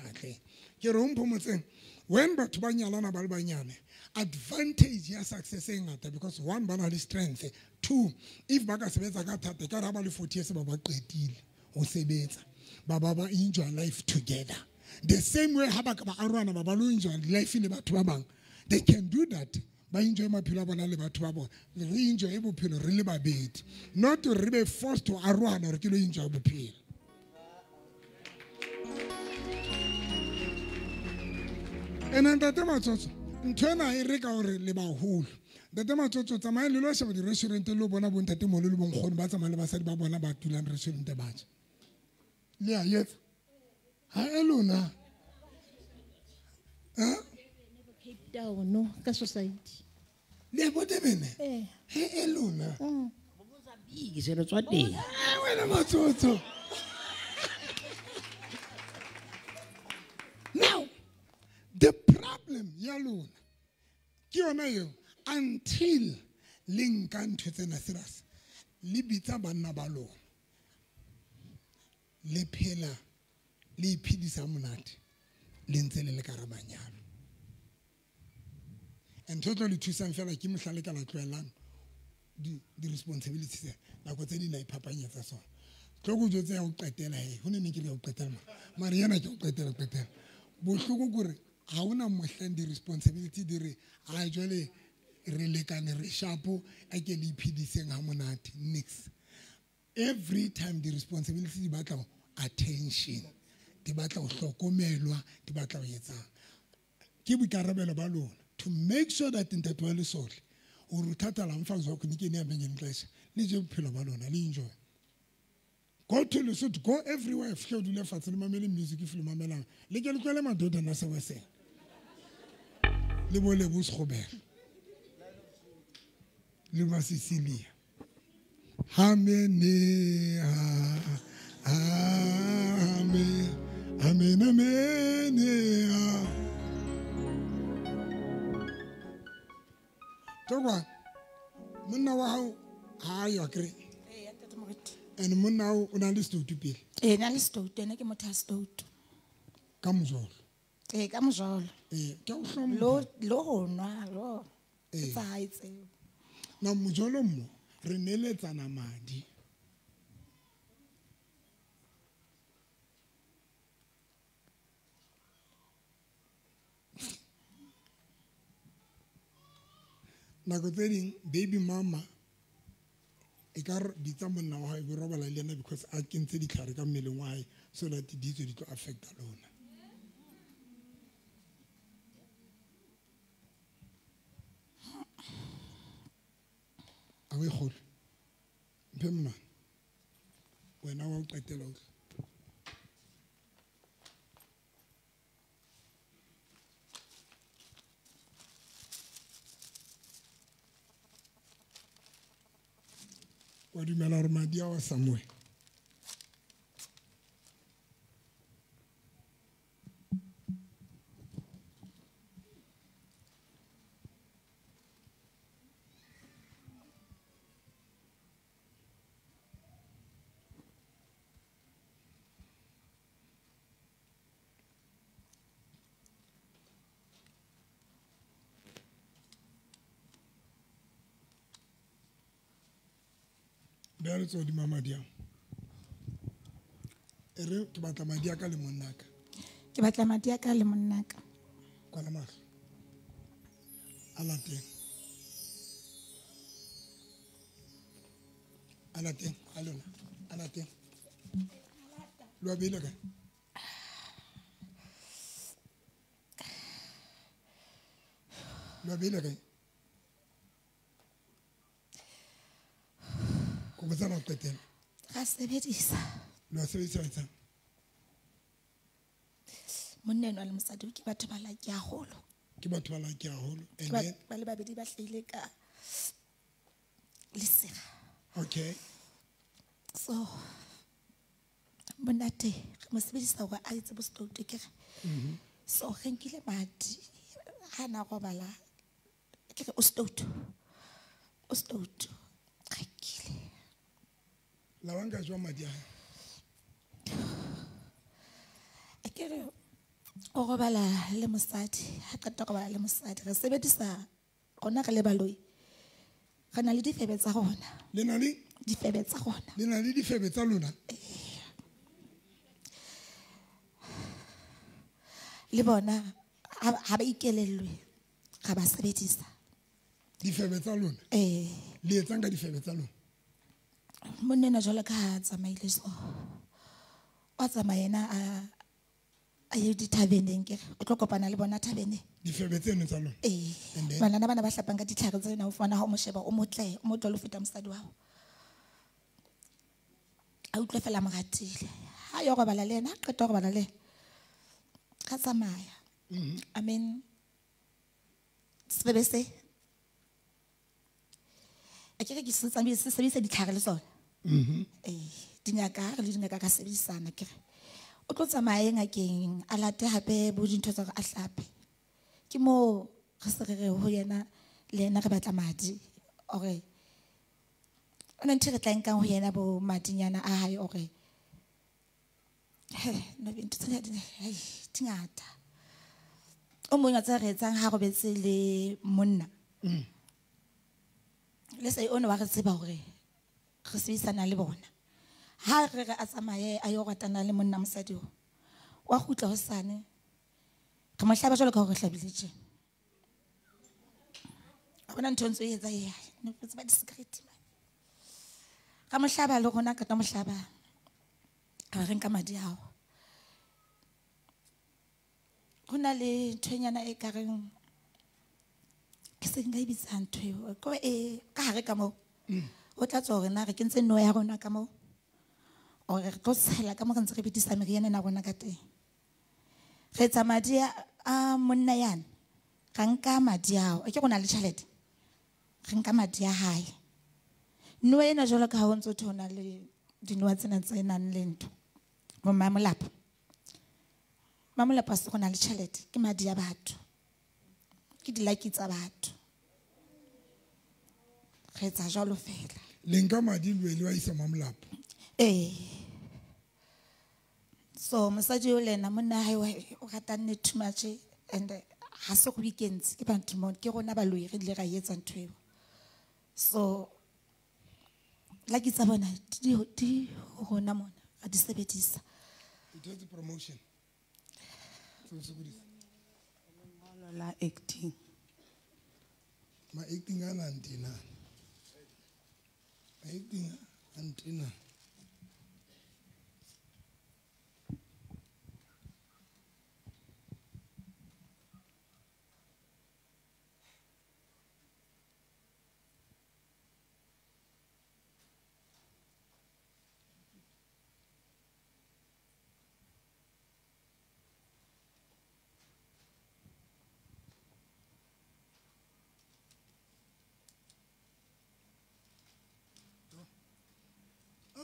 atlehe. Ke re ho Mpho Motseng, when batho ba nyalana ba le banyane, advantage ya success e ngata, because one, ba na le strength, two, if ba ka sebetsa ka thata, ka re ha ba le 40 years ba ba qetile ho sebetsa, ba ba ba enjoy life together. The same way ha ba ka ba arohana ba ba lo enjoy life le batho ba bang, they can do that. Ba enjoy maphelo a bona le batho ba bona, re enjoy bophelo re le babedi, not re be forced to arohana hore ke lo enjoy bophelo. Ene ntate Matsotso, ntho ena e re ka hore le baholo. Ntate Matsotso, tsamayang le lo sheba di-restaurant le bona bo ntatemoholo le bonkgono ba tsamayang le basadi ba bona ba dulang restaurant ba ja. Le a etsa? Ha e lona. Ha? Cape Town, no, ka society. Le bo Durban? Eh. He e lona. Mozambique, se re tswa teng. Wena Matsotso. Now, the problem ya lona ke yona eo, until le nka ntho tsena serious, le bitsa banna ba lona, le phela le iphedisa monate, le ntse le le ka hara manyalo. And ntho e tlo le thusang fela ke mohla le ka la tlohelang di-responsibilities tsena, nako tse ding la iphapanyetsa sona. Tlo ko jwetse ya ho qetela he, ho ne ne ke re ya ho qetela mara yena ke ho qetela qetela. Bohloko ke hore ha hona mohlang di-responsibility di re, a jwale re lekane re shapo, a ke le iphediseng ha monate. Nix. Every time the responsibility di batla attention, di batla ho hlokomelwa, di batla ho etsang. Ke boikarabelo ba lona to make sure that ntate wa Lesole Ore uthatha laa mfazi wakho nike nihambe ngelinye ixesha nije bophelo ba lona le enjoy. Go to Lesotho, go everywhere, fihle o dule fatshe le mamele music if le mamelang. Le ke le tlwele madodana a sewesela. Le bo Lebo Sekgobela. Le ba Cecilia. Hamene amen amen amen. Tokwa monna wa hao ha yo akre. Eh, ntate Moruti. And monna o na le stoutu pele. Eh, na le stoutu, ene ke motho a stoutu. Ka mojolo. Eh, ka mojolo. Eh, ke o hlompha. Lo ho nwa lo. Eh. Tsa hae tseo. Na mojolo mo re neletsana madi. Nako tse ding baby mama e ka bitsa monna wa hae bo robala le yena because a kentse ditlhare ka mmeleng wa hae so that di tswe di tlo affecta lona. A o e kgolwe? Mphe monwana. Wena wa o qetela o tle. Wa dumela hore madi ao a Samuel. Beha letsoho hodima madi ao. E re ke batla madi a ka le monnaka. Ke batla madi a ka le monnaka. Kwala mahlo. A lateng. A lateng, a lona. A lateng. Lo a beile kae? Lo a beile kae? Ko botsa la ho qetela. Ra sebedisa. Lo a sebedisa wa etsang? Monna enwa le mosadi ke batho ba lucky haholo. Ke batho ba lucky haholo. And then Ba le babedi ba hlahile ka lesira. Okay. So monate re mo sebedisa hore a etse bostoutu ke re. So re nkile madi ha na robala ke re o stoutu. O stoutu. Re kile. La wa nka jwang madi a hae? A ke re o robala le mosadi, ha qeta ho robala le mosadi re sebedisa rona re le baloi. Re na le difebe tsa rona. Le na le? Difebe tsa rona. Le na le difebe tsa lona? Le bona ha ba ikelellwe, ra ba sebedisa. Difebe tsa lona? Eh. Le etsang ka difebe tsa lona? Monna enwa jwalo ka ha a tsamaile so. Wa tsamaya yena a ye dithabeneng ke re o tlo kopana le bona thabeneng. Difebe tseno tsa lona? Eh. And then? Banana bana ba hlapang ka ditlhare tsena o fumana ha o mo sheba o motle, o motle le ho feta mosadi wa hao. A utlwe fela mo ratile. Ha yo robala le yena, ha qeta ho robala le yena. Ka tsamaya. I mean, sefebe se. A ke re ke se tsamaise, se sebedisa ditlhare le sona. Eh, dingaka, re le dingaka ka sebedisana ke re. O tlo tsamaya ngakeng, a late hape bo dintho tsa hore a hlape. Ke moo re se re re ho yena le yena re batla madi hore o na ntho e re tla nkang ho yena bo madinyana a hae hore he no ntho tsena di hei di ngata. O mong wa tse re etsang ha robetse le monna. Le se ona wa re tseba hore re sebedisana le bona. Ha re re a tsamaye a yo ratana le monna mosadi o. Wa kgutla hosane. Re mo hlaba jwalo ka hore re hlabile tje. A bona ntho ntse e etsa e, ne re tseba di-secret man. Ra mo hlaba le rona ka tla mo hlaba. Ra re nka madi ao. Ho na le nthonyana e ka reng Ke se nka e bitsang ntho eo. Ko e ka hare ka moo. O tla tswa hore na re kentse no ya rona ka moo. Or re tlo tshela ka mo re ntse re bedisa meriana ena rona ka teng. Re etsa madi a monna yane. Ra nka madi ao. Ke rona le tjhelete. Re nka madi a hae. No ena jwalo ka ha o ntso thona le dinowa tsena tse nang le ntho. Bo Mamolapa. Mamolapa se rona le tjhelete ke madi a batho. Ke dilaki tsa batho. Re etsa jwalo fela. Le nka madi le wa isa Mamolapa. Eh. So mosadi o lena monna hae o rata nne too much and ha se go weekends ke bantu mo ke rona baloi re ile ra etsa ntho eo. So like tsa bona di rona mona ra di sebedisa. It is promotion. So sebedisa. La acting. Ma acting ana ntina. Ma acting antina.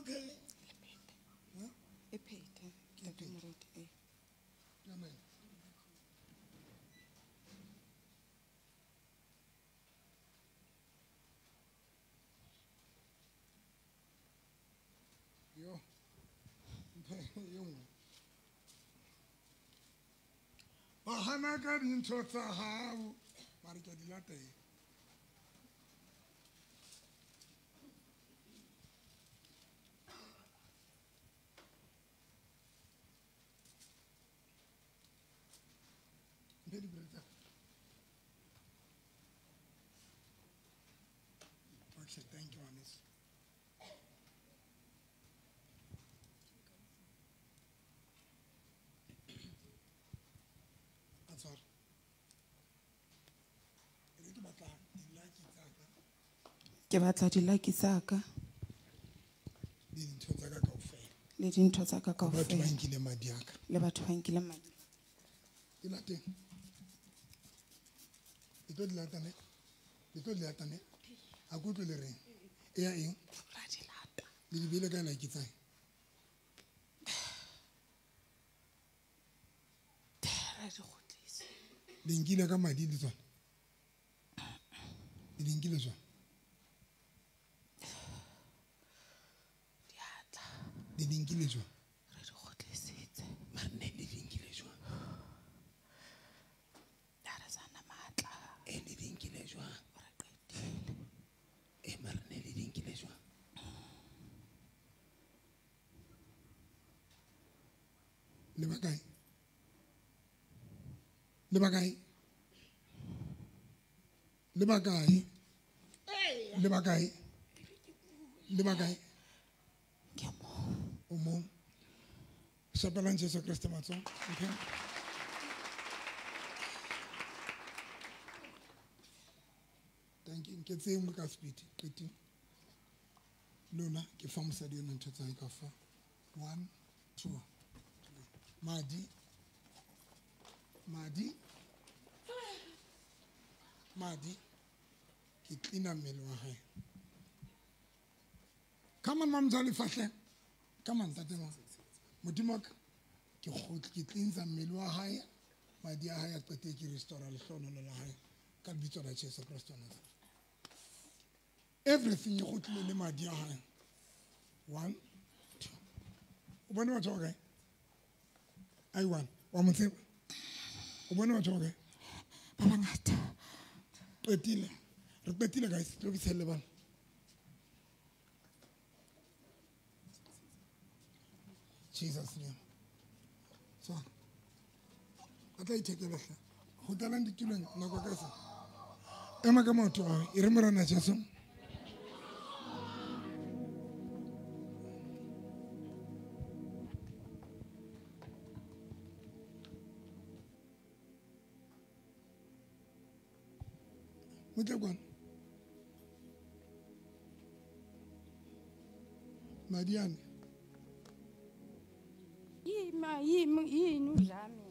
Okay. E phethe. Ntate Moruti, eh. Amen. Yo. Yo. Ba hana ka dintho tsa hao. Mare ke di late. Okay, thank you, Anis. Answer. Ke batla dilaki tsa ka. Le dintho tsa ka kaofela. Le dintho tsa ka kaofela. Batho ba nkile madi a ka. Le batho ba nkile madi. Di lateng. Le tlo di lata ne? Le tlo di lata ne? A ke utlwe le reng? E ya eng? Ra di lata. Le di beile kae like tsa? Ra di kgutlisa. Le nkile ka madi le tsona? Le di nkile jwang? Diatla. Le di nkile jwang? Re di kgutlisitse. Mare ne le di nkile jwang? Ha re sa na matla. E le di nkile jwang? Re qetile. E mare ne le di nkile jwang? Le ba kae? Le ba kae? Le ba kae? Le ba kae? Le ba kae? Ke mo. O mo. Shapelang Jesu Kriste matsoho. Okay. Thank you. Ke tse nngwe ka speed. Qetile. Lona ke fa mosadi ena ntho tsa hae ka fa. 1 2 3. Madi. Madi. Madi. Ke cleaner mmele wa hae. Come on, Mamzali Fahle. Come on, ntate wa. Modimo wa ka, ke kgotle ke cleansa mmele wa hae. Madi a hae a qete ke restore lehlohonolo la hae ka lebitso la Jesu Kriste wa Nazareth. Everything e kgutlile le madi a hae. 1 2. O bone batho ba kae? Ai one. Wa mo tseba? O bone batho ba kae? Ba bangata. Qetile. Re qetile guys, tlo ke tshelle bana. Jesus name. So. A tla ithekela hle. Kgutlelang ditulong nako ka se. Ema ka maoto a hao. E re Morena Jesu. Mo tle kwano. Madi ane. Yini udlame?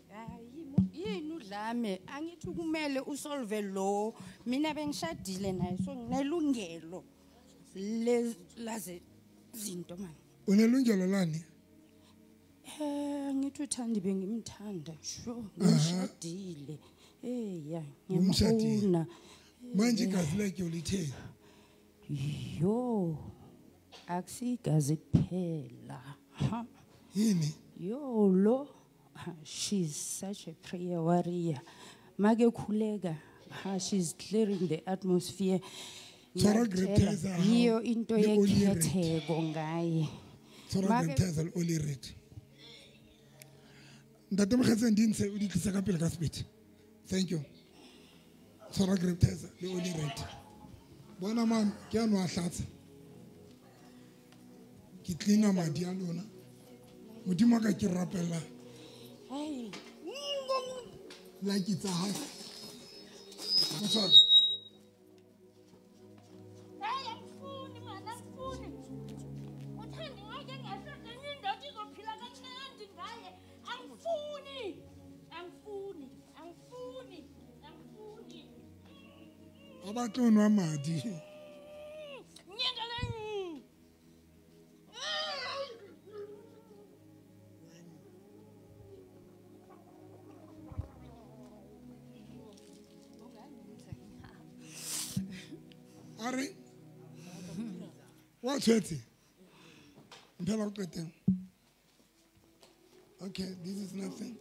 Yini udlame? Angithi kumele usolve lo. Mina bengishadile naye so nginelungelo laze zinto man. Unelungelo lani? Ngithi uthandi bengimthanda sure ngishadile. Ya ngiyamfuna. Manje igazi lakhe ulitheni? Yo. Akusigazi kuphela. Yini? Yo lo, she's such a prayer warrior. Make khuleka, she's clearing the atmosphere. Yiyo into yekhetheko ngaye. Tshwara graptizer le oli red. Ntate Mokgetseng di ntshe o di tlisa ka pele ka sebete. Thank you. Tshwara graptizer le oli red. Bona man, ke a no a hlatsa. Ke cleaner madi a lona. Modimo ka ke rapela. Like it's a house. What's up? Abato nwa madi. Are what 20? Okay, this is nothing.